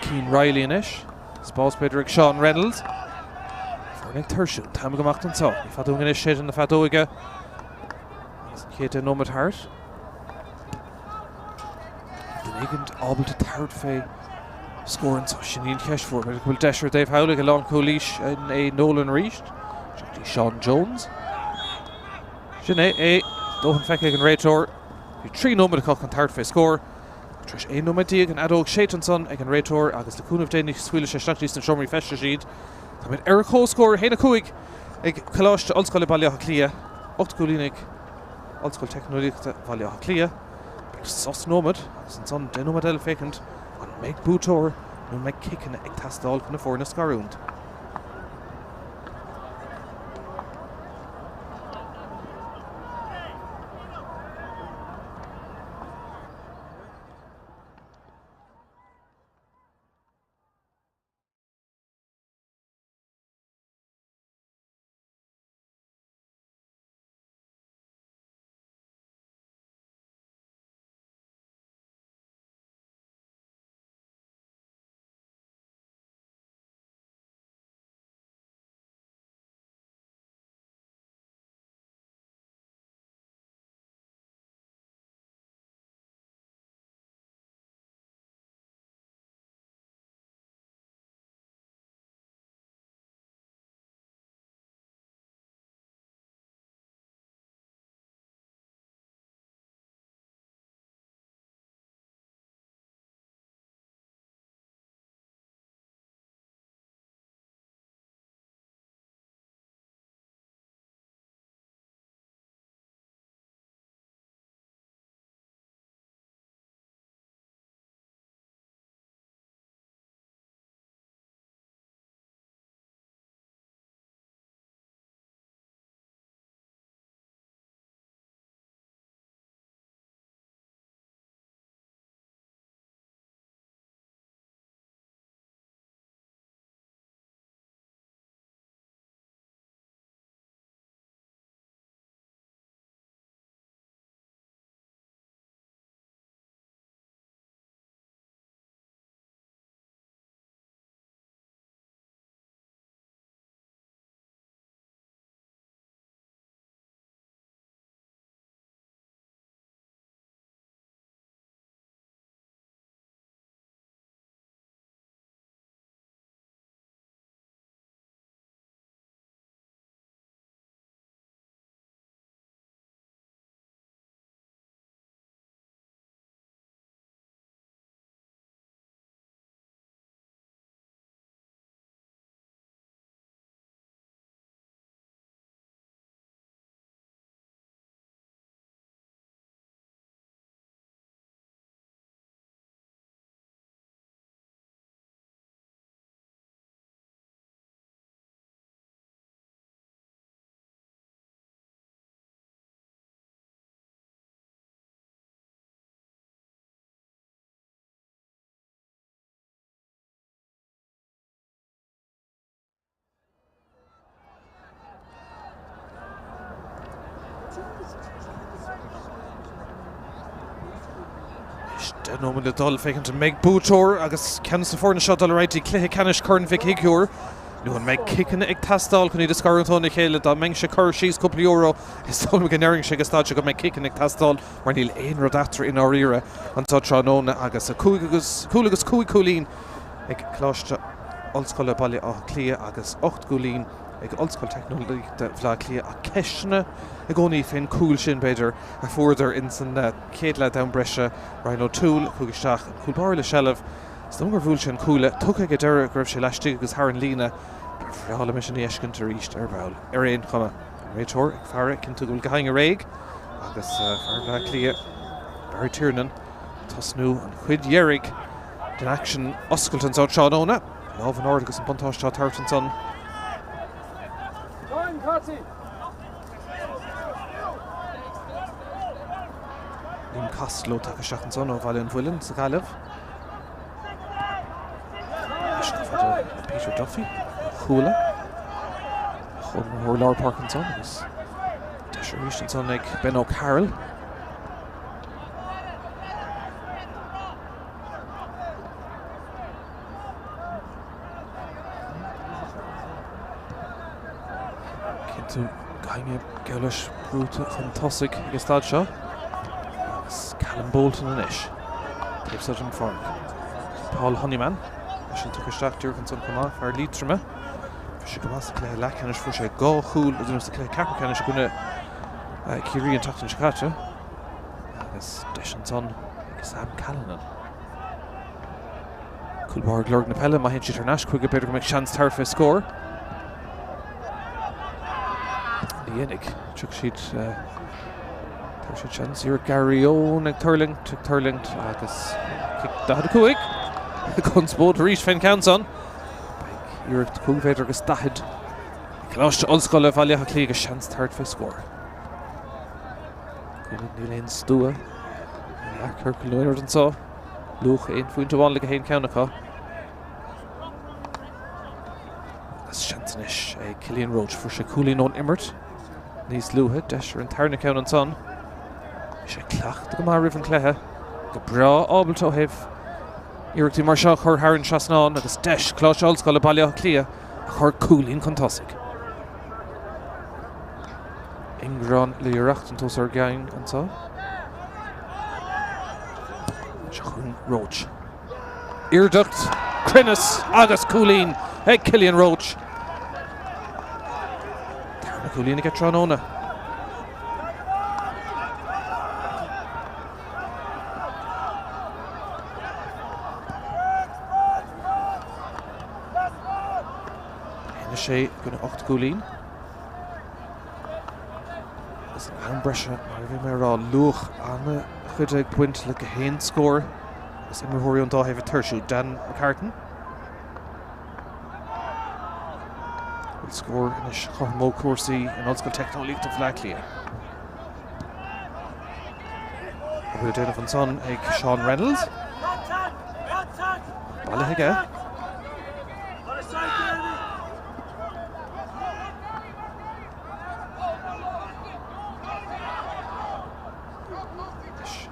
Cian Reilly anois. Spás b'fhéidir ag Sean Reynolds. Foireann ag tuirsiú. An t-am ag imeacht anseo. Ní fada uainn anois séideadh na feadóige. Agus an chéad 10 nóiméad thart. Duine éigin ábalta tabhairt fé scór anseo. Sin í an cheist mhór. B'fhéidir go bhfuil deis ar an dtaobh thall ag an lánchúlaí sin é Nolan arís. Seo dtí Sean Jones. Sin é é. Dóthain feicthe ag an réiteoir. Bhí 3 nóiméad acu chun tabhairt fé scór. Tar éis 11 nóiméad an fheadóg séidte ansan ag an réiteoir agus le cúnamh Dé ní scaoilfidh sé isteach dtí sna seomraí feistis iad. Táimid ar comhscór 1-5 ag Coláiste Ollscoile Baile Átha Cliath, 8 gcúilín ag Ollscoil Teicneolaíochta Bhaile Átha Cliath. Beidh sos nóiméad agus ansan 10 nóiméad eile féachaint an mbeidh buaiteoir nó an mbeidh ciceanna ag teastáil chun na foirne a scarúint. 10 nóiméad le dul, féachaint an mbeidh buaiteoir agus ceann de na foirne seo ag dul ar aghaidh dtí cluiche ceannais Chorn Mhic Shigiúir nó an mbeidh ciceanna ag teastáil chun iad a scarúint óna chéile. Dá mbeinnse ag cur síos cúpla euro, is dóigh liom go ndéarfainnse ag an staid seo go mbeidh ciceanna ag teastáil mar níl aon rud eatarthu i ndáiríre anseo tráthnóna agus cúig agus cúl agus cúig chúilín ag Coláiste Ollscoile Baile Átha Cliath agus 8 gcúilín ag Ollscoil Teicneolaíochta Bhaile Átha Cliath ach ceisteanna i gcónaí fén gcúl sin, b'fhéidir, a fuaireadar ins an chéad leath d'am breise. Ryan O'Toole a chuaigh isteach, an cúl báire le seilbh. Is dóigh gur bhuail sé an cuaille. Tugtha ag an deireadh go raibh sé laistigh agus thar an líne. Ba bhreá liom é sin a fheiscint arís ar ball. Ar aon chuma, an réiteoir ag faire, ag cinntiú go bhfuil gach éinne réidh agus fear Bhaile Átha Cliath, Barry Tiernan, ag tosnú an chuid dheiridh den aicsean oscailte anseo tráthnóna. Lámh in airde agus an buntáiste á tabhairt ansan. Liam Costello tagtha isteach ansan ó Bhaile an Mhuilinn sa Ghaillimh. Anois chomh fada le Peter Duffy ó Chuala. Chónaitheoir lár páirce ansan agus deis arís ansan ag Ben O'Carroll. Cinntiú gach éinne geall leis brúite chun tosaigh ag an staid seo. Agus Callum Bolton anois. Taobh seo den pháirc. Paul Honeyman. Eisean tugtha isteach díreach ansan chomh maith, fear Liatroma. Bhí sé go maith sa chluiche leathcheannais, fuair sé dhá chúl idir sa chluiche ceathrú ceannais i gcoinne Ciarraí an tseachtain seo caite. Agus deis ansan ag Sam Callanan. Cúl báire ag lorg na peile, má théann siad thar n-ais chuige b'fhéidir go mbeidh seans tabhairt fé scór. Ní dhéanfaidh. Tiocfaidh siad tabharfaidh siad seans. Iarracht Gary Owen ag tuirlingt, ag tuirlingt agus cic 45. Conspóid arís fén ceann san. Beidh iarracht 5 mhéadar agus 40 ag Coláiste Ollscoile Bhaile Átha Cliath agus seans tabhairt fé scór. Níl aon stua. Leathchiorcal nó aon rud anseo. Luach aon phointe amháin le gach aon cheann acu. Agus seans anois ag Cillian Roche. Fuair sé cúilín ón imirt níos luaithe. Deis ar an tarna ceann ansan. Bhí sé cleachta go maith roimh an cluiche. Go breá ábalta ó thaobh iarrachtaí mar seo a chur thar an trasnán agus deis Coláiste Ollscoile Baile Átha Cliath a chur cúilín chun tosaigh. Ingearán le hiarracht an tosóir gean anseo. Seo chugainn Roche. Iarracht, cruinneas agus cúilín ag Cillian Roche. Tarna cúilín aige tráthnóna. 1-6 in aghaidh 8 gcúilín. Agus an am breise, mar a bhí mé a rá, luach an-chuid ag baint le gach aon scór agus imreoirí ón dá thaobh ag tuirsiú. Dan McCartan. Bhfuil scór anois a chothromódh cúrsaí in Ollscoil Teicneolaíochta Bhaile Átha Cliath. A bhfuil déanamh ansan ag Sean Reynolds. Bailithe aige.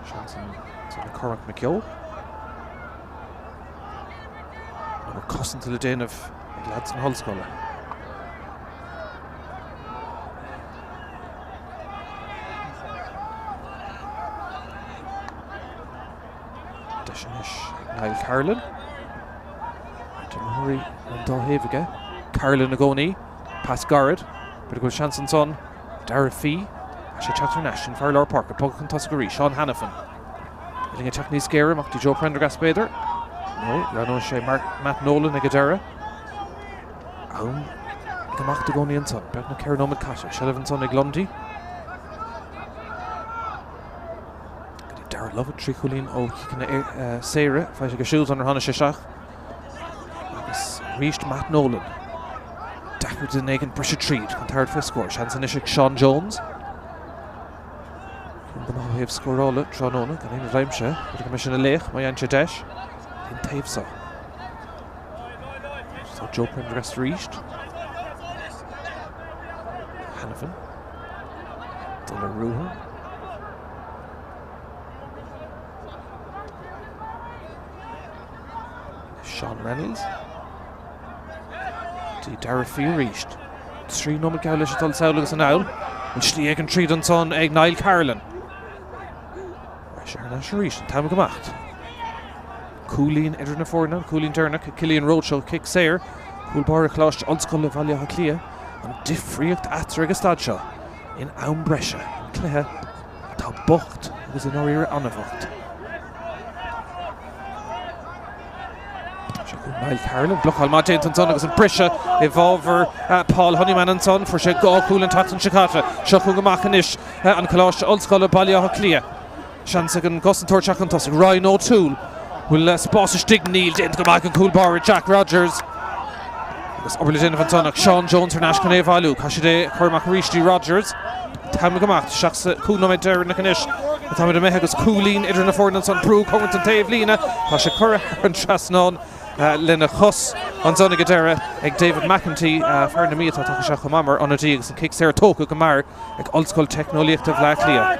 Seans ansan ag Cormac McKeown. Obair cosanta le déanamh ag leaids na hollscoile. Deis anois ag Niall Carolan. Imreoirí ar an dá thaobh aige. Carolan i gcónaí. Pas gairid. B'fhéidir go bhfuil seans ansan. Darragh Fee. Tá sé ag teacht thar n-ais. An fear lár páirce. Bogtha chun tosaigh arís. Seán Hanafin. Uillinn ag teacht níos géire amach dtí Joe Prendergast b'fhéidir. Nó roghnóidh sé Mark, Matt Nolan ag an deireadh. Am ag imeacht i gcónaí ansan. Beagnach 4 nóiméad caite. Seilbh ansan ag Lundy. Go dtí Darragh Lovett, 3 chúilín ó chiceanna saora faighte aige siúd sular tháinig sé isteach. Agus arís Matt Nolan. Deacair duine éigin briseadh tríd chun tabhairt faoi scór. Seans anois ag Sean Jones. Go maith ó thaobh scórála tráthnóna gan aon rud aimsithe. B'fhéidir go mbeidh sé ina laoch má fhaigheann sé deis. An taobh seo. So Joe Prendergast arís. Hanafin. Dul ar ruathar. Seán Reynolds. Dtí Darragh Fee arís. 3 nóiméad geall leis ag dul sall agus anall. An slí éigin tríd ansan ag Niall Carolan. Beidh sé thar n-ais arís, an t-am ag imeacht. Cúilín idir na foirne, an cúilín deireanach ag Cillian Roche ó chic saor. Cúl báire Choláiste Ollscoile Bhaile Átha Cliath. An difríocht eatarthu ag an staid seo in am breise, an cluiche atá bocht agus i ndáiríre an-bhocht. Seo chugainn Niall Carolan, blocáil maith déanta ansan agus an briseadh i bhfabhar Paul Honeyman ansan. Fuair sé 2 chúl an tseachtain seo caite. Seo chugainn amach anois an Coláiste Ollscoile Baile Átha Cliath. Seans ag an gcosantóir teacht chun tosaigh, Ryan O'Toole. Bhfuil spás istigh? Níl. Déanta go maith ag an cúl báire Jack Rogers. Agus obair le déanamh ansan ach Sean Jones thar n-ais chun é a bhailiú. Caithfidh siad é a chur amach arís dtí Rogers. An t-am ag imeacht. Isteach sa 5 nóiméad deireanach anois atáimid imithe agus cúilín idir na foirne ansan. Brú cóngarach don taobhlíne. Tá sé curtha thar an trasnán lena chos ansan ag an deireadh ag David McEntee, fear na Mí atá tagtha isteach chomh maith mar ionadaí agus an cic saor tógtha go mear ag Ollscoil Teicneolaíochta Bhaile Átha Cliath.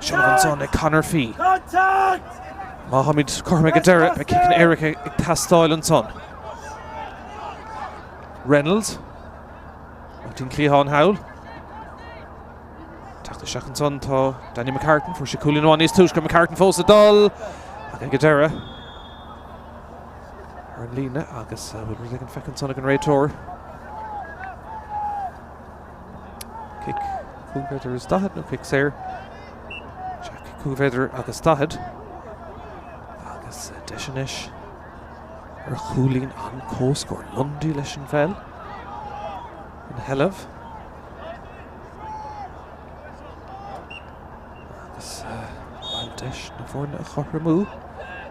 Seilbh ansan ag Conor Fee. Má tháimid cothrom ag an deireadh, beidh ciceanna éirice ag teastáil ansan. Reynolds. Amach dtí'n cliathán thall. Teacht isteach ansan tá Danny McCartan, fuair sé cúilín amháin níos túisce, McCartan fós ag dul ach ag an deireadh ar an líne agus bhfuil rud éigin feicthe ansan ag an réiteoir. Cic 5 mhéadar is 40 nó cic saor. Sea, cic 5 mhéadar agus 40. Agus deis anois. Ar chúilín an comhscór, Lundy leis an bpeil ina sheilbh. Agus bhuel deis na foirne a chothromú.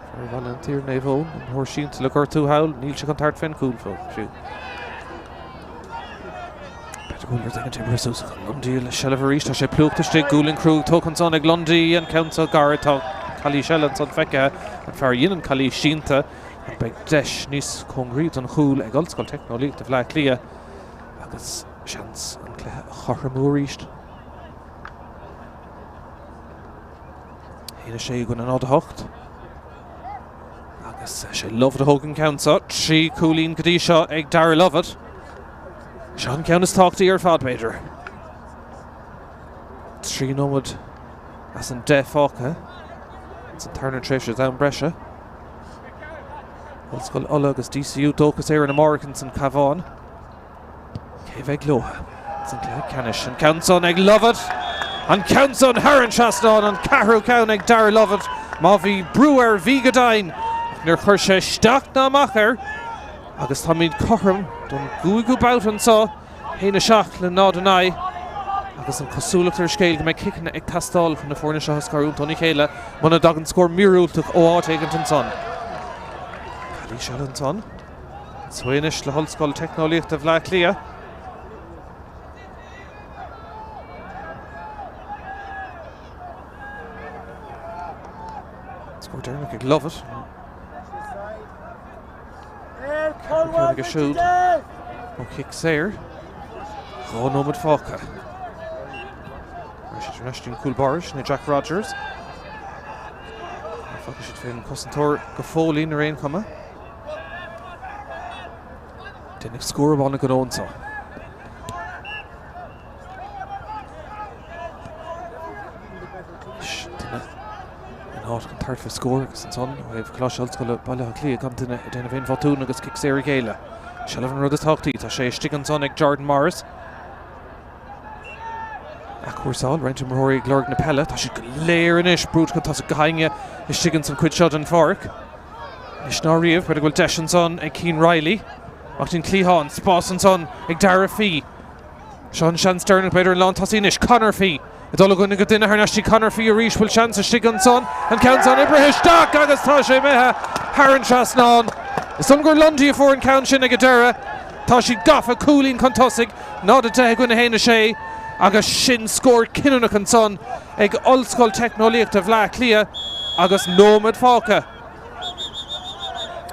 Fear Bhaile an tSaoir Naomh Eoin, imreoir sínte le gortú thall, níl sé chun tabhairt fén gcúl fiú. B'fhéidir go bhfuil rud éigin imithe suas ach Lundy le seilbh arís. Tá sé plúchta istigh, gualainn chrua tógtha ansan ag Lundy, an ceann seo gar. Tá calaois eile ansan feicthe, an fear a dhein an calaois sínte ach beidh deis níos cóngaraí don chúl ag Ollscoil Teicneolaíochta Bhaile Átha Cliath agus seans an cluiche a chothromú arís. 1, 6 i gcoinne 0, 8. Agus sé Lovett a thóg an ceann seo. 3 cúilín go dtí seo ag Darragh Lovett. Seo an ceann is tábhachtaí ar fad, b'fhéidir. 3 nóiméad as an 10 fágtha sa tarna tréimhse d'am breise. Ollscoil Uladh agus DCU Dóchas Éireann amárach ins an Cabhán. Cé bheidh leo san cluiche ceannais? An ceann san ag Lovett. An ceann san thar an trasnán, an ceathrú ceann ag Darragh Lovett. Má bhí brú air, bhí go deimhin, ach níor chuir sé isteach ná amach air. Agus táimid cothrom don gcúigiú babhta anseo, 1, 7 le 0, 9. Agus an chosúlacht ar an scéal go mbeidh ciceanna ag teastáil chun na foirne seo a scarúint óna chéile muna dtagann scór míorúilteach ó áit éigint ansan. Calaois eile ansan. Seo anois le hOllscoil Teicneolaíochta Bhaile Átha Cliath. Scór deireanach ag Lovett. Ceann aige siúd ó chic saor. 2 nóiméad fágtha. Ar ais dtí'n cúl báire, sin é Jack Rogers. Fágfaidh siad fén cosantóir go fóillín ar aon chuma. Déanfaidh scór amháin an gnó anseo. Anois duine in áit chun tabhairt fé scór agus ansan ó thaobh Choláiste Ollscoile Baile Átha Cliath gan duine ag déanamh aon bhotún agus cic saor ag géilleadh. Seilbh an rud is tábhachtaí. Tá sé istigh ansan ag Jordan Morris. Athchúrsáil, roinnt imreoirí ag lorg na peile. Tá siad go léir anois brúite chun tosaigh go hainge istigh ins an chuid seo den pháirc. Anois ná riamh, b'fhéidir go bhfuil deis ansan ag Cian Reilly. Amach dtí'n cliathán, spás ansan ag Darragh Fee. Seo an seans deireanach b'fhéidir an lántosaí anois, Conor Fee. Ag dul i gcoinne duine thar n-ais dtí Conor Fee arís, bhfuil seans istigh ansan, an ceann san oibrithe isteach agus tá sé imithe thar an trasnán. Is dóigh liom gur Lundy a fuair an ceann sin ag an deireadh. Tá siad gafa, cúilín chun tosaigh, 0-10 i gcoinne 1-6 agus sin scór cinniúnach ansan ag Ollscoil Teicneolaíochta Bhaile Átha Cliath agus nóiméad fágtha.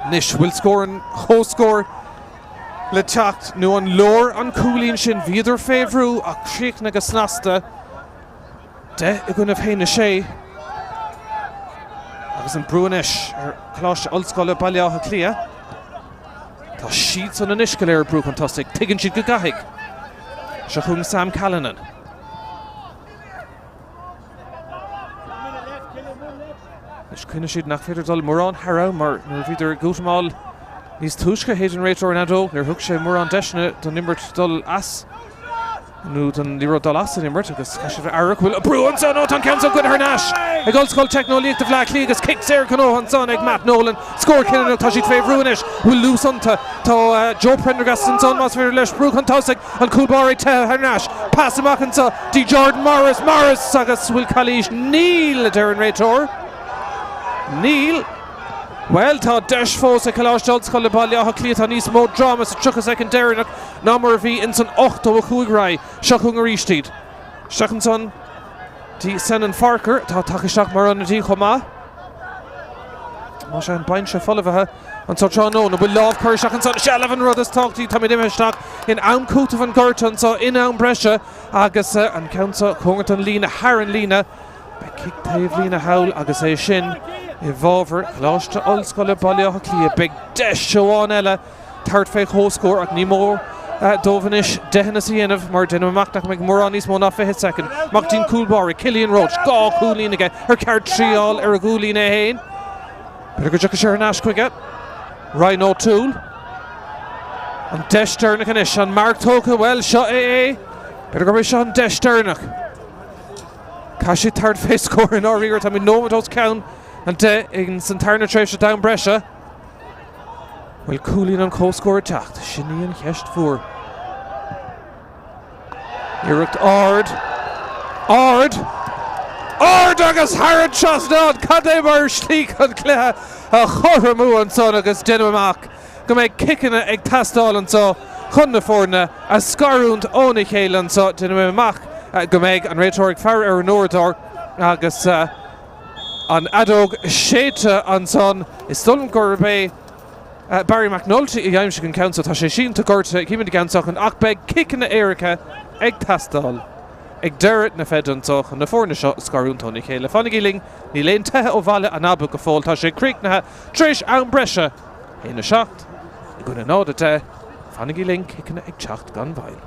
Anois, bhfuil scór an chomhscóir le teacht nó an leor an cúilín sin? Bhíodar fé bhrú ach críochnaithe go snasta. 10 i gcoinnibh 1-6 agus an brú anois ar Choláiste Ollscoile Baile Átha Cliath. Tá siadsan anois go léir ag brú chun tosaigh. Tuigeann siad go gcaithfidh. Seo chugainn Sam Callanan. Anois cuimhneoidh siad nach féidir dul mórán thar am mar nuair a bhíodar ag útamáil níos túisce shéid an réiteoir an fheadóg, níor thug sé mórán deiseanna don imirt dul as nó don liathróid dul as an imirt agus caithfidh siad a bheith aireach. Bhfuil brú ansan? Ó tá an ceann seo goidte thar n-ais ag Ollscoil Teicneolaíochta Bhaile Átha Cliath agus cic saor gnóthaithe ansan ag Matt Nolan. Scór cinniúnach, tá siad fé bhrú anois. Bhfuil luas iontu? Tá Joe Prendergast ansan más féidir leis brú chun tosaigh. An cúl báire ag teitheadh thar n-ais. Pas amach anseo dtí Jordan Morris. Morris agus bhfuil calaois? Níl, a deir an réiteoir. Níl. Bhuel, tá deis fós ag Coláiste Ollscoile Baile Átha Cliath. Tá níos mó dráma sa 30 soicind deireanach ná mar a bhí ins an 85 roimhe. Seo chugainn arís iad. Isteach ansan dtí Senan Farquhar, atá tagtha isteach mar ionadaí chomh maith. Más ea an binse folmhaithe anseo tráthnóna. Bhfuil lámh curtha isteach ansan? Seilbh an rud is tábhachtaí. Táimid imithe isteach in am cúitimh an ghorta anseo, in am breise agus an ceann seo cóngarach don líne, thar an líne. Beidh cic taobh líne thall agus é sin i bhfabhar Choláiste Ollscoile Baile Átha Cliath. Beidh deis amháin eile tabhairt fé chomhscór ach ní mór dóibh anois deithneas a dhéanamh mar déanaim amach nach mbeidh mórán níos mó ná 20 soicind. Amach dtí'n cúl báire, Cillian Roche, 2 chúilín aige ar ceart triáil ar a gcúilín é féin. B'fhéidir go dtiocfaidh sé thar n-ais chuige. Ryan O'Toole. An deis deireanach anois. An marc tógtha? Bhuel, seo é é. B'fhéidir gurb é seo an deis deireanach. Caithfidh siad tabhairt fé scór i ndáiríre. Táimid nóiméad os cionn an 10 ins an tarna tréimhse d'am breise. Bhfuil cúilín an chomhscóir ag teacht? Sin í an cheist mhór. Iarracht ard. Ard! Ard agus thar an trasnán! Cad é mar shlí chun cluiche a chothromú ansan agus déanaim amach go mbeidh ciceanna ag teastáil anseo chun na foirne a scarúint óna chéile anseo. Déanaim amach go mbeidh an réiteoir ag faire ar an uaireadóir agus an fheadóg séidte ansan. Is dóigh liom gurb é Barry McNulty a d'aimsigh an ceann so. Tá sé sínte gortaithe, címid i gceann soicind, ach beidh ciceanna éirice ag teastáil ag deireadh na feide anseo chun na foirne seo a scarúint óna chéile. Fanaigí linn, níl aon teitheadh ó Bhaile an Aba go fóill. Tá sé críochnaithe tar éis am breise, 1, 7 i gcoinne 0, 10. Fanaigí linn, ciceanna ag teacht gan mhoill.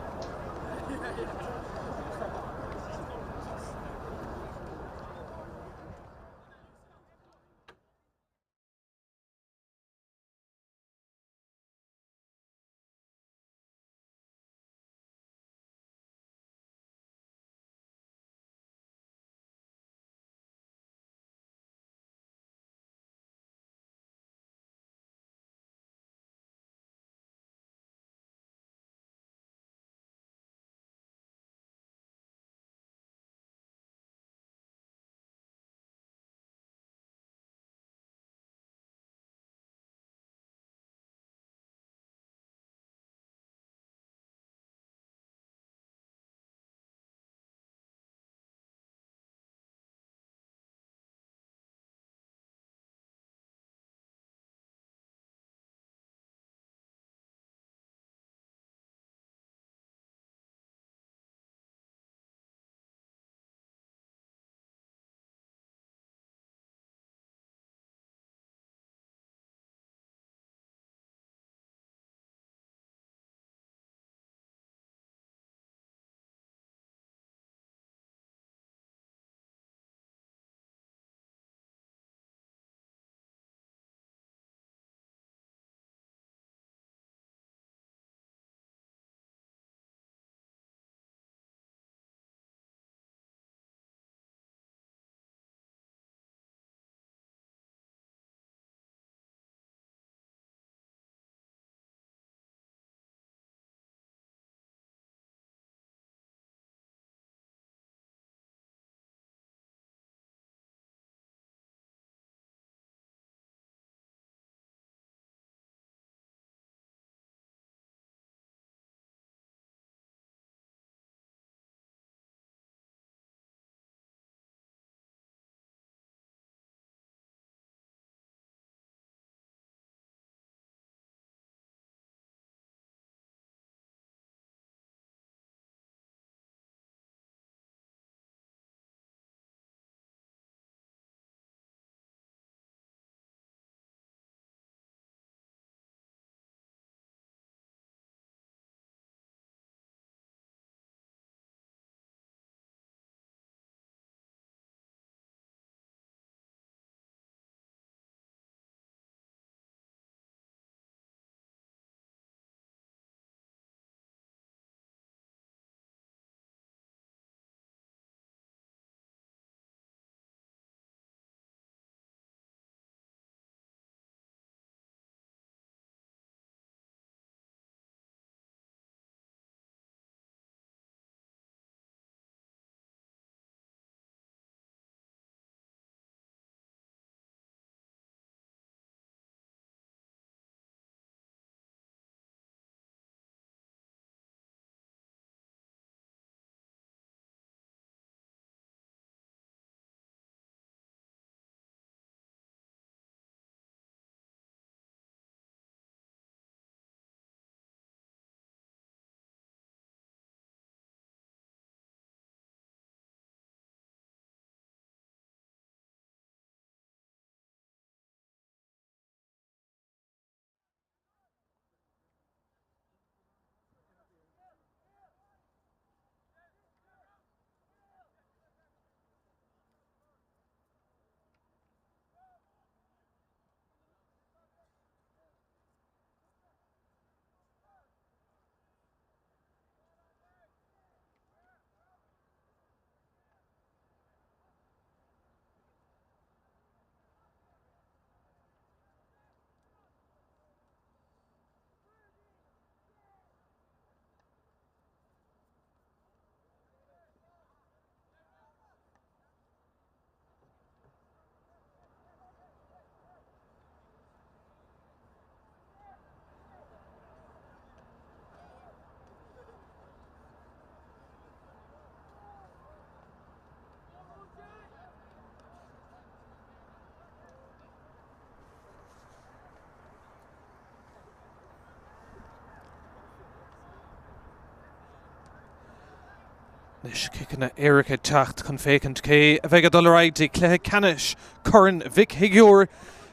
Anois ciceanna éirice ag teacht chun féachaint cé a bheidh ag dul ar aghaidh dtí cluiche ceannais Chorn Mhic Shigiúir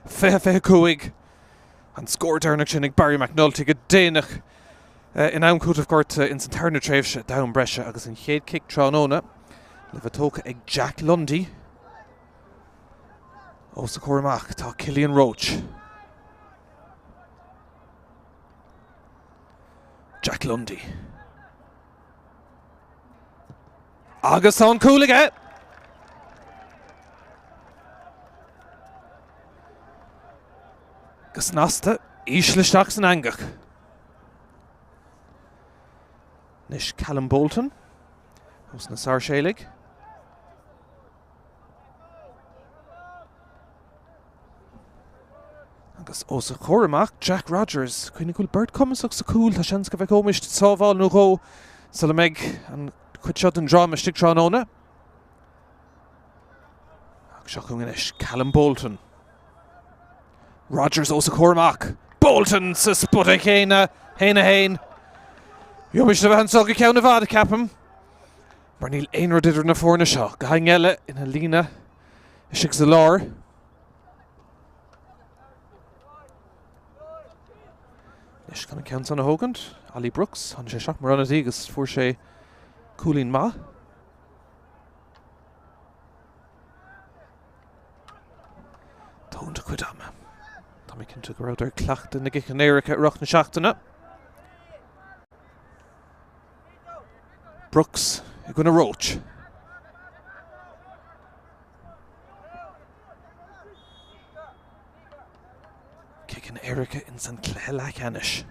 2025. An scór deireanach sin ag Barry McNulty go déanach in am cúitimh gorta ins an tarna tréimhse d'am breise agus an chéad cic tráthnóna le bheith tógtha ag Jack Lundy. Os a chomhair amach tá Cillian Roche. Jack Lundy. Agus tá an cúl aige! Go snasta, íseal isteach san eangach. Anois Callum Bolton, ós na Sáirséalaigh. Agus os a chomhair amach, Jack Rogers. Cuimhnigh go bhfuil beirt cumasach sa chúl, tá seans go bhfeicfimid sábháil nó dhó sula mbeidh an chuid seo den dráma istigh tráthnóna. Agus seo chugainn anois Callum Bolton. Rogers os a chomhair amach. Bolton sa spota chéanna, 1-1. Gheobhaidh a bheith anseo go ceann i bhfad, ceapaim. Mar níl aon rud idir na foirne seo. Gutháin eile ina líne istigh sa lár. Anois chun an ceann san a thógaint, Ollie Brooks, tháinig sé isteach mar ionadaí agus fuair sé cúilín maith. Tógaint a chuid ama. Tá mé cinnte go rabhadar ag cleachtadh na gciceanna éirice i rith na seachtaine. Brooks i gcoinne Roche. Ciceanna éirice ins an cluiche leathcheannais.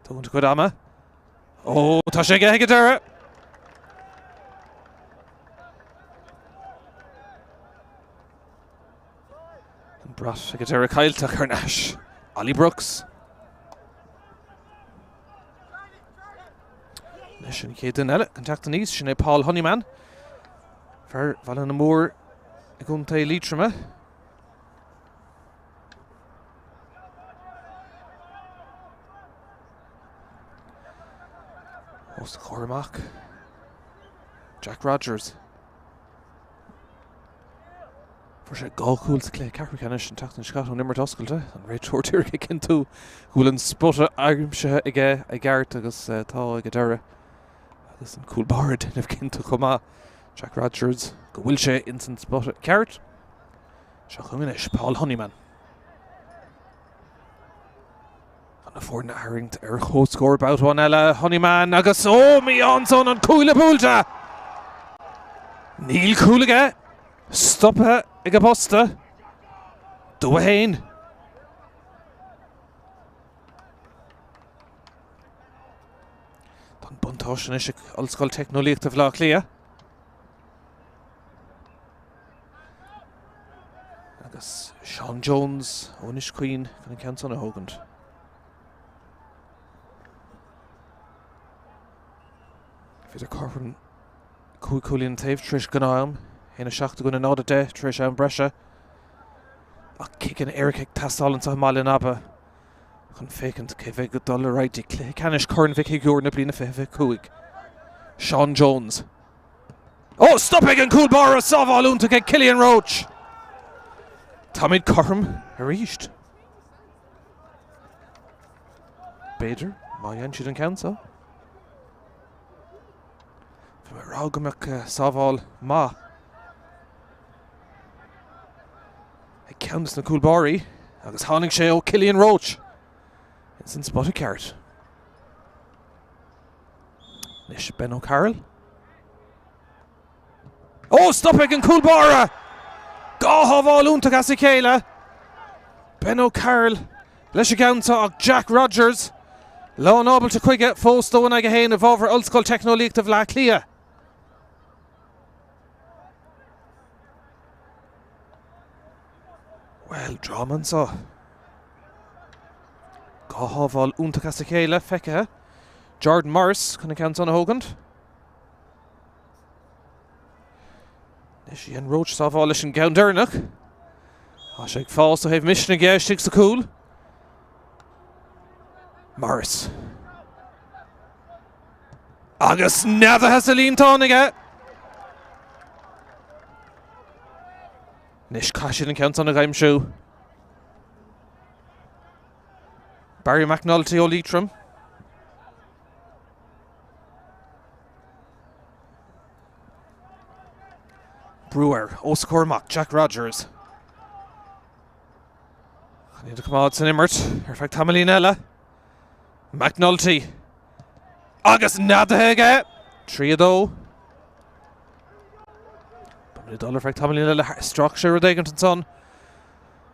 Tógaint a chuid ama. Ó, tá sé aige ag an deireadh! An brat ag an deireadh caillte thar n-ais. Ollie Brooks. Leis an chéad duine eile chun teacht aníos, sin é Paul Honeyman. Fear Bhaile na Mór i gContae Liatroma. Os a chomhair amach. Jack Rogers. Fuair sé 2 chúl sa chluiche ceathrú ceannais an tseachtain seo caite ón imirt oscailte. An réiteoir díreach ag cinntiú go bhfuil an spota aimsithe aige i gceart agus tá ag an deireadh. Agus an cúl báire ag déanamh cinnte chomh maith, Jack Rogers, go bhfuil sé ins an spota ceart. Seo chugainn anois Paul Honeyman. Tá na foirne a tharraingt ar comhscór babhta amháin eile, Honeyman agus ó, mí-ádh ansan, an cuaille buailte! Níl cúl aige, stoptha ag an bposta, 2-1. Tá an buntáiste anois ag Ollscoil Teicneolaíochta Bhaile Átha Cliath. Agus Seán Jones ó Inis Caoin chun an ceann san a thógaint. Bhíodar cothrom 5 cúilín an taobh tar éis gnáth-am, 1-7 i gcoinne 0-10 tar éis am breise. Ach ciceanna éirice ag teastáil anseo i mBaile an Aba chun féachaint cé bheidh ag dul ar aghaidh dtí cluiche ceannais Chorn Mhic Shigiúir na bliana 2025. Seán Jones. Ó, stop ag an cúl báire, sábháil iontach ag Cillian Roche. Táimid cothrom arís. B'fhéidir, má dhein siad an ceann seo. Bhí mé ag rá go mbeadh sábháil maith ag ceann de na cúl báirí agus tháinig sé ó Cillian Roche ins an spota ceart. Anois Ben O'Carroll. Ó, stop ag an cúl báire! 2 shábháil iontach as a chéile. Ben O'Carroll leis an gceann seo ach Jack Rogers lán ábalta chuige fós 2 in aghaidh 1 i bhfabhar Ollscoil Teicneolaíochta Bhaile Átha Cliath. Bhuel, dráma anseo. 2 shábháil iontach as a chéile feicthe. Jordan Morris chun an ceann san a thógaint. Anois dhein Roche sábháil leis an gceann deireanach. Tá sé ag fás ó thaobh misnigh dhe istigh sa chúl. Morris. Agus neadaithe sa líontán aige! Anois caithfidh siad an ceann san a aimsiú. Barry McNulty ó Liatroim. Brú air, os a chomhair amach, Jack Rogers. Chun iad a choimeád san imirt ar feadh tamaillín eile. McNulty. Agus neadaithe aige! 3 2. Beimid ag dul ar feadh tamaillín eile. Strach sé rud éigin ansan.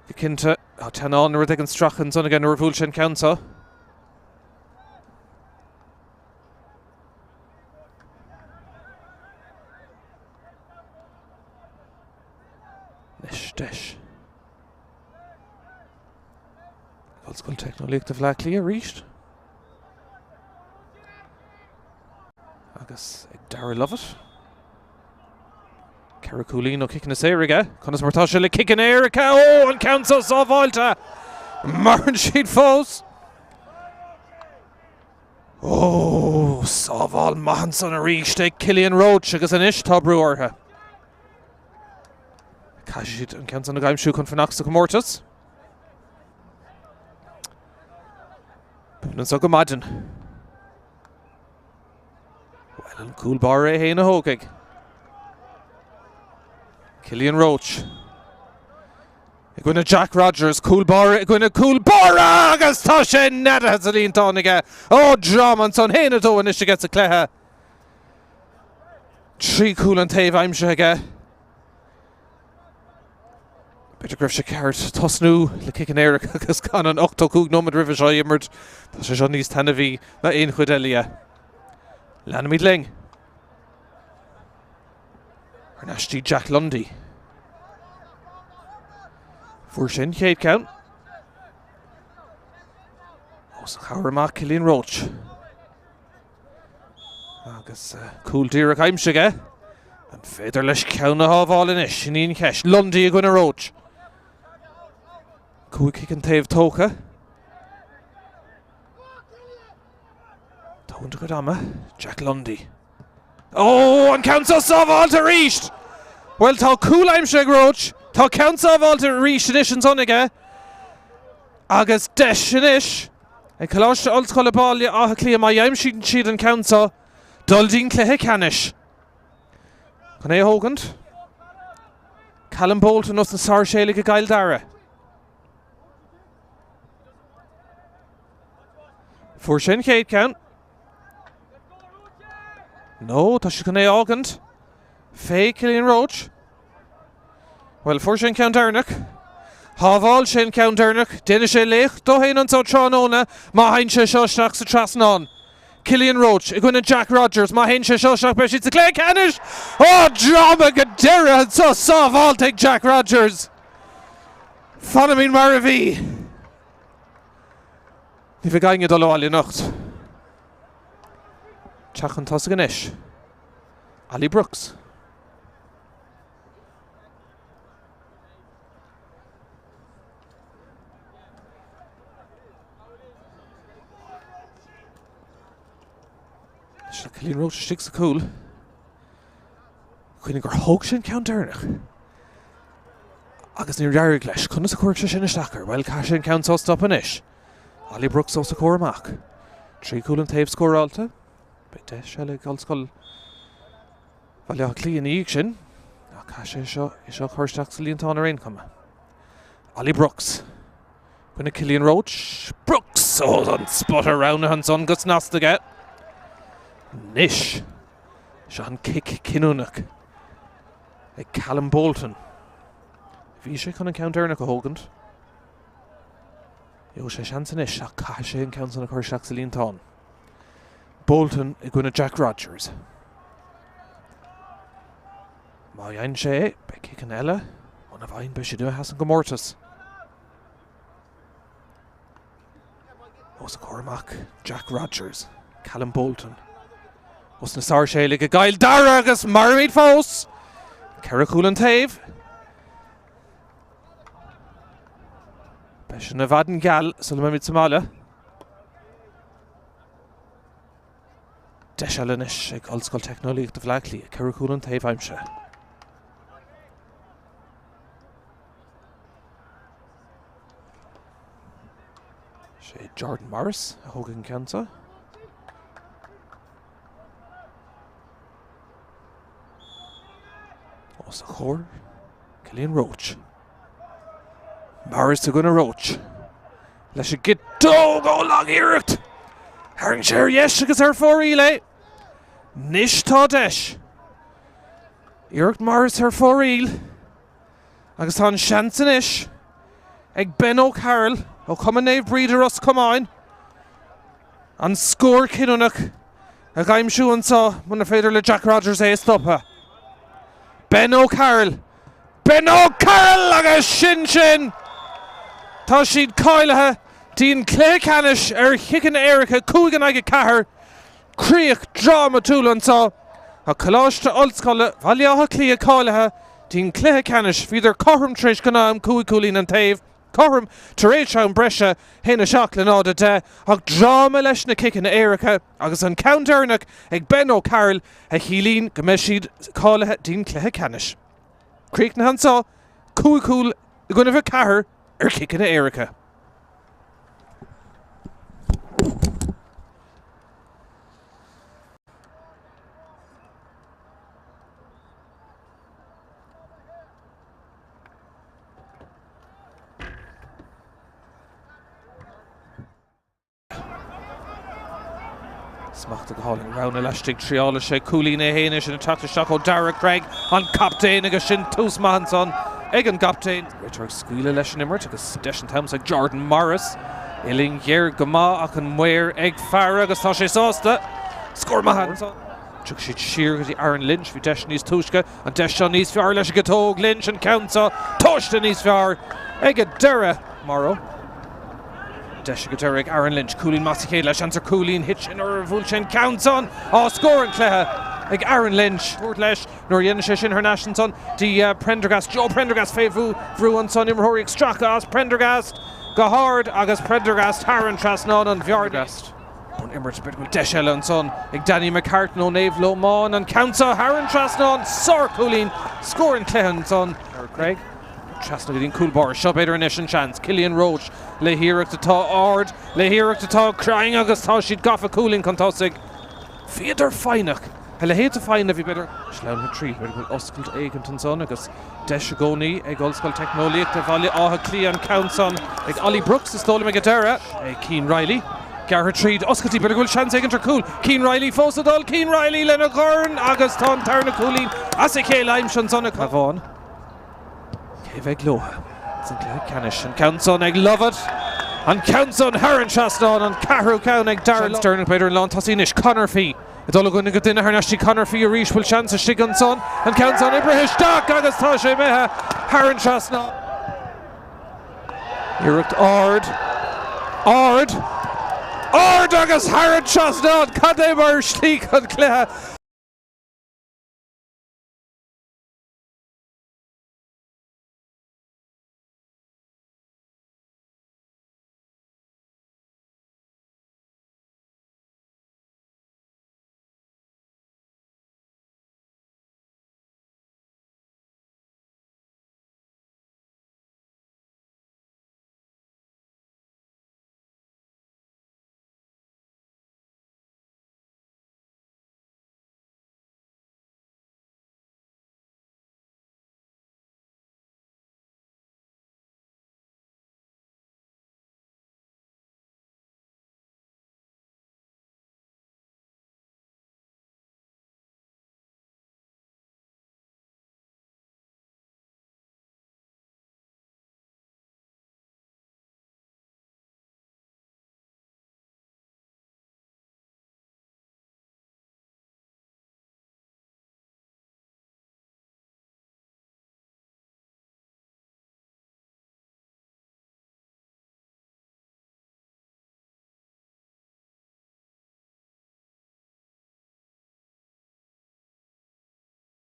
Go cinnte, tá teannán nó rud éigin stractha ansan aige nuair a bhuail sé an ceann seo. Anois deis. Ollscoil Teicneolaíochta Bhaile Átha Cliath arís. Agus ag Darragh Lovett. Ceithre cúilín ó ciceanna saora aige. Conas mar tá sé le ciceanna éirice? Ó, an ceann seo sábháilte! Maireann siad fós! Ó, sábháil maith ansan arís ag Cillian Roche agus anois tá brú orthu. Caithfidh siad an ceann san a aimsiú chun fanacht sa chomórtas. Bíonn anso go maidin. Bhuel, an cúl báire é féin a thógfaidh. Cillian Roche. I gcoinne Jack Rogers, cúl báire i gcoinne cúl báire agus tá sé neadaithe sa líontán aige. Ó, dráma ansan, 1-2 anois aige sa chluiche. 3 chúl an taobh aimsithe aige. B'fhéidir go raibh sé ceart tosnú le ciceanna éirice agus gan an 85 nóiméad roimhe seo a imirt. Tá sé seo níos taitneamhaí ná aon chuid eile dhe. Leanfaimid linn. Thar n-ais dtí Jack Lundy. Fuair sé an chéad ceann. Os a chomhair amach Cillian Roche. Agus cúl díreach aimsithe aige. An féidir leis ceann a shábháil anois? Sin í an cheist. Lundy i gcoinne Roche. 5 chic an taobh tógtha. Tógann a chuid ama. Jack Lundy. Ó, an ceann seo sábháilte arís! Bhuel, tá cúl aimsithe ag Roche. Tá ceann sábháilte arís anois ansan aige. Agus deis anois ag Coláiste Ollscoile Baile Átha Cliath má aimsíonn siad an ceann seo dul dtí'n cluiche ceannais. Chun é a thógaint, Callum Bolton os na Sáirséalaigh i gCill Dara. Fuair sé an chéad ceann. No, tá siad chun é a fhágaint fé Cillian Roche. Bhuel, fuair sé an ceann deireanach. Shábháil sé an ceann deireanach. Déanfaidh sé laoch dó féin anso tráthnóna má théann sé seo isteach sa trasnán. Cillian Roche i gcoinne Jack Rogers. Má théann sé seo isteach beidh siad sa chluiche ceannais! Ó, dráma go deireadh anso sábháilte ag Jack Rogers. Fanfaimid mar a bhí. Ní bheidh éinne ag dul abhaile anocht. Teacht chun tosaigh anois. Ali Brooks. Seo Cillian Roche istigh sa chúl. Cuimhnigh gur thóg sé an ceann deireanach. Agus níor éirigh leis. Conas a chuirfeadh sé sin isteach air? Bhuel, caithfidh sé an ceann seo a stop anois. Ali Brooks os a chomhair amach. 3 chúl an taobh scóráilte. Beidh deis eile ag Ollscoil Bhaile Átha Cliath ina dhiaidh sin, ach caithfidh sé seo é seo a chur isteach sa líontán ar aon chuma. Ollie Brooks. I gcoinne Cillian Roche. Brooks! Ó, an spota roghnaithe ansan go snasta aige. Anois, seo an cic cinniúnach ag Callum Bolton. Bhí sé chun an ceann deireanach a thógaint. Gheobhaidh sé seans anois ach caithfidh sé an ceann san a chur isteach sa líontán. Bolton i gcoinne Jack Rogers. Má fhaigheann sé é, beidh ciceanna eile. Muna bhfaigheann, beidh siad imithe as an gcomórtas. Os a chomhair amach, Jack Rogers, Callum Bolton. Os na Sáirséalaigh i gCill Dara agus mairimid fós! 4 chúl an taobh. Beidh sé ina mhaidin gheal sula mbeimid sa mbaile. Deis eile anois ag Ollscoil Teicneolaíochta Bhaile Átha Cliath, 4 chúl an taobh aimsithe. Sé Jordan Morris a thógfaidh an ceann seo. Os a chomhair, Cillian Roche. Morris i gcoinne Roche. Leis an gciotóg ó lag-iarracht! Tharraing sé ar dheis agus ar fóraoil é. Anois tá deis. Iarracht Morris ar fóraoil. Agus tá an seans anois ag Ben O'Carroll ó Chumann Naomh Bríd i Ros Comáin an scór cinniúnach a aimsiú anseo muna féidir le Jack Rogers é a stopadh. Ben O'Carroll! Ben O'Carroll agus sin sin! Tá siad cáilithe dtí an cluiche ceannais ar chiceanna éirice, 5 in aghaidh 4. Críoch drámatúil anseo. Tá Coláiste Ollscoile Bhaile Átha Cliath cáilithe dtí an cluiche ceannais. Bhíodar cothrom tar éis gnáth-am, 5 cúilín an taobh, cothrom tar éis am breise, 1 7 le 0 10, ach dráma leis na ciceanna éirice agus an ceann deireanach ag Ben O'Carroll a chiallaíonn go mbeidh siad cáilithe dtí an cluiche ceannais. Críochnaithe anseo, 5 chúl i gcoinnibh 4 ar chiceanna éirice. Smachta go hálainn. Rogha laistigh triála sé cúilín é fhéin é sin ag teacht isteach ó Dara Craig, an captaen agus sin tús maith ansan ag an gcaptaen. Réiteoir ag scaoileadh leis an imirt agus deis an t-am so ag Jordan Morris. Uillinn ghéar go maith ach an maor ag faire agus tá sé sásta. Scór maith ansan. Tiocfaidh siad siar go dtí Aaron Lynch. Bhí deis níos túisce. An deis seo níos fearr leis an gciotóg. Lynch an ceann seo tomhaiste níos fearr ag an deireadh. Morrow. Deis ag an deireadh ag Aaron Lynch. Cúilín maith sa chéad leath. Seans ar chúilín. Thit sé nuair a bhuail sé an ceann san. Á, scór an chluiche ag Aaron Lynch. Tabhairt leis nuair a dhéanann sé sin thar n-ais ansan dtí Prendergast. Joe Prendergast fé bhrú ansan. Imreoirí ag stracadh as Prendergast go hard agus Prendergast thar an trasnán an bhearna. Ón imirt, b'fhéidir go bhfuil deis eile ansan ag Danny McCartan ó Naomh Lómán. An ceann seo thar an trasnán. Sárchúilín. Scór an chluiche ansan. Craig. Trasna go dtí an cúl báire. Seo b'fhéidir anois an seans. Cillian Roche le hiarracht atá ard, le hiarracht atá cruinn agus tá siad gafa cúilín chun tosaigh. Bhíodar foighneach. A leithéid de foighne a bhí b'fhéidir. Sleamhnaithe tríd. B'fhéidir go bhfuil oscailt éigint ansan agus deis i gcónaí ag Ollscoil Teicneolaíochta Bhaile Átha Cliath an ceann san ag Ollie Brooks is dóigh liom ag an deireadh. Ag Cian Reilly. Gearrtha tríd. Oscailtí. B'fhéidir go bhfuil seans éigint ar chúl. Cian Reilly fós ag dul. Cian Reilly lena dhorn agus tá an tarna cúilín as a chéile aimsithe ansan ag Cabhán. Cé bheidh leo san gcluiche ceannais? An ceann san ag Lovett. An ceann san thar an trasnán. An ceathrú ceann ag Darragh. Seans deireanach b'fhéidir an lántosaí anois. Conor Fee ag dul i gcoinne go duine thar n-ais dtí Conor Fee arís. Bhfuil seans istigh ansan? An ceann san oibrithe isteach agus tá sé imithe thar an trasnán. Iarracht ard. Ard. Ard agus thar an trasnán! Cad é mar slí chun cluiche!